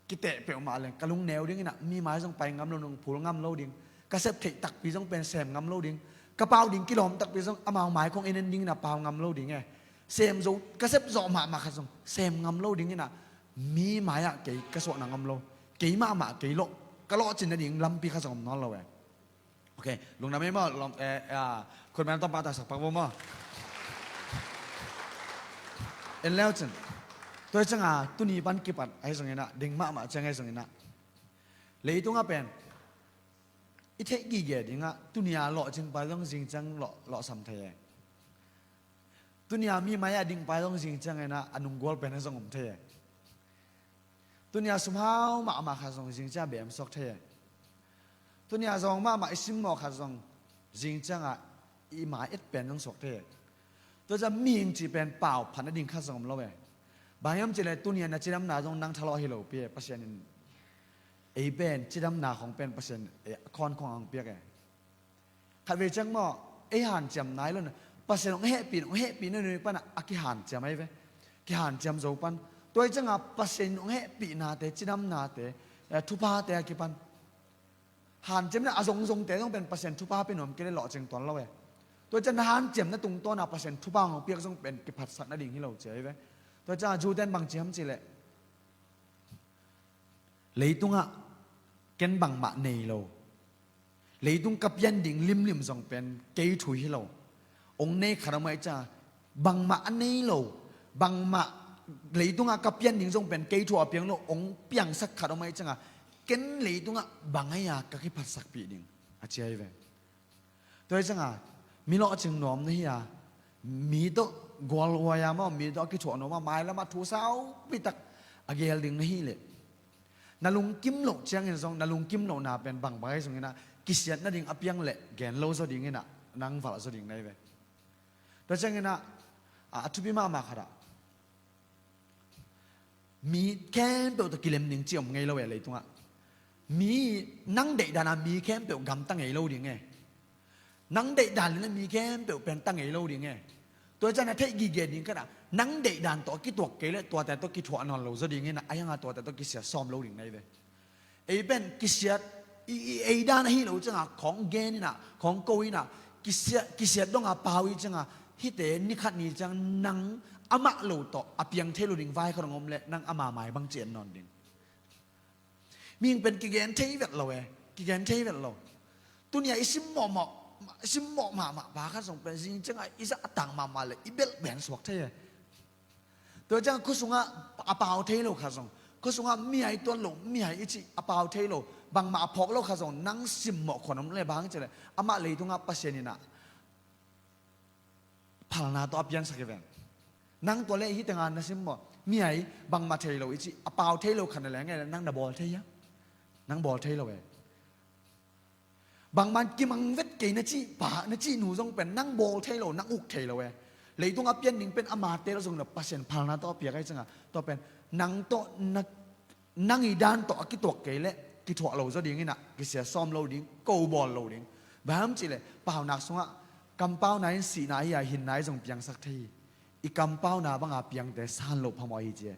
kiteh peuhmah leng ka lungneu dinginah mi mai zong pai ngam lo, nong phul ngam lo ding. Ka sep theih takpi zong pen sem ngam lo ding. Ka pau ding kilawm takpi zong amau mai khong en en dinginah pau ngam lo ding e. Sem zo, ka sep zawh mahmah khat zong sem ngam lo dinginah mi mai-ah kei ka suahna ngam lo. Kei mahmah kei lawh, ka lawhcin nading lampi khat zong om nawn lo e. Ok, lungdam ei maw, lawm, eh, eh, khutmel tawh pahtaksak pak vo maw. En leu cin. Tua hi cianga tuni pan kipat ahi zonginah, ding mahmah ciang ahi zonginah, leitungah pen i theih gige dingah tunia lawhcing pai zong zing ciang lawh, lawhsam thei e. Tunia mi mai-ah ding pai zong zing cianginah a nunggual pen a zong om thei e. Tunia sumhau mahmah khat zong zing ciang bemsuak thei e. Tunia zawng mahmah i simmawh khat zong zing ciangah i mai et pen zong suak thei e. Tua ciang mihing cih pen pau phat nading khat zong om lo e. Bang hiam cihleh tunia na cidamna zong nang thalawh hi lopi e. Pasian in ei pen cidamna khong pen Pasian in ei a khawn khong a hong piak e. Khatvei ciang maw, ei hanciam nai lo na. Pasian hong hehpih, hong hehpih nunui panah a kihanciam ahi ve. Kihanciam zo pan. Tua hi cianga Pasian hong hehpihnate, cidamnate, eh, thuphate a kipan hanciam na a zongzongte zong pen Pasian thupha pe nuam kei le lawhcing tuan lo e. Tua ciang na hanciamna tungtawna Pasian thupha hong piak zong pen kiphatsak nading hi lo ci ahi ve. Tua ciang Jew ten bang ci hiam cih leh, leitungah ken bangmah nei lo. Leitung ka pian ding limlim zong pen kei thu hi lo. Hong nei khat om ahih ciangin bangmah a nei lo. Bangmah leitungah ka pian ding zong pen kei thu a piang lo. Hong piangsak khat om ahih ciangin ken leitungah bang ahi a ka kiphatsakpih ding a ci ahi ve. Tua hi ciangin mi lawhcing nuam na hi a, mi tawh gualhuai a maw, mi tawh a kithuah nuam a, mailam ah thu saupi tak a geel ding na hih leh, na lungkim loh ciangin zong, na lungkim lohna pen bangbang ahi zongin ah, kisiat nading a piang leh gen lo zaw dingin ah, nang valh zaw ding na hi ve. Tua ciangin ah, a, a thupi mahmah khat ah, mi khempeuh tawh kilem ding cih om ngei lo e leitungah. Mi, nang deih dan a mi khempeuh gamta ngei lo ding e. Nang deih dan leh na mi khempeuh pen ta ngei lo ding e. Tua ciang na theih gige ding khat ah, nang deih dan tawh a kituak kei leh tuate tawh kithuah nawn lo zaw dingin ah, ahi hang a tuate tawh kisiat sawm lo ding na hi ve. Ei pen kisiat, i, i, ei dan ahi lo ciangin ah, khawng gen in ah, khawng ko in ah, kisiat, kisiat dong a pau i ciangin ah, hihte ni khat ni ciang nang amah lo tawh a piang thei lo ding vai khat hong om leh, nang ama mai bangci en nawn ding. Mihing pen kigen thei vet lo e, kigen thei vet lo. Tuni a i sim mawhmawh, sim mawh mahmah pa khat zong pen zing ciangin ah i zahtak mahmah leh i belh pen suak thei e. Tua ciang khuasungah a pau thei lo khat zong, khuasungah mihai tuat lo, mihai i cih a pau thei lo, bangmah a phawk lo khat zong nang simmawh khuan om leh bang ci leh, amah leitungah Pasian in ah phalna tawh a piansak hi ven. Nang tua leh hih tengah na simmawh, mihai bangmah thei lo i cih a pau thei lo khat na leng e, nang na bawl thei hiam? Nang bawl thei lo e. Bangmah kimang vet kei na cih pa, na cih nu zong pen nang bawl thei lo, nang uk thei lo e. Leitung a pian ding pen amate lo zong lo, Pasian phalna tawh a piak ahi ciangin ah, tua pen nang tawh na, nang i dan tawh a kituak kei leh kithuah lo zaw dingin ah, kisiat sawm lo ding, ko bawl lo ding. Bang hiam cih leh, paunak sungah kampauna in sihna hi a, hinna in zong piangsak thei hi. I kampauna bang a piangte san loh phamawh hi ci e.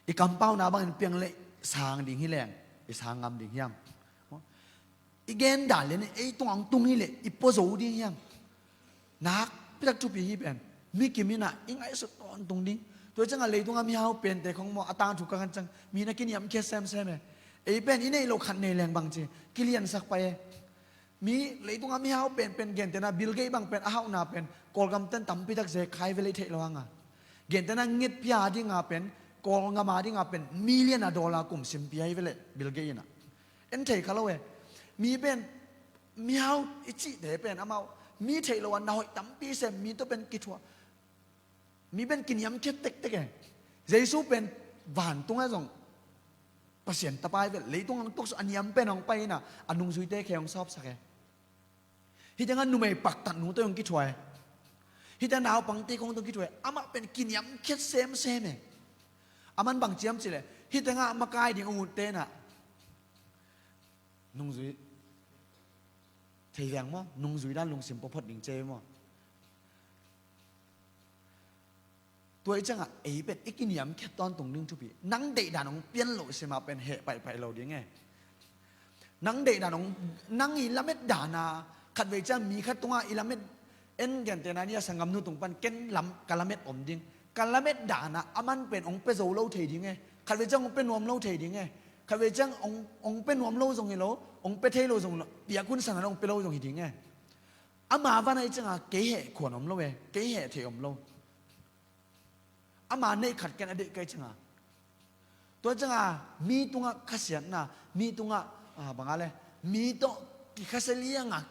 I kampauna bangin piang leh sang ding hi leng, i sang ngam ding hiam? I gen dan leh ei tungah hong tung hi leh i pua zo ding hiam? Nakpi tak thupi hi pen. Mi kim in ah i ngaihsut tawntung ding. Tua ciangin ah leitungah mihau pente khawng maw, a tangthu ka khan ciang, mi na kiniamkhiat semsem e. Ei pen i neih loh khat nei leng bang ci, kiliansak pah e. Mi, leitungah mihau penpen, gentehna Bill Gates bang pen a hauhna pen Kawlgam ten tampi tak ze khai ve leh i theih loh hang a. Gentehna ngetphia ding a pen, Kawlgam a ding a pen million a dollar kum sim pia hi ve leh Bill Gates in ah. En thei kha lo e. Mi pen mihau i cihte pen amau mi theih loh a na hoih tampi sem, mi tawh pen kithuah. Mi pen kiniamkhiat tektek e. Jesu pen vantungah zong Pasian Tapa hi ve, leitung hong tuksuak a niam pen hong pai in ah, a nungzuite khe hong sawpsak e. Hih tengah numei paktatnu tawh hong kithuah e. Hih tengah naupangte khawng tawh hong kithuah e. Amah pen kiniamkhiat semsem e. Aman bang ci hiam cih leh, hih tengah makai ding a utte in ah, nungzui thei veng maw, nungzui dan lungsim pawphot ding ci maw. Tua i ciangin ah ei pen i kiniamkhiat tawntung ding thupi. Nang deih dan hong pian loh sim a pen heh paihpaih lo ding e. Nang deih dan hong, nang i lamet dan a, khatvei ciang mi khat tungah i lamet, en gentehna ni a sanggamnu tung pan ken lam, ka lamet om ding. Ka lamet dan a, aman pen hong pia zo lo thei ding e. Khatvei ciang hong pia nuam lo thei ding e. Khatvei ciang hong, hong pia nuam lo zong hi lo, hong pia thei lo zong hi lo, piak hun sang a hong pia lo zong hi ding e. Ama van ahih ciangin kei heh khuan om lo e, kei heh theih om lo. Ama neih khat ken a deih ka hih ciangin. Tua ciangin mi tungah khasiatna, mi tungah, ah, bang a le, mi tawh kikhasia liang a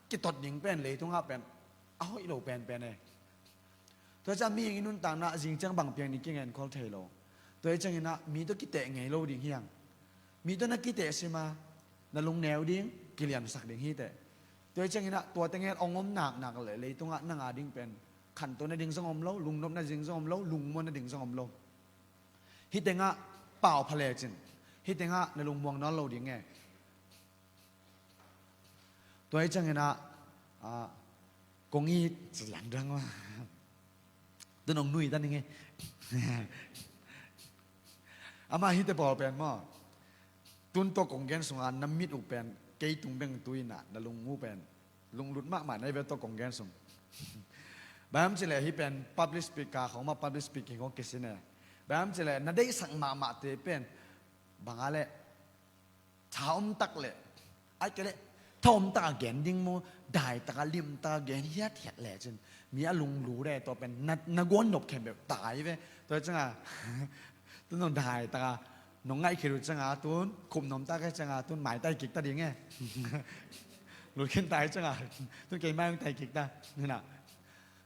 kitot ding pen leitungah pen a hoih lo penpen e. Tua ciang mihing i nuntakna zing ciang bang piang ding kingenkhol thei lo. Tua hi ciangin ah mi tawh kiteh ngei lo ding hi hang. Mi tawh na kiteh sim a, na lungneu ding, kiliansak ding hi teh. Tua hi ciangin ah tua teng hen hong om naknak leh leitungah nang a ding pen khanto nading zong om lo, lungnop nading zong om lo, lungmuan nading zong om lo. Hih tengah pau pha lecin, hih tengah na lungmuang nawn lo ding e. Tua hi ciangin ah, ah, kong it ci liang dang la. Tun hong nui ta ning e. Amah hihte pawl pen maw, tun tua kong gen sungah na mit uh pen kei tung beng tu in ah na lung mu pen lunglut mahmah na hi ve tawh kong gen sung. Bang hiam cih leh hih pen public speaker khawng mah, public speaking khawng kisin e. Bang hiam cih leh na deihsak mahmahte pen bang a leh tha om tak leh, ai kei leh tha om tak a gen ding maw, dai tak a lim tak a gen hiathiat lecin mi a lunglut e, tua pen na, na guan nop khempeuh tai ve. Tua hi ciang a tun nong dai tak a nong ngaih khit uh ciang a tun khup nuam tak a ciang a tun maitai kik ta ding e. Lut khin tai ciang a tun kei mai hong tai kik ta. Hi na.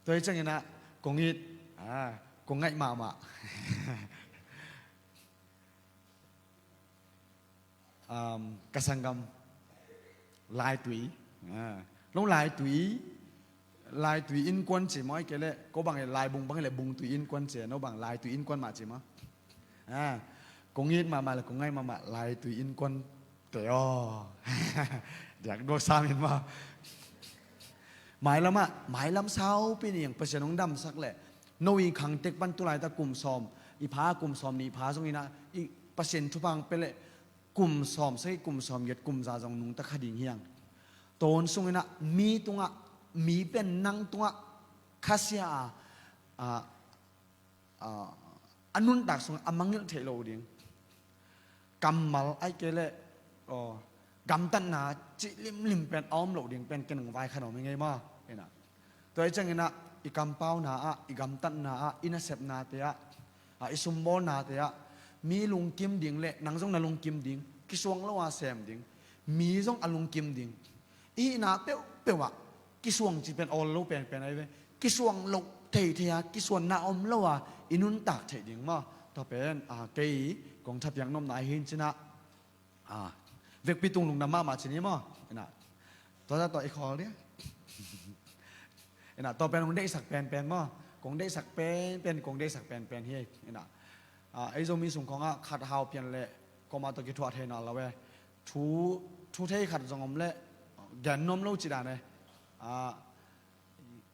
Tua hi ciangin ah kong it, ah, kong ngaih mahmah. Um, ka sanggam Laitui, ah, no Laitui, Laitui innkuan ci maw, ai kei leh ko bang e Laibung bang e leh Bungtui innkuan ci, no bang Laitui innkuan mah ci maw. Ah, kong it mahmah leh kong ngaih mahmah Laitui innkuan te aw. Diak duak sam in maw. Mailam ah, mailam saupi ni ang Pasian hong damsak leh no i khang tek pan tu laitak kum sawm i pha, kum sawm nih pha zong in ah i Pasian thupha hong pia leh kum sawm sagih, kum sawm giat, kum za zong nungta kha ding hi ang. Tua hun sung in ah mi tungah, mi pen nang tungah khasia a, a, a, a nuntak sungah a mangngilh theih loh ding kammal ai kei leh, aw, gamtatna cih limlim pen a om loh ding pen ken hong vaikhak nuam ing ei maw. Hi na. Tua hi ciangin ah i kampauna ah, i gamtatna ah, i nasepnate ah, ah, i sumbawlnate ah mi lungkim ding leh nang zong na lungkim ding, kisuang lo a sem ding, mi zong a lungkim ding. I hihna peuhpeuh ah kisuang cih pen awl lo penpen ahi ve. Kisuang loh theithei a, kisuanna om lo a i nuntak theih ding maw. Tua pen, ah, kei kong thapiak nopna ahi hi in cin ah, ah, vekpi tung lungdam mahmah ci ni maw. Hi na. Tua zah tawh i khawl dia. Hi na, tua pen kong deihsak penpen maw. Kong deihsak penpen, kong deihsak penpen hi. Hi na. Ah, ei Zomi sung khawng ah khat hau pian leh kuamah tawh kithuah thei nawn lo e. Thu, thu thei khat zong om leh gen nuam lo ci dan e. Ah,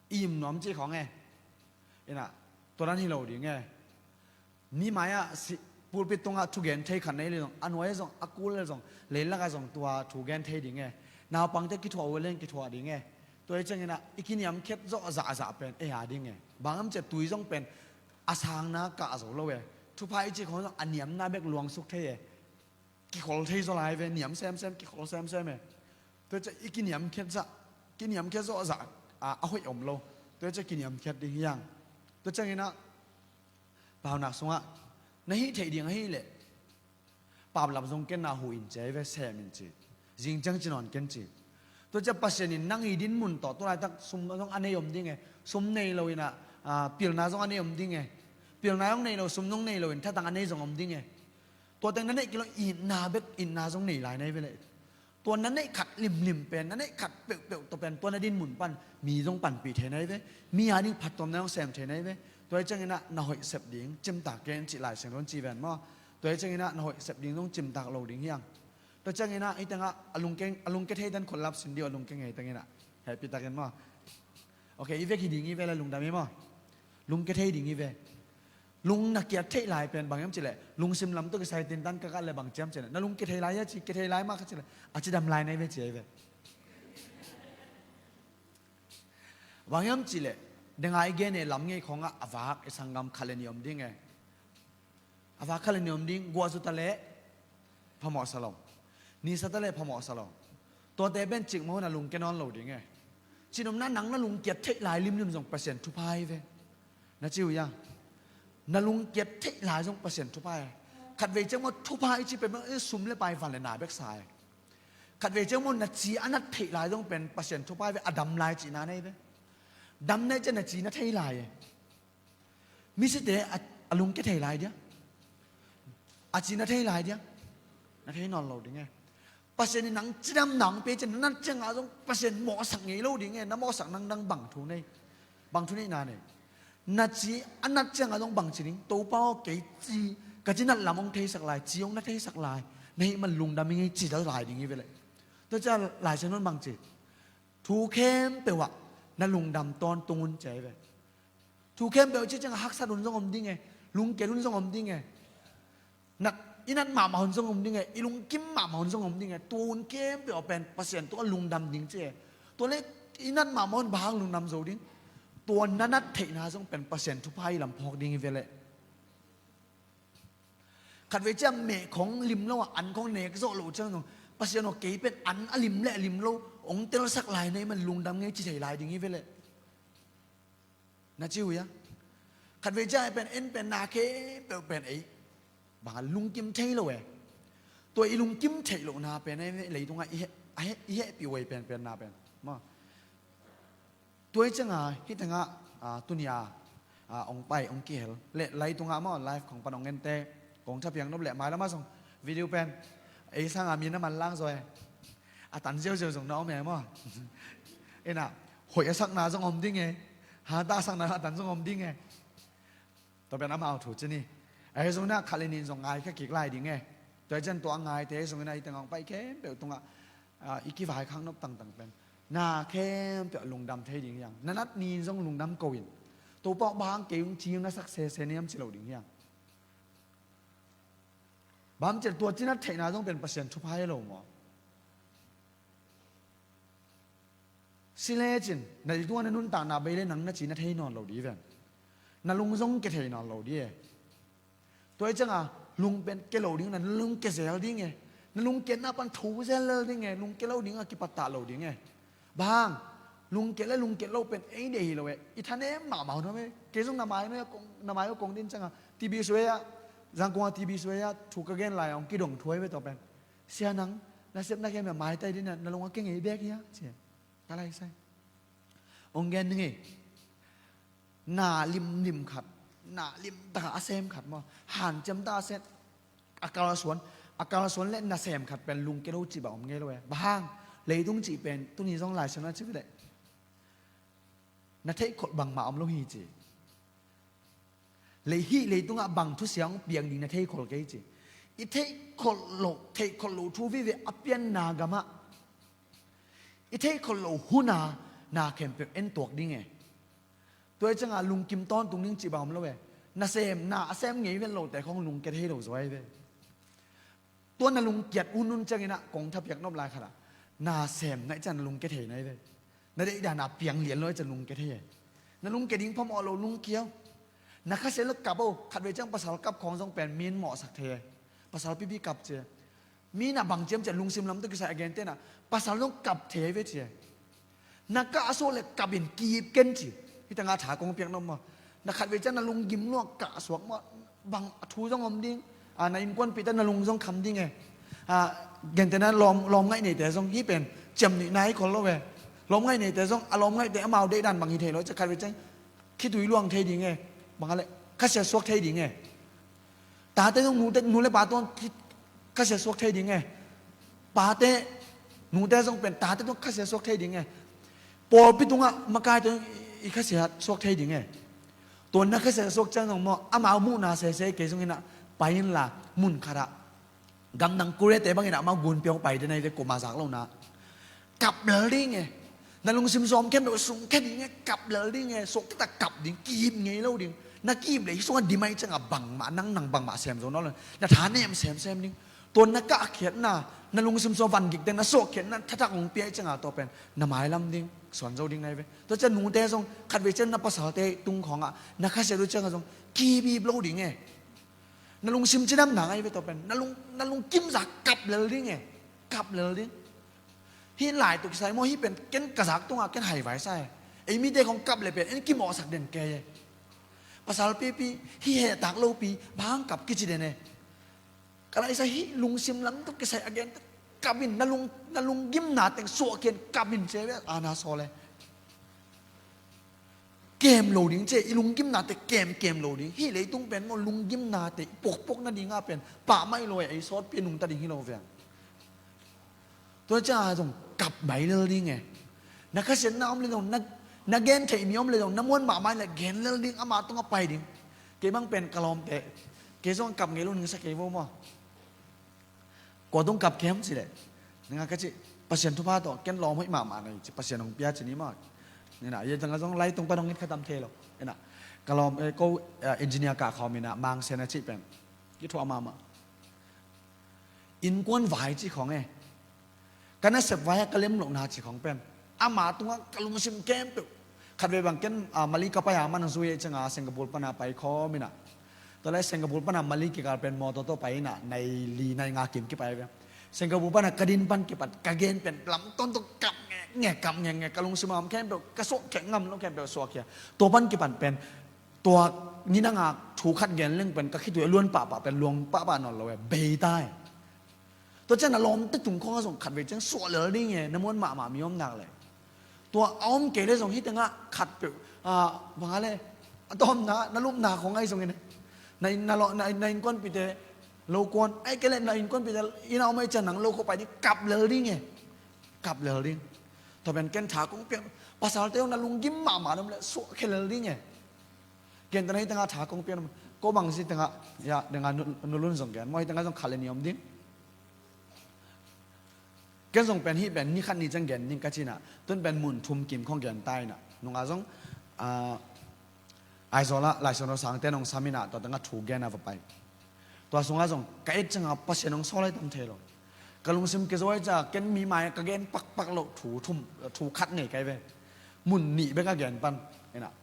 im nuam cih khawng e. Hi na, tua dan hi lo ding e. Mi mai ah si, pulpit tungah thugen thei khat nei leh zong, a nuai ah zong, a kul ah zong, leilak ah zong tua thugen thei ding e. Naupangte kithuah uh leng kithuah ding e. Tua hi ciangin ah i kiniamkhiat zawh zahzah pen ei a ding e. Bang hiam cih leh tui zong pen a sangna kah zo lo e. Thupha i cih khawng zong a niamna bek luangsuk thei e. Kikhol thei zaw lai ve, niam semsem, kikhol semsem e. Tua hi ciang i kiniamkhiat zah, kiniamkhiat zawh zah a, a hoih om lo. Tua hi ciang kiniamkhiat ding hi ang. Tua ciangin ah paunak sungah na hih theih ding ahih leh paplap zong ken na huh in ci ahi ve, sem in ci. Zing ciang ci nawn ken ci. Tua ciang Pasian in nang i dinmun tawh tu laitak sum zong a nei om ding e. Sum nei lo in ah, ah, pilna zong a nei om ding e. Pilna zong nei lo, sum zong nei lo in thatang a nei zong om ding e. Tua teng na neih kei lo, itna bek, itna zong nei lai na hi ve leh. Tua na neih khat limlim pen, na neih khat peuhpeuh tawh pen tua na dinmun pan mi zong panpih thei na hi ve. Mi a ding phattuamna zong sem thei na hi ve. Tua hi ciangin ah na hoih sep ding cimtak ken cih Lai Siangtho in ci ven maw. Tua hi ciangin ah na hoih sep ding zong cimtak lo ding hi ang. Tua ciangin ah hih tengah a lungke, a lungke thei ten khut lap sin dih uh, a lungke ngei tengin ah. Hehpih takin maw. Ok, i vek hi ding hi ve leh lungdam hi maw. Lungke thei ding hi ve. Lung na kiat theih lai pen bang hiam cih leh, lungsim lam tawh kisai tintan ka kah leh bang ci hiam cih leh, na lung kia thei lai hia ci, kia thei lai mah ka cih leh, a cidam lai na hi ve ci hi ve. Bang hiam cih leh, deng a i gen e, lam ngei khawng ah a vak i sanggam khat leh nih om ding e. A vak khat leh nih om ding, guah zu ta leh phamawh sa lo. Nisa ta leh phamawh sa lo. Tuate pen cikmah hun a lung kia nawn lo ding e. Cihnopna nang na lung kiat theih lai limlim zong Pasian thupha hi ve. Na ci uh hia? Na lung kiat theih lai zong Pasian thupha hi. Khatvei ciang maw thupha i cih pen maw, eh, sum leh pai, van leh na bek sa hi. Khatvei ciang maw na ci a nat theih lai zong pen Pasian thupha hi ve, a dam lai cihna na hi ve. Dam na hih ciang na ci na thei lai e. Misite a, a lung kia thei lai dia? A ci na thei lai dia? Na thei nawn lo ding e. Pasian in nang cidamna hong pia ciang na nat ciangah zong Pasian mawhsak ngei lo ding e. Na mawhsak nang dang bang thu nei? Bang thu neihna nei? Na ci a nat ciangah zong bang ci ding? Topa aw, kei ci, ka ci nat lam hong theisak lai, ci hong na theisak lai. Na hih man lungdam ing ei ci ta lai ding hi ve leh. Tua ciang Lai Siangtho in bang ci? Thu khempeuh ah na lungdam tawntung un ci hi ve. Thu khempeuh cih ciangah haksat hun zong om ding e, lungkiat hun zong om ding e. Na, I nat mahmah hun zong om ding e, i lungkim mahmah hun zong om ding e. Tua hun khempeuh pen Pasian tungah lungdam ding ci e. Tua le i nat mahmah hun bang hang lungdam zo ding? Tua na nat theihna zong pen Pasian thupha i lam phawk ding hi ve leh. Khatvei ciang meh khong lim lo a, an khong nek zawh loh ciang zong, Pasian aw, kei pen an a lim le a lim lo hong telsak lai na hih man lungdam ing ci thei lai ding hi ve leh. Na ci uh hia? Khatvei ciang pen en pen na khempeuh pen ei bang a lungkim thei lo e. Tua i lungkim theih lohna pen ei leitungah i heh, a heh, i hehpih uh ei penpenna pen maw. Tua hi ciangin hih tengah, a, tuni a, a, hong pai hong kihel le lai tungah maw, live khong pan hong ente, kong thapiak nop leh mai lamah zong video pen ei sangin mi na manlang zaw e. A tan ziauziau zong na om e maw. Inah hoih a sakna zong om ding e. Hat a sakna a tan zong om ding e. Tua pen amau thu ci ni. Ahi zongin ah khat le nih in zong ngai kha kik lai ding e. Tua hi ciang tua a ngaite ahi zongin ah hih tengah hong pai khempeuh tungah, a, i kivaikhak nop tangtang pen na khempeuh lungdam thei ding hi hang. Na nat ni in zong lungdam ko in. Topa aw, bang hang kei hong ci hong na sak sese na hiam ci lo ding hi hang. Bang hang ci leh tua ci nat theihna zong pen Pasian thupha hi lo maw? Si lecin na leitungah na nuntakna bei le nang na ci na thei nawn lo ding hi ven. Na lung zong kia thei nawn lo ding e. Tua hi ciangin lung pen kia lo ding, na lung kia zel ding e. Na lung kiatna pan tho zel lel ding e. Lung kia lo ding a kipattah lo ding e. Bang hang? Lung kia le lung kia lo pen ei deih hi lo e. I thanem mahmah hun om e. Kei zong na mai, na mai uh kong din ciangin T B Square ah, Zangkong ah T B Square ah thu ka gen lai a hong kidong thu ahi ve tua pen. Sia, nang na sepna khempeuh maitai ding a, na lung a kia ngei bek hia ci e. Ka lai sai. Hong gen ning e. Na limlim khat, na limtak a sem khat maw, hanciam tak a sem, a kalsuan, a kalsuan le nasem khat pen lungkia lo cih bang om ngei lo e. Bang hang? Leitung cih pen tuni zong Lai Siangtho na ci ve leh na theihkholh bangmah om lo hi ci. Lei hih leitungah bang thusia hong piang ding na theihkholh kei ci. I theihkholh loh, theihkholh loh thu vive a pianna gamah i theihkholh loh hun a na khempeuh en tuak ding e. Tua hi ciangin lungkim tawntung ding cih bang om lo e. Nasem, na a sem ngei ven lote khong lungkia thei lo zaw hi ve. Tua na lungkiat hun hun ciangin ah kong thapiak nop lai khat ah, na sem na hih ciang na lungkia thei na hi ve. Na deihdan a piang lian lo hih ciang lungkia thei e. Na lungkia ding phamawh lo lungkia o. Na khasia lo kap o, khatvei ciang pasal kap khong zong pen mi in mawhsak thei e. Pasal pipi kap ci e. Mi in ah bang ciam ciah lungsim lam tawh kisai a gente in ah pasal zong kap thei ve ci e. Na kah a suak le kap in kip ken ci. Hih tengah tha kong piak nop maw. Na khatvei ciang na lunggim lua kah suak maw, bang a thu zong om ding. A, na innkuanpihte na lung zong kham ding e. A, gentehna lawm, lawm ngaih neite zong hih pen ciamnuihna hi khol lo ve. Lawm ngaih neite zong a lawm ngaihte amau deihdan bang hi thei lo ciah khatvei ciang khitui luang thei ding e. Bang a le khasia suak thei ding e. Tate zong nute, nu le pa tungah khasia suak thei ding e. Pate, nute zong pen tate tungah khasia suak thei ding e. Pawlpi tungah makaite i khasia suak thei ding e. Tua na khasia suak ciang zong maw, amau muhna sese kei zong in ah pai inla mun khat ah, gamdang Koreate bangin ah amau gunpi hong pai den a hi ve, kuamah zak lohna. Kap lel ding e. Na lungsim zawm khempeuh sungkhia ding e, kap lel ding e, suak taktak kap ding, kihip ngei lo ding. Na kihip le hih sungah dim ahih ciangin bangmah, nang nang bangmah sem zo nawn lo. Na thanem semsem ding. Tua na kahkhiatna, na lungsim sungah vangikte na suahkhiatna thathak hong pia ahih ciangin tua pen na mailam ding, suan zo ding na hi ve. Tua ciang nute zong khatvei ciang na pasalte tung khawngah na khasiat uh ciangin zong kihip lo ding e. Na lungsim cidamna ngai ve tua pen. Na lung, na lungkimza kap lel ding e. Kap lel ding. Hih lai tawh kisai maw, hih pen ken ka zak tungah ken haivai sa e. Ei mite khong kap le pen en kimawhsak den kei e. Pasal pipi, hih hehtak lopi, bang kap kici den e. Ka lai sa hih lungsim lam tawh kisai a gen kap in, na lung, na lunggimna teng suahkhiat kap in ci e ve, ana sawl e. Kem lo ding ci e, i lunggimnate kem, kem lo ding. Hih leitung pen maw, lunggimnate i puakpuak nadingah pen pahmah hi lo e, ei sawtpi a nungta ding hi lo ve. Tua ciang a zong kap mai lel ding e. Na khasiatna om le zong, na, na gen theih mi om le zong, na muan mahmah le gen lel ding, ama tungah pai ding. Kei bang pen ka lawmte, kei zong kap ngei lo ning sa kei vo maw. Kua tung kap kem ci leh, nang a ka ci, Pasian thupha tawh ken lawm hoih mahmah na hi ci, Pasian hong pia ci ni maw. Ina, ye tang a zong lai tung pan hong it khatam thei lo. Ina, ka lawm, eh, ko, eh, engineer kah khawm ina, Mang Sen a cih pen kithuah mahmah. Innkuan vai cih khawng e, ka nasep vai-ah ka lem lohna cih khawng pen, ama tungah ka lungsim khempeuh. Khatvei bang ken, ah, Malay ka pai a, amah zui ahih ciangin Singapore pana pai khawm in ah. Tua leh Singapore pana Malay kikal pen mawtaw tawh pai in ah, nai li nai nga kim kipai ve. Singapore pana ka din pan kipan, ka gen pen lam tawntung kap ngekngek, kap ngekngek, ka lungsim a om khempeuh, ka suahkhia ngam loh khempeuh suahkhia. Tua pan kipan pen, tua ni nang a thu khat gen leng pen ka khitui a luan pahpah pen luang pahpah nawn lo e, bei ta e. Tua ciang na lawmte tung khawng ah zong khatvei ciang suah lel ding e, na muan mahmah mi om nak leh. Tua a om kei leh zong hih tengah khatpeuh, ah, bang a leh, a tawpna, na lupna khawng ahi zongin, na inn, na lo, na, na innkuanpihte lo kuan, ahih kei leh na innkuanpihte inn a om ahih ciang nang lo khawng pai ding, kap lel ding e. Kap lel ding. Tua pen ken tha kong piak, pasalte zong na lunggim mahmah na om leh suahkhia lel ding e. Gentehna hih tengah tha kong piak, ko bang ci tengah, ya, tengah nu, nu Lun zong gen maw, hih tengah zong khat leh nih om ding. Ken zong pen hih pen ni khat ni ciang gen ding ka ci in ah, tun pen mun thum kim khawng gen ta in ah. Nungah zong, ah, Aizawl ah Lai Siangtho sangte nong sam in ah, tua tengah thu gen a va pai. Tua sungah zong ka et ciangah Pasian hong sawl ahi tam thei lo. Ka lungsim kizo ahih ciangah ken mi mai-ah ka gen pakpak loh thu thum, thu khat nei ka hi ve. Mun nih bek a gen pan in ah.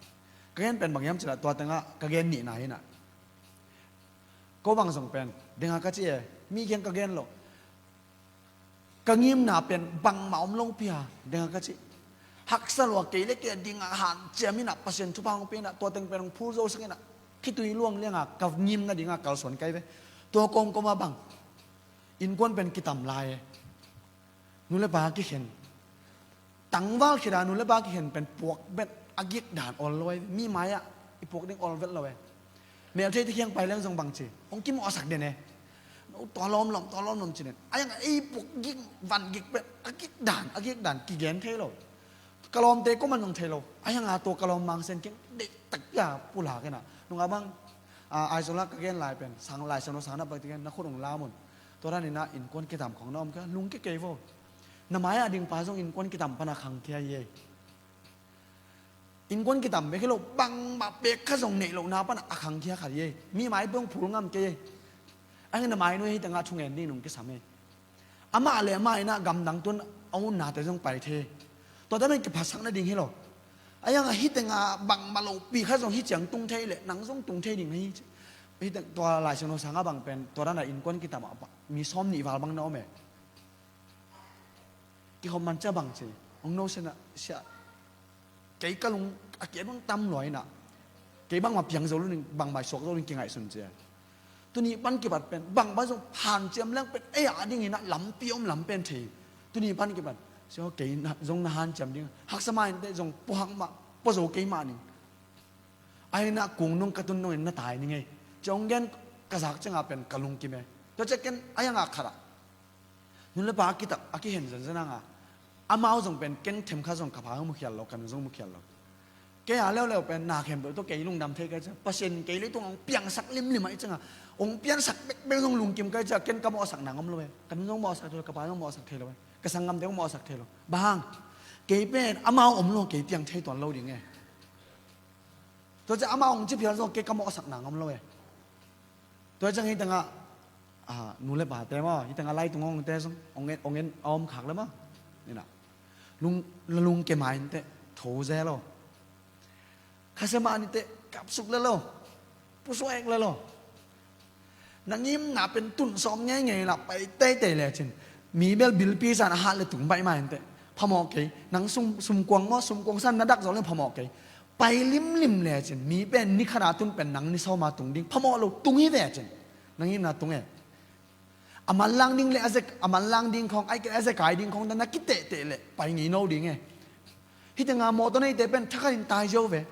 Ka gen pen bang hiam cih leh tua tengah ka gen nihna hi in ah. Ko bang zong pen, dengah ka ci e, mi kiang ka gen loh. Ka ngimna pen bangmah om lo pi a, dengah ka ci. Haksa lua, kei leh kei a dingah hanciam in ah, Pasian thupha hong pia in ah, tua teng pen hong phulzo sak in ah, khitui luang liangah ka ngimna dingah kalsuan ka hi ve. Tua kawmkawm ah bang, innkuan pen kitam lai e. Nu le pa kikhen, tangval khit a nu le pa kikhen pen puak vet, a gik dan awl lo e. Mi mai-ah i puak ding awl vet lo e. Meltheite kiang pai leng zong bang ci, hong kimawhsak den e. No, tua lawmlawm, tua lawmlawm ci den. A hiang a ei puak gik, van gik pen a gik dan, a gik dan kigen thei lo. Ka lawmte kuaman zong thei lo. A hiang a tua ka lawm Mang Sian kiang deihtak a pulak in ah. Nungah bang, ah, Aizawl ah ka gen lai pen, sang Lai Siangtho sang na pai teng na khut hong lam un. Tua dan in ah innkuan kitam khawng na om kei a, lungkia kei vo. Na mai-ah ding pa zong innkuan kitam pan a khangkhia hi e. Innkuan kitam bek hi lo, bangmah pek kha zong neih lohna pan a khangkhia khat hi e. Mi mai peuh hong phul ngam kei e. A hiang na mai nu hih tengah thungen ding nong kisam e. Amah le amah in ah gamdang tun a unnate zong pai thei. Tua teh pen kiphatsakna ding hi lo. A hiang a hih tengah bangmah lopi kha zong hih ciang tung thei leh, nang zong tung thei ding na hi. Hih teng tua Lai Siangtho sang a bang pen, tua dan a innkuan kitam a pa, mi sawm nih val bang na om e. Kikhop man ciang bang ci, hong no sen ah, sia, kei ka lung a kiat bang tam lua in ah, kei bangmah piang zo lo ding, bangmah suak zo lo ding kingaihsun ci a. Tuni pan kipat pen bangmah zong hanciam leng pen ei a ding in ah lampi om lam pen thei. Tuni pan kipat, sia, kei na, zong na hanciam ding. Haksa mah in teh zong puahak mah, pua zo kei mah ning. A hiang a kung nung ka tun nung in na tai ning e. Ci hong gen ka zak ciang a pen ka lungkim e. Tua ciang ken a hiang a khat ah, nu le pa a kitak, a kihen zenzen hang a, amau zong pen ken themkhat zong ka pa hong mukhial lo, ka nu zong mukhial lo. Kei a leuleu pen na khempeuh tawh kei lungdam thei ka hih ciang, Pasian kei leitung hong piangsak limlim ahih ciang a, hong piansak bekbek zong lungkim ka hih ciang, ken ka mawhsak nang om lo e. Ka nu zong mawhsak thei lo, ka pa zong mawhsak thei lo e. Ka sanggamte zong mawhsak thei lo. Bang hang, kei pen amau om lo kei piang thei tuan lo ding e. Tua ciang amau hong ci phial zong kei ka mawhsak nang om lo e. Tua ciang hih tengah, ah, nu le pate maw, hih tengah laitung hongte zong, hong en, hong en a om khak le maw. Ni na. Lung, lung kemah in teh, tho zel lo. Khasia mah ni teh, kapsuk le lo. Pusuak ek le lo. Na ngimna pen tun sawm ngeingei la pai teitei lecin. Mi bel bilpi san a hat le tung baih mah in teh. Phamawh kei. Nang sum, sumkuang maw, sumkuang san na dak zawh le phamawh kei. Pai limlim lecin, mi pen ni khat a tun pen nang ni sawm a tung ding. Phamawh lo, tung hi vecin. Nang ngimna tung e. A manlang ding le a zek, a manlang ding khawng, ahih kei leh a zekai ding khawng, na kitehteh leh pai ngei no ding e. Hih tengah mawtaw neite pen thakhat in tai ziau ve.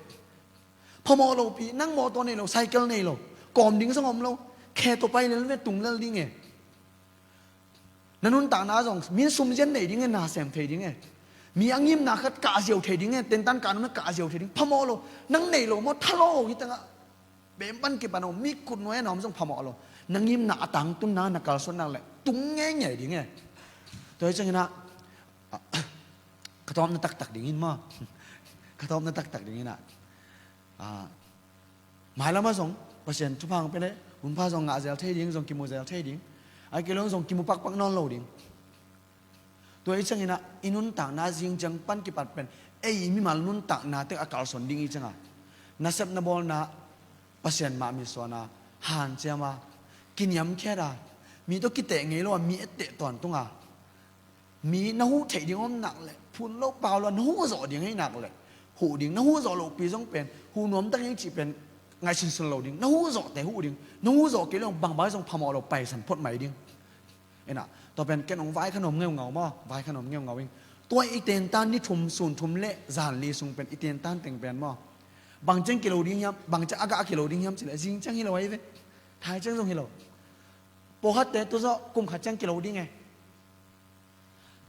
Phamawh lopi, nang mawtaw nei lo, cycle nei lo, kawm ding zong om lo. Khe tawh pai lel ve, tung lel ding e. Na nuntakna zong, min sumzian nei ding e, na sem thei ding e. Mi a ngimna khat kah ziau thei ding e, tentan kah nung na kah ziau thei ding. Phamawh lo, nang nei lo maw, tha lo, hih tengah. Bem pan kipan a om, mi khut nuai a na om zong phamawh lo. Na ngimna a tangtunna, na kalsuanna leh, tung ngeingei ding e. Tua hi ciangin ah, ah, ka tawpna taktak dingin maw. Ka tawpna taktak dingin ah. Ah, mailam ah zong, Pasian thupha hong pia leh, hunpha zong ngah zel thei ding, zong kimu zel thei ding. A kei lo zong kimu pakpak nawn lo ding. Tua i ciangin ah i nuntakna zing ciang pan kipat pen ei mimal nuntakna tek a kalsuan ding i ciangah nasep na bawlna Pasian mah mitsuan a hanciam a kiniamkhiat a mi tawh kiteh ngei lo a mi etteh tawntung a mi na huh theih ding om nak leh phun lo pau lo a na huh zawh ding hei nak leh huh ding. Na huh zawh lohpi zong pen huh nuam tak hei cih pen ngaihsunsun lo ding. Na huh zawhte huh ding. Na huh zawh kei lo bangbang zong phamawh lo paisan phot mai ding. Inah tua pen ken hong vai kha nuam ngeungau maw? Vai kha nuam ngeungau ing. Tua i tentan ni thum sun thum le zan li sung pen i tentan teng pen maw? Bang ciang kilo ding hiam? Bang ciang a gah kilo ding hiam cileh zing ciang hi lo ahi ve. Thai ciang zong hi lo. Pawlkhatte tu zawh kum khat ciang kilo ding e.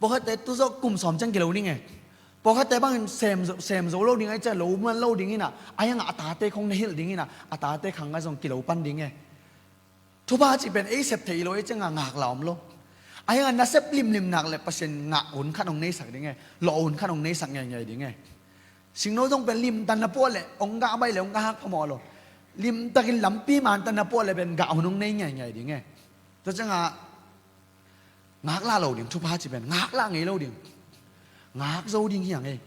Pawlkhatte tu zawh kum sawm ciang kilo ding e. Pawlkhatte bangin sem zo, sem zo lo ding ahi ciah lo muan lo ding inah a hiangah a tate khong na hilh ding inah a tate khang a zong kilo pan ding e. Thupha cih pen ei sep thei lo ei ciangah ngak la om lo. A hiangah na sep limlim nak leh Pasian ngah hun khat hong neisak ding e. Lawh hun khat hong neisak ngeingei ding e. Singno zong pen limtan na puah leh hong gah baih leh hong gah hak phamawh lo. Limtakin lampi mantan na puah leh pen gah hun hong nei ngeingei ding e. Tua ciangah ngak la lo ding, thupha cih pen ngak la ngei lo ding. Ngak zo ding hi hang ei.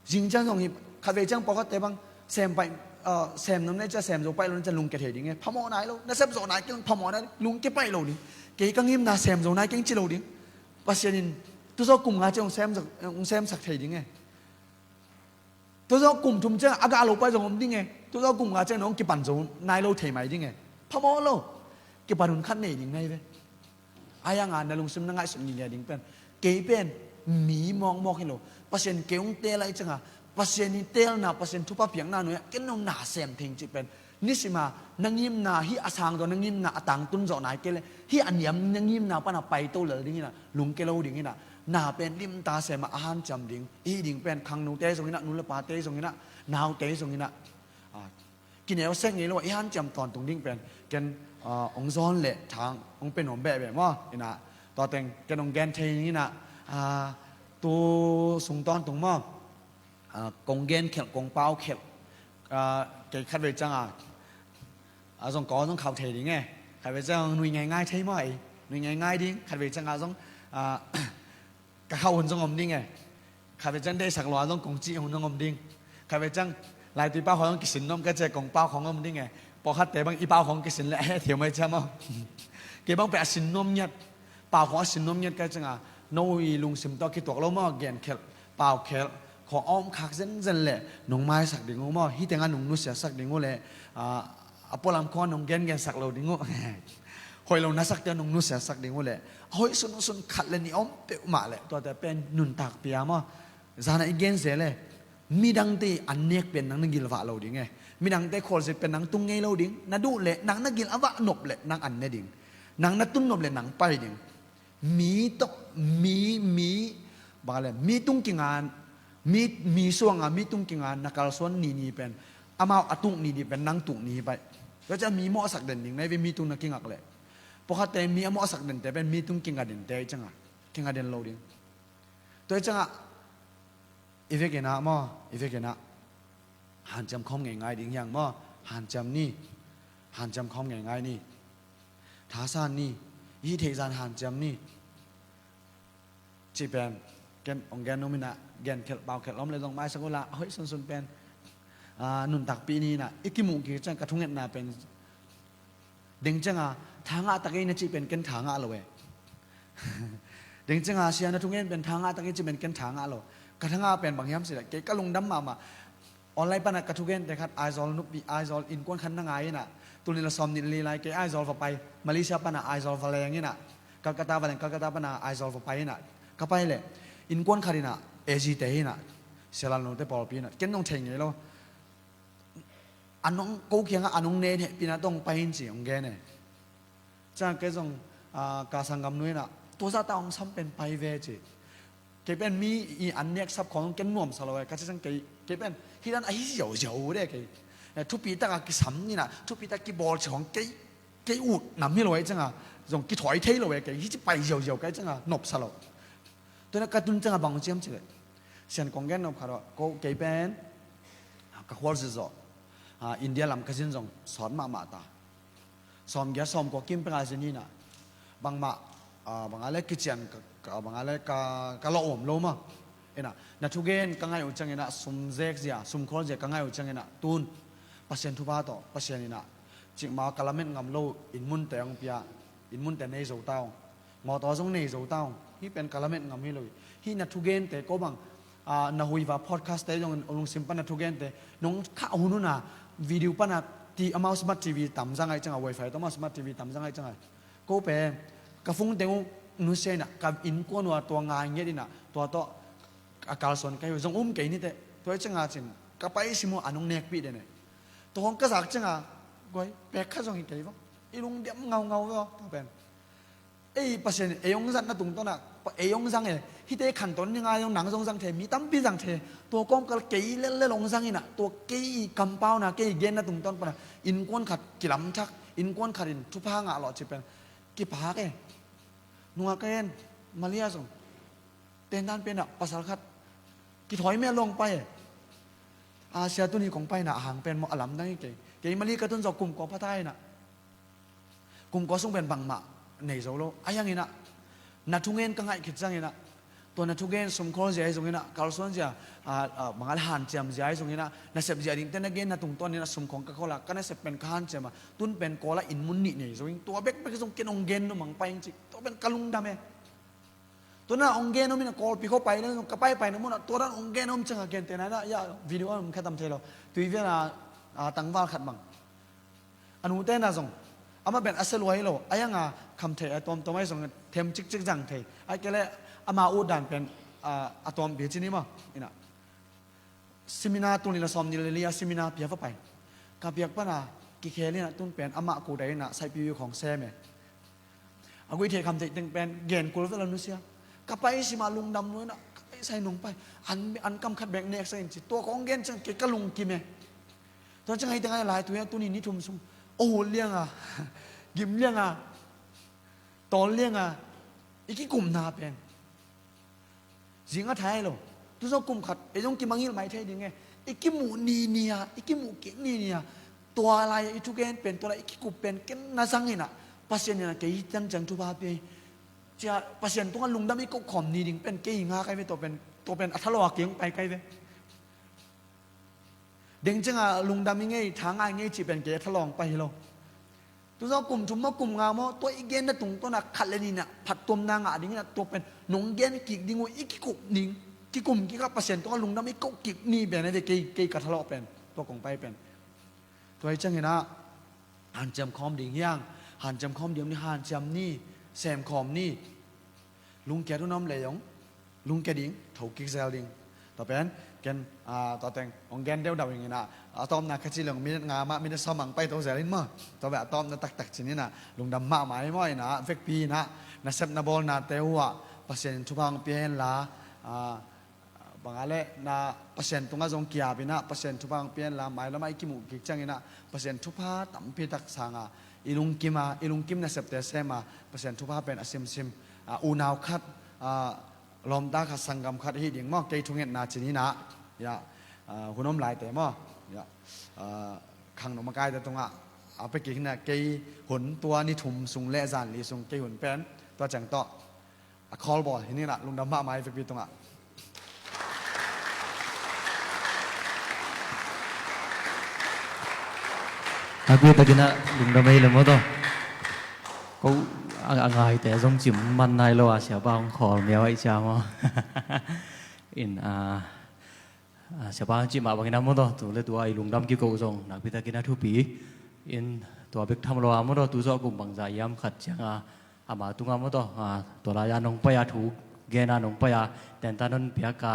Zing ciang zong hi khatvei ciang pawlkhatte bang sem paih, sem nuam na hi ciah sem zo paih lo na ciah lungkia thei ding e. Phamawh nai lo, na sep zawh nai kei lo phamawh nai lo, lungkia paih lo ding. Kei ka ngimna sem zo nai keng ci lo ding. Pasian in tu zawh kum nga ciah hong semsak thei ding e. Tu zawh kum thum ciang a gah lo pai zong om ding e. Tu zawh kum nga ciang nong kipan zo nai lo thei mai ding e. Phamawh lo. Kipan hun khat nei ding nai ve. A hiangah na lungsim na ngaihsut nginia ding pen kei pen mi mawkmawk hi lo. Pasian kei hong teel ahi ciangah Pasian i teelna Pasian thupha piakna nuai-ah ken nong na sem theng cih pen nisima na ngimna hih a sang zaw na ngimna a tangtun zawh nai kei le hih a niam na ngimna pana paito lel ding inah lungkia lo ding inah na pen limta semah a hanciam ding i hih ding pen khangnote zong inah nu le pate zong inah naute zong inah kineu sek ngei lo a i hanciam tawntung ding pen ken hong zawn le thang hong pe nuam behbeh maw? Inah tua teng ken hong gen thei ding inah tu sung tawntung maw? Kong gen khelh kong pau khelh kei khatvei ciangah a zong kong zong khauh thei ding e. Khatvei ciang nui ngaingai thei maw ei? Nui ngaingai ding. Khatvei ciangah zong ka khauh hun zong om ding e. Khatvei ciang deihsak lua zong kong cih hun zong om ding. Khatvei ciang laitui pau khawng zong kisin nuam ka ciah kong pau khawng om ding e. Pawlkhatte bang i pau khawng kisin le a heh thiam ai ciam aw. Kei bang pen a sin nuam ngiat. Pau khawng a sin nuam ngiat ka ciangah no i lungsim tawh kituak lo maw gen khelh pau khelh khawng a om khak zenzen le nong maisak ding uh maw? Hih tengah nong nusiasak ding uh le a pualam khawng a nong gengensak lo ding uh. Hoih lo nasakte nong nusiasak ding uh le a hoih sunsun khat le nih om peuhmah le tuate pen nuntakpi a maw? Zanah i gen zel e. Midangte i an nek pen nang na gilvah lo ding e. Midangte khualzin pen nang tung ngei lo ding. Na duh le nang na gil a vah nop le nang an ne ding. Nang na tun nop le nang pai ding. Mi tawh mi mi bang le mi tung kingan mi mi suanga mi tung kingan na kalsuan ni ni pen amau a tuk ni ni pen nang tuk ni hi pai. Tua ciah mi mawhsak den ding na hi ve mi tung na kingak le. Pawlkhatte mi a mawhsak dente pen mi tung kinga dente i ciangah kinga den lo ding. Tua i ciangah i vekinah maw i vekinah hanciam khawm ngeingai ding hiang maw? Hanciam ni. Hanciam khawm ngeingai ni. Thasan ni. I hih theihzan hanciam ni. Cih pen ken hong gen nuam inah gen khelh pau khelh lawm le zong maisak uhla a hoih sunsun pen nuntakpih ni inah i kimuh kik ciang ka thungetna pen deng cianga thangah tak ei na cih pen ken thangah lo e. Deng cianga sia na thungen pen thangah tak ei cih pen ken thangah lo. Ka thangah pen bang hiam sileh kei ka lungdam mahmah. Online pana ka thugente khat Aizawl nupi Aizawl innkuan khat na ngai inah tulin la sawm nih li lai kei Aizawl va pai Malaysia pana Aizawl va leng inah Calcutta va leng Calcutta pana Aizawl va pai inah ka pai leh innkuan khat inah A G te inah sialalnote pawlpi inah ken nong thei ngei lo. A nong ko kiangah a nong nen hehpihna tawh hong pai in ci hong gen e. Ciang kei zong ka sanggam nu inah tua zahta hong sam pen pai ve ci. Kei pen mi i an nek sap khawng ken nuamsa lo e ka ci ciang kei kei pen hih dan ahi ziauziau de kei. Thupi taka kisam inah thupi taka kibawl ci khawng kei kei ut nam hi lo e cianga zong kithawi thei lo e kei hih ci pai ziauziau kei cianga nopsa lo. Tua inah ka tun cianga bang ciam cileh sian kong gen nop khat aw ko kei pen ka khual zizawh India lam ka zin zong sawt mahmah ta. Sawmgiat sawmkua kim peka zin inah bangmah, ah, bang a le kician ka, ka, bang a le ka, ka lawh uam lo mah. Ina, na thugen ka ngaih uh ciangina, sum zek zia, sum khawl zia ka ngaih uh ciangina, tun Pasian thupha tawh, Pasian ina, cikmah ka lamet ngam lo inn munte hong pia, inn munte nei zo ta ung, mawtaw zong nei zo ta ung. Hih pen ka lamet ngam hi lo hi. Hih na thugente ko bang, ah, na huiva podcast te zong lungsim pan na thugente nong khah hun huna, video pana ti amau smart T V tam zang ai cianga, wifi tawh amau smart T V tam zang ai cianga, ko pen ka fungteng uh nusia ina, ka innkuan uh a tua ngai nget ina, tua tawh a kalsuan kai uh zong um kei nite. Tua ai cianga cin ka pai sim uh a nong nekpih dene. Tua hong ka zak cianga, guai, pek kha zong hi kei vaw. I lungdam ngaungau vaw, tua pen. Ei, Pasian ei hong zatna tungtawnah, ei hong zang e, hihte khantawn ni ngai zong nang zong zang thei, mi tampi zang thei. Tua kawmkal kei lellel hong zang ina, tua kei i kampauna, kei i genna tungtawn pana innkuan khat kilamthak, innkuan khat in thupha ngah lawh ci pen kipak e. Nungak ka en, Malia zong tentan penah pasal khat kithawi mel lo hong pai e. A sia tuni kong paina a hang pen maw a lamdang hi kei. Kei Mali ka tun zawh kum kua pha ta ina, kum kua sung pen bangmah nei zo lo. A hiang ina, na thungen ka ngaih khit ciang ina, tua na thugen sum khawl zia ahi zong ina, kalsuan zia, a, a, bang a le hanciam zia ahi zong ina, nasep zia dingte na gen na tungtawn ina sum khawng ka khawl a, ka nasep pen ka hanciam a, tun pen Kawl a inn mun nih nei zo ing, tua bekbek zong ken hong gen numang pai ing ci, tua pen ka lungdam e. Tua na hong gen om ina, Kawlpi khua pai le ka paipaina munah tua dan hong gen om cianga, gentehna ina, ya, video a om kha tam thei lo. Tui vela, a, tangval khat bang, a nute na zong, amah pen a sia lua hi lo, a hianga kham thei a tuamtuam ahi zong them cikcik zang thei. Ai kei le ama ut dan pen, a, a tuampi ci ni maw. Ina, seminar tul nih le sawmnih le li a seminar pia va pai. Ka biak pana kikhel ina, tun pen amah kudai ina saihpipi khawng sem e. A guih thei kham thei teng pen gen kul vela nusia. Ka pai sima lungdam lo ina, ka pai sai nong pai. An, an kam khat bek neksak in ci. Tua kong gen ciang kei ka lungkim e. Tua ciang hei teng ai lai tu e, tuni ni thum sung, oh, lianga, gim lianga, tawl lianga i kikumna pen zing a thai lo. Tu zong kum khat ei zong kimangngilh mai thei ding e. I kimuh ni ni a, i kimuh kik ni ni a, tua lai i thugen pen, tua lai i kikup pen ken na zang ina, Pasian ina kei cianciang thupha pia hi. Cia Pasian tungah lungdam i koh khawm ni ding pen kei nga kai ve, tua pen, tua pen a thalo a keng pai kai ve. Deng cianga lungdam i ngei, tha ngai ngei cih pen kei a thalawng pai hi lo. Tu zong kum thum maw, kum nga maw, tua i genna tungtawnah khat le nihna phattuamna ngah dingin ah, tua pen nong gen kik ding uh, i kikup ding, kikum kik ah Pasian tungah lungdam i koh kik ni pen a ve, kei, kei ka thalawh pen tua kong pai pen. Tua hi ciangin ah hanciam khawm ding hiang, hanciam khawm ding ni, hanciam ni, sem khawm ni. Lungkiat hun om lei zong lungkia ding, tho kik zel ding. Tua pen ken, ah, tua teng hong gen deuhdeuh ing ina, a tawpna kha ci leng minute nga mah, minute sawm ang pai to zel in maw. Tua beh a tawpna taktak cin ina, lungdam mahmah hi maw ina, vekpi ina, nasepna bawlnate uh ah Pasian in thupha hong pia hen la, ah, bang a le na Pasian tungah zong kiap ina, Pasian thupha hong pia hen la, mailam ah i kimuh kik ciang ina Pasian thupha tampi tak sang a, i lungkim a, i lungkim nasepte sem a, Pasian thupha pen a simsim, ah, unau khat, ah, lawmta khat, sanggam khat hi ding maw, kei thungetna cin ina, ya, ah, hun om laite maw, ya, ah, khangno makaite tungah a pia kik ina, kei hun tua ni thum sung le zan li sung kei hun pen tua ciang tawh a khawl bawl hi ina, lungdam mahmah hi vekpi tungah. Nakpi takin ah lungdam ei le maw taw. Ko a, a ngaite zong cim man nai lo a, siapa hong khawl miau aih cia maw. In, ah, ah, siapa hong cim mah bangin ah maw taw, tu le tua i lungdam kiko zong nakpi takin ah thupi. In tua bek tham lo a maw taw, tu zawh kum bangzah hiam khat ciang a, ama tungah maw taw, ah, tua lai-a nong pai a, thu gen a nong pai a, tenta non piak a,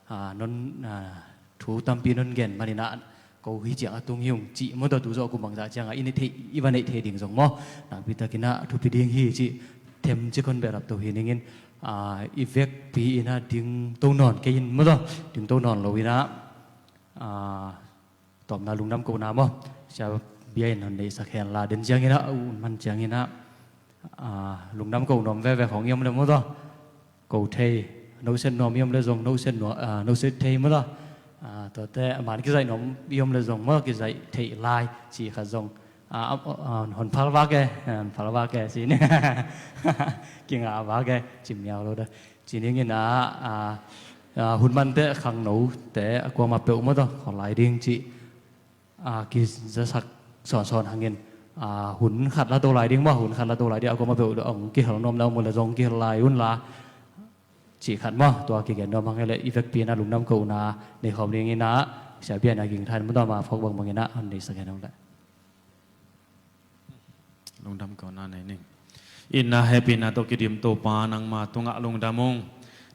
ah, non, ah, thu tampi non gen manin ah, ko hi ciang a tung hi ung cih maw taw, tu zawh kum bangzah ciang a i neih theih, i va neih theih ding zong maw, nakpi takin ah thupi ding hi cih them cik hon behlap to hi ning in, ah, i vekpi in ah ding to nawn kei in maw taw, ding to nawn lo in ah, ah, tawpna lungdam kohna maw, sia bia in hon neihsak hen la, den ciangin ah, a un man ciangin ah, ah, lungdam koh nuam veve khawng i om le maw taw, ko thei, no set nuam i om le zong, no set nuam, ah, no set thei maw taw, ah, tuate a man kizaih nuam i om le zong maw, kizaih theih lai ci khat zong A, a, a, hon phal vak e, hon phal vak e, ci ni. Kingah vak e, cim niau lo da. Ci ning in a, a, a, hun man te khangno te a kuama peuh maw tawh, khawl lai ding ci. A, kizasak sawnsawn hangin, a, hun khat la to lai ding maw, hun khat la to lai ding a kuama peuh ong kihel nuam na mu le zong kihel lai un la. Cih khat maw, tua kigen nuam hang e le, i vekpi in a lungdam kohna nei khawm ding in a, siapian a ging than maw tawh ma phawk bangbang in a, hon neisak hen hong le. Lungdam kohna nei ning. Itna hehpihna tawh kidim Topa nangma tungah lungdam ung.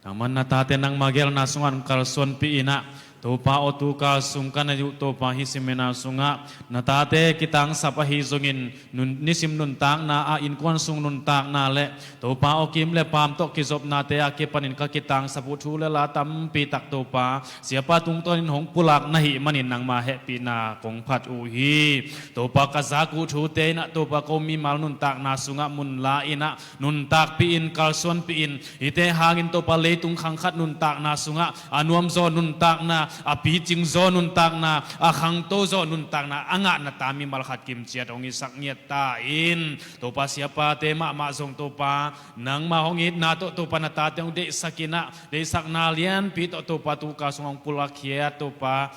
Nangman na tate nangma gelna sungah kalsuanpih in a, Topa aw, tu kal sung ka neih uh Topa hih simina sungah na tate kitangsap ahi zongin, nun, nisim nuntakna ah innkuan sung nuntakna le Topa aw, kim le paam tawh kizopnate a kipanin ka kitangsap uh thu le la tampi tak Topa siapa tungtawnin hong pulak na hih manin nangma hehpihna kong phat uh hi. Topa ka zak uh thute in a Topa ko mimal nuntakna sungah mun la in a nuntakpih in, kalsuanpih in, hihte hangin Topa leitung khang khat nuntakna sungah a nuamzaw nuntakna, a picingzaw nuntakna, a khangtozaw nuntakna a ngah na ta mimal khat kimciat hong hisak ngiat ta in. Topa siapate mahmah zong Topa nangma hong itna tawh Topa na tate hong deihsak in a, deihsakna lianpi tawh Topa tu kal sungah hong pulakkhia Topa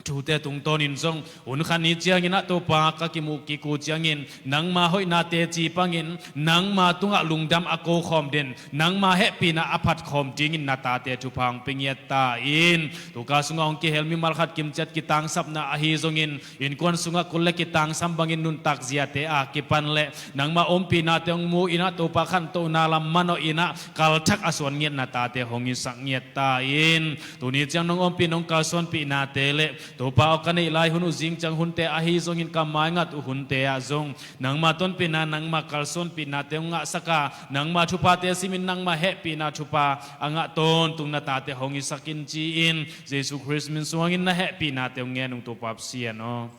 thute tungtawnin zong hun khat ni ciangin a Topa ka kimuh kik uh ciangin nangma hoihna teci pangin nangma tungah lungdam a ko khawm den, nangma hehpihna a phat khawm dingin na tate thupha hong pia ngiat ta in. Tu kal sungah hong kihel mimal khat kimciat kitangsapna ahi zongin innkuan sungah kul le kitangsam bangin nuntak ziate a kipan le nangma ompihnate hong mu in a Topa khantohna lam manawh in a kalthak a suan ngiat na tate hong hisak ngiat ta in. Tuni ciang nong ompih nong kalsuanpihnate le Topa aw, ka neih lai hun uh zing ciang hunte ahi zongin ka maingat uh hunte ah zong nangma tonpihna, nangma kalsuanpihnate hong ngahsak a, nangma thuphate simin nangma hehpihna thupha a ngah tawntung na tate hong hisak in ci-in Jesu Khrist min suangin na hehpihnate hong ngen ung Topa Pasian aw.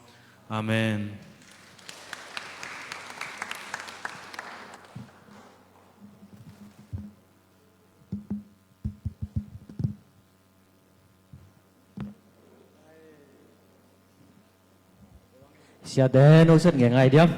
Amen. Siate, no set nge ngai diam.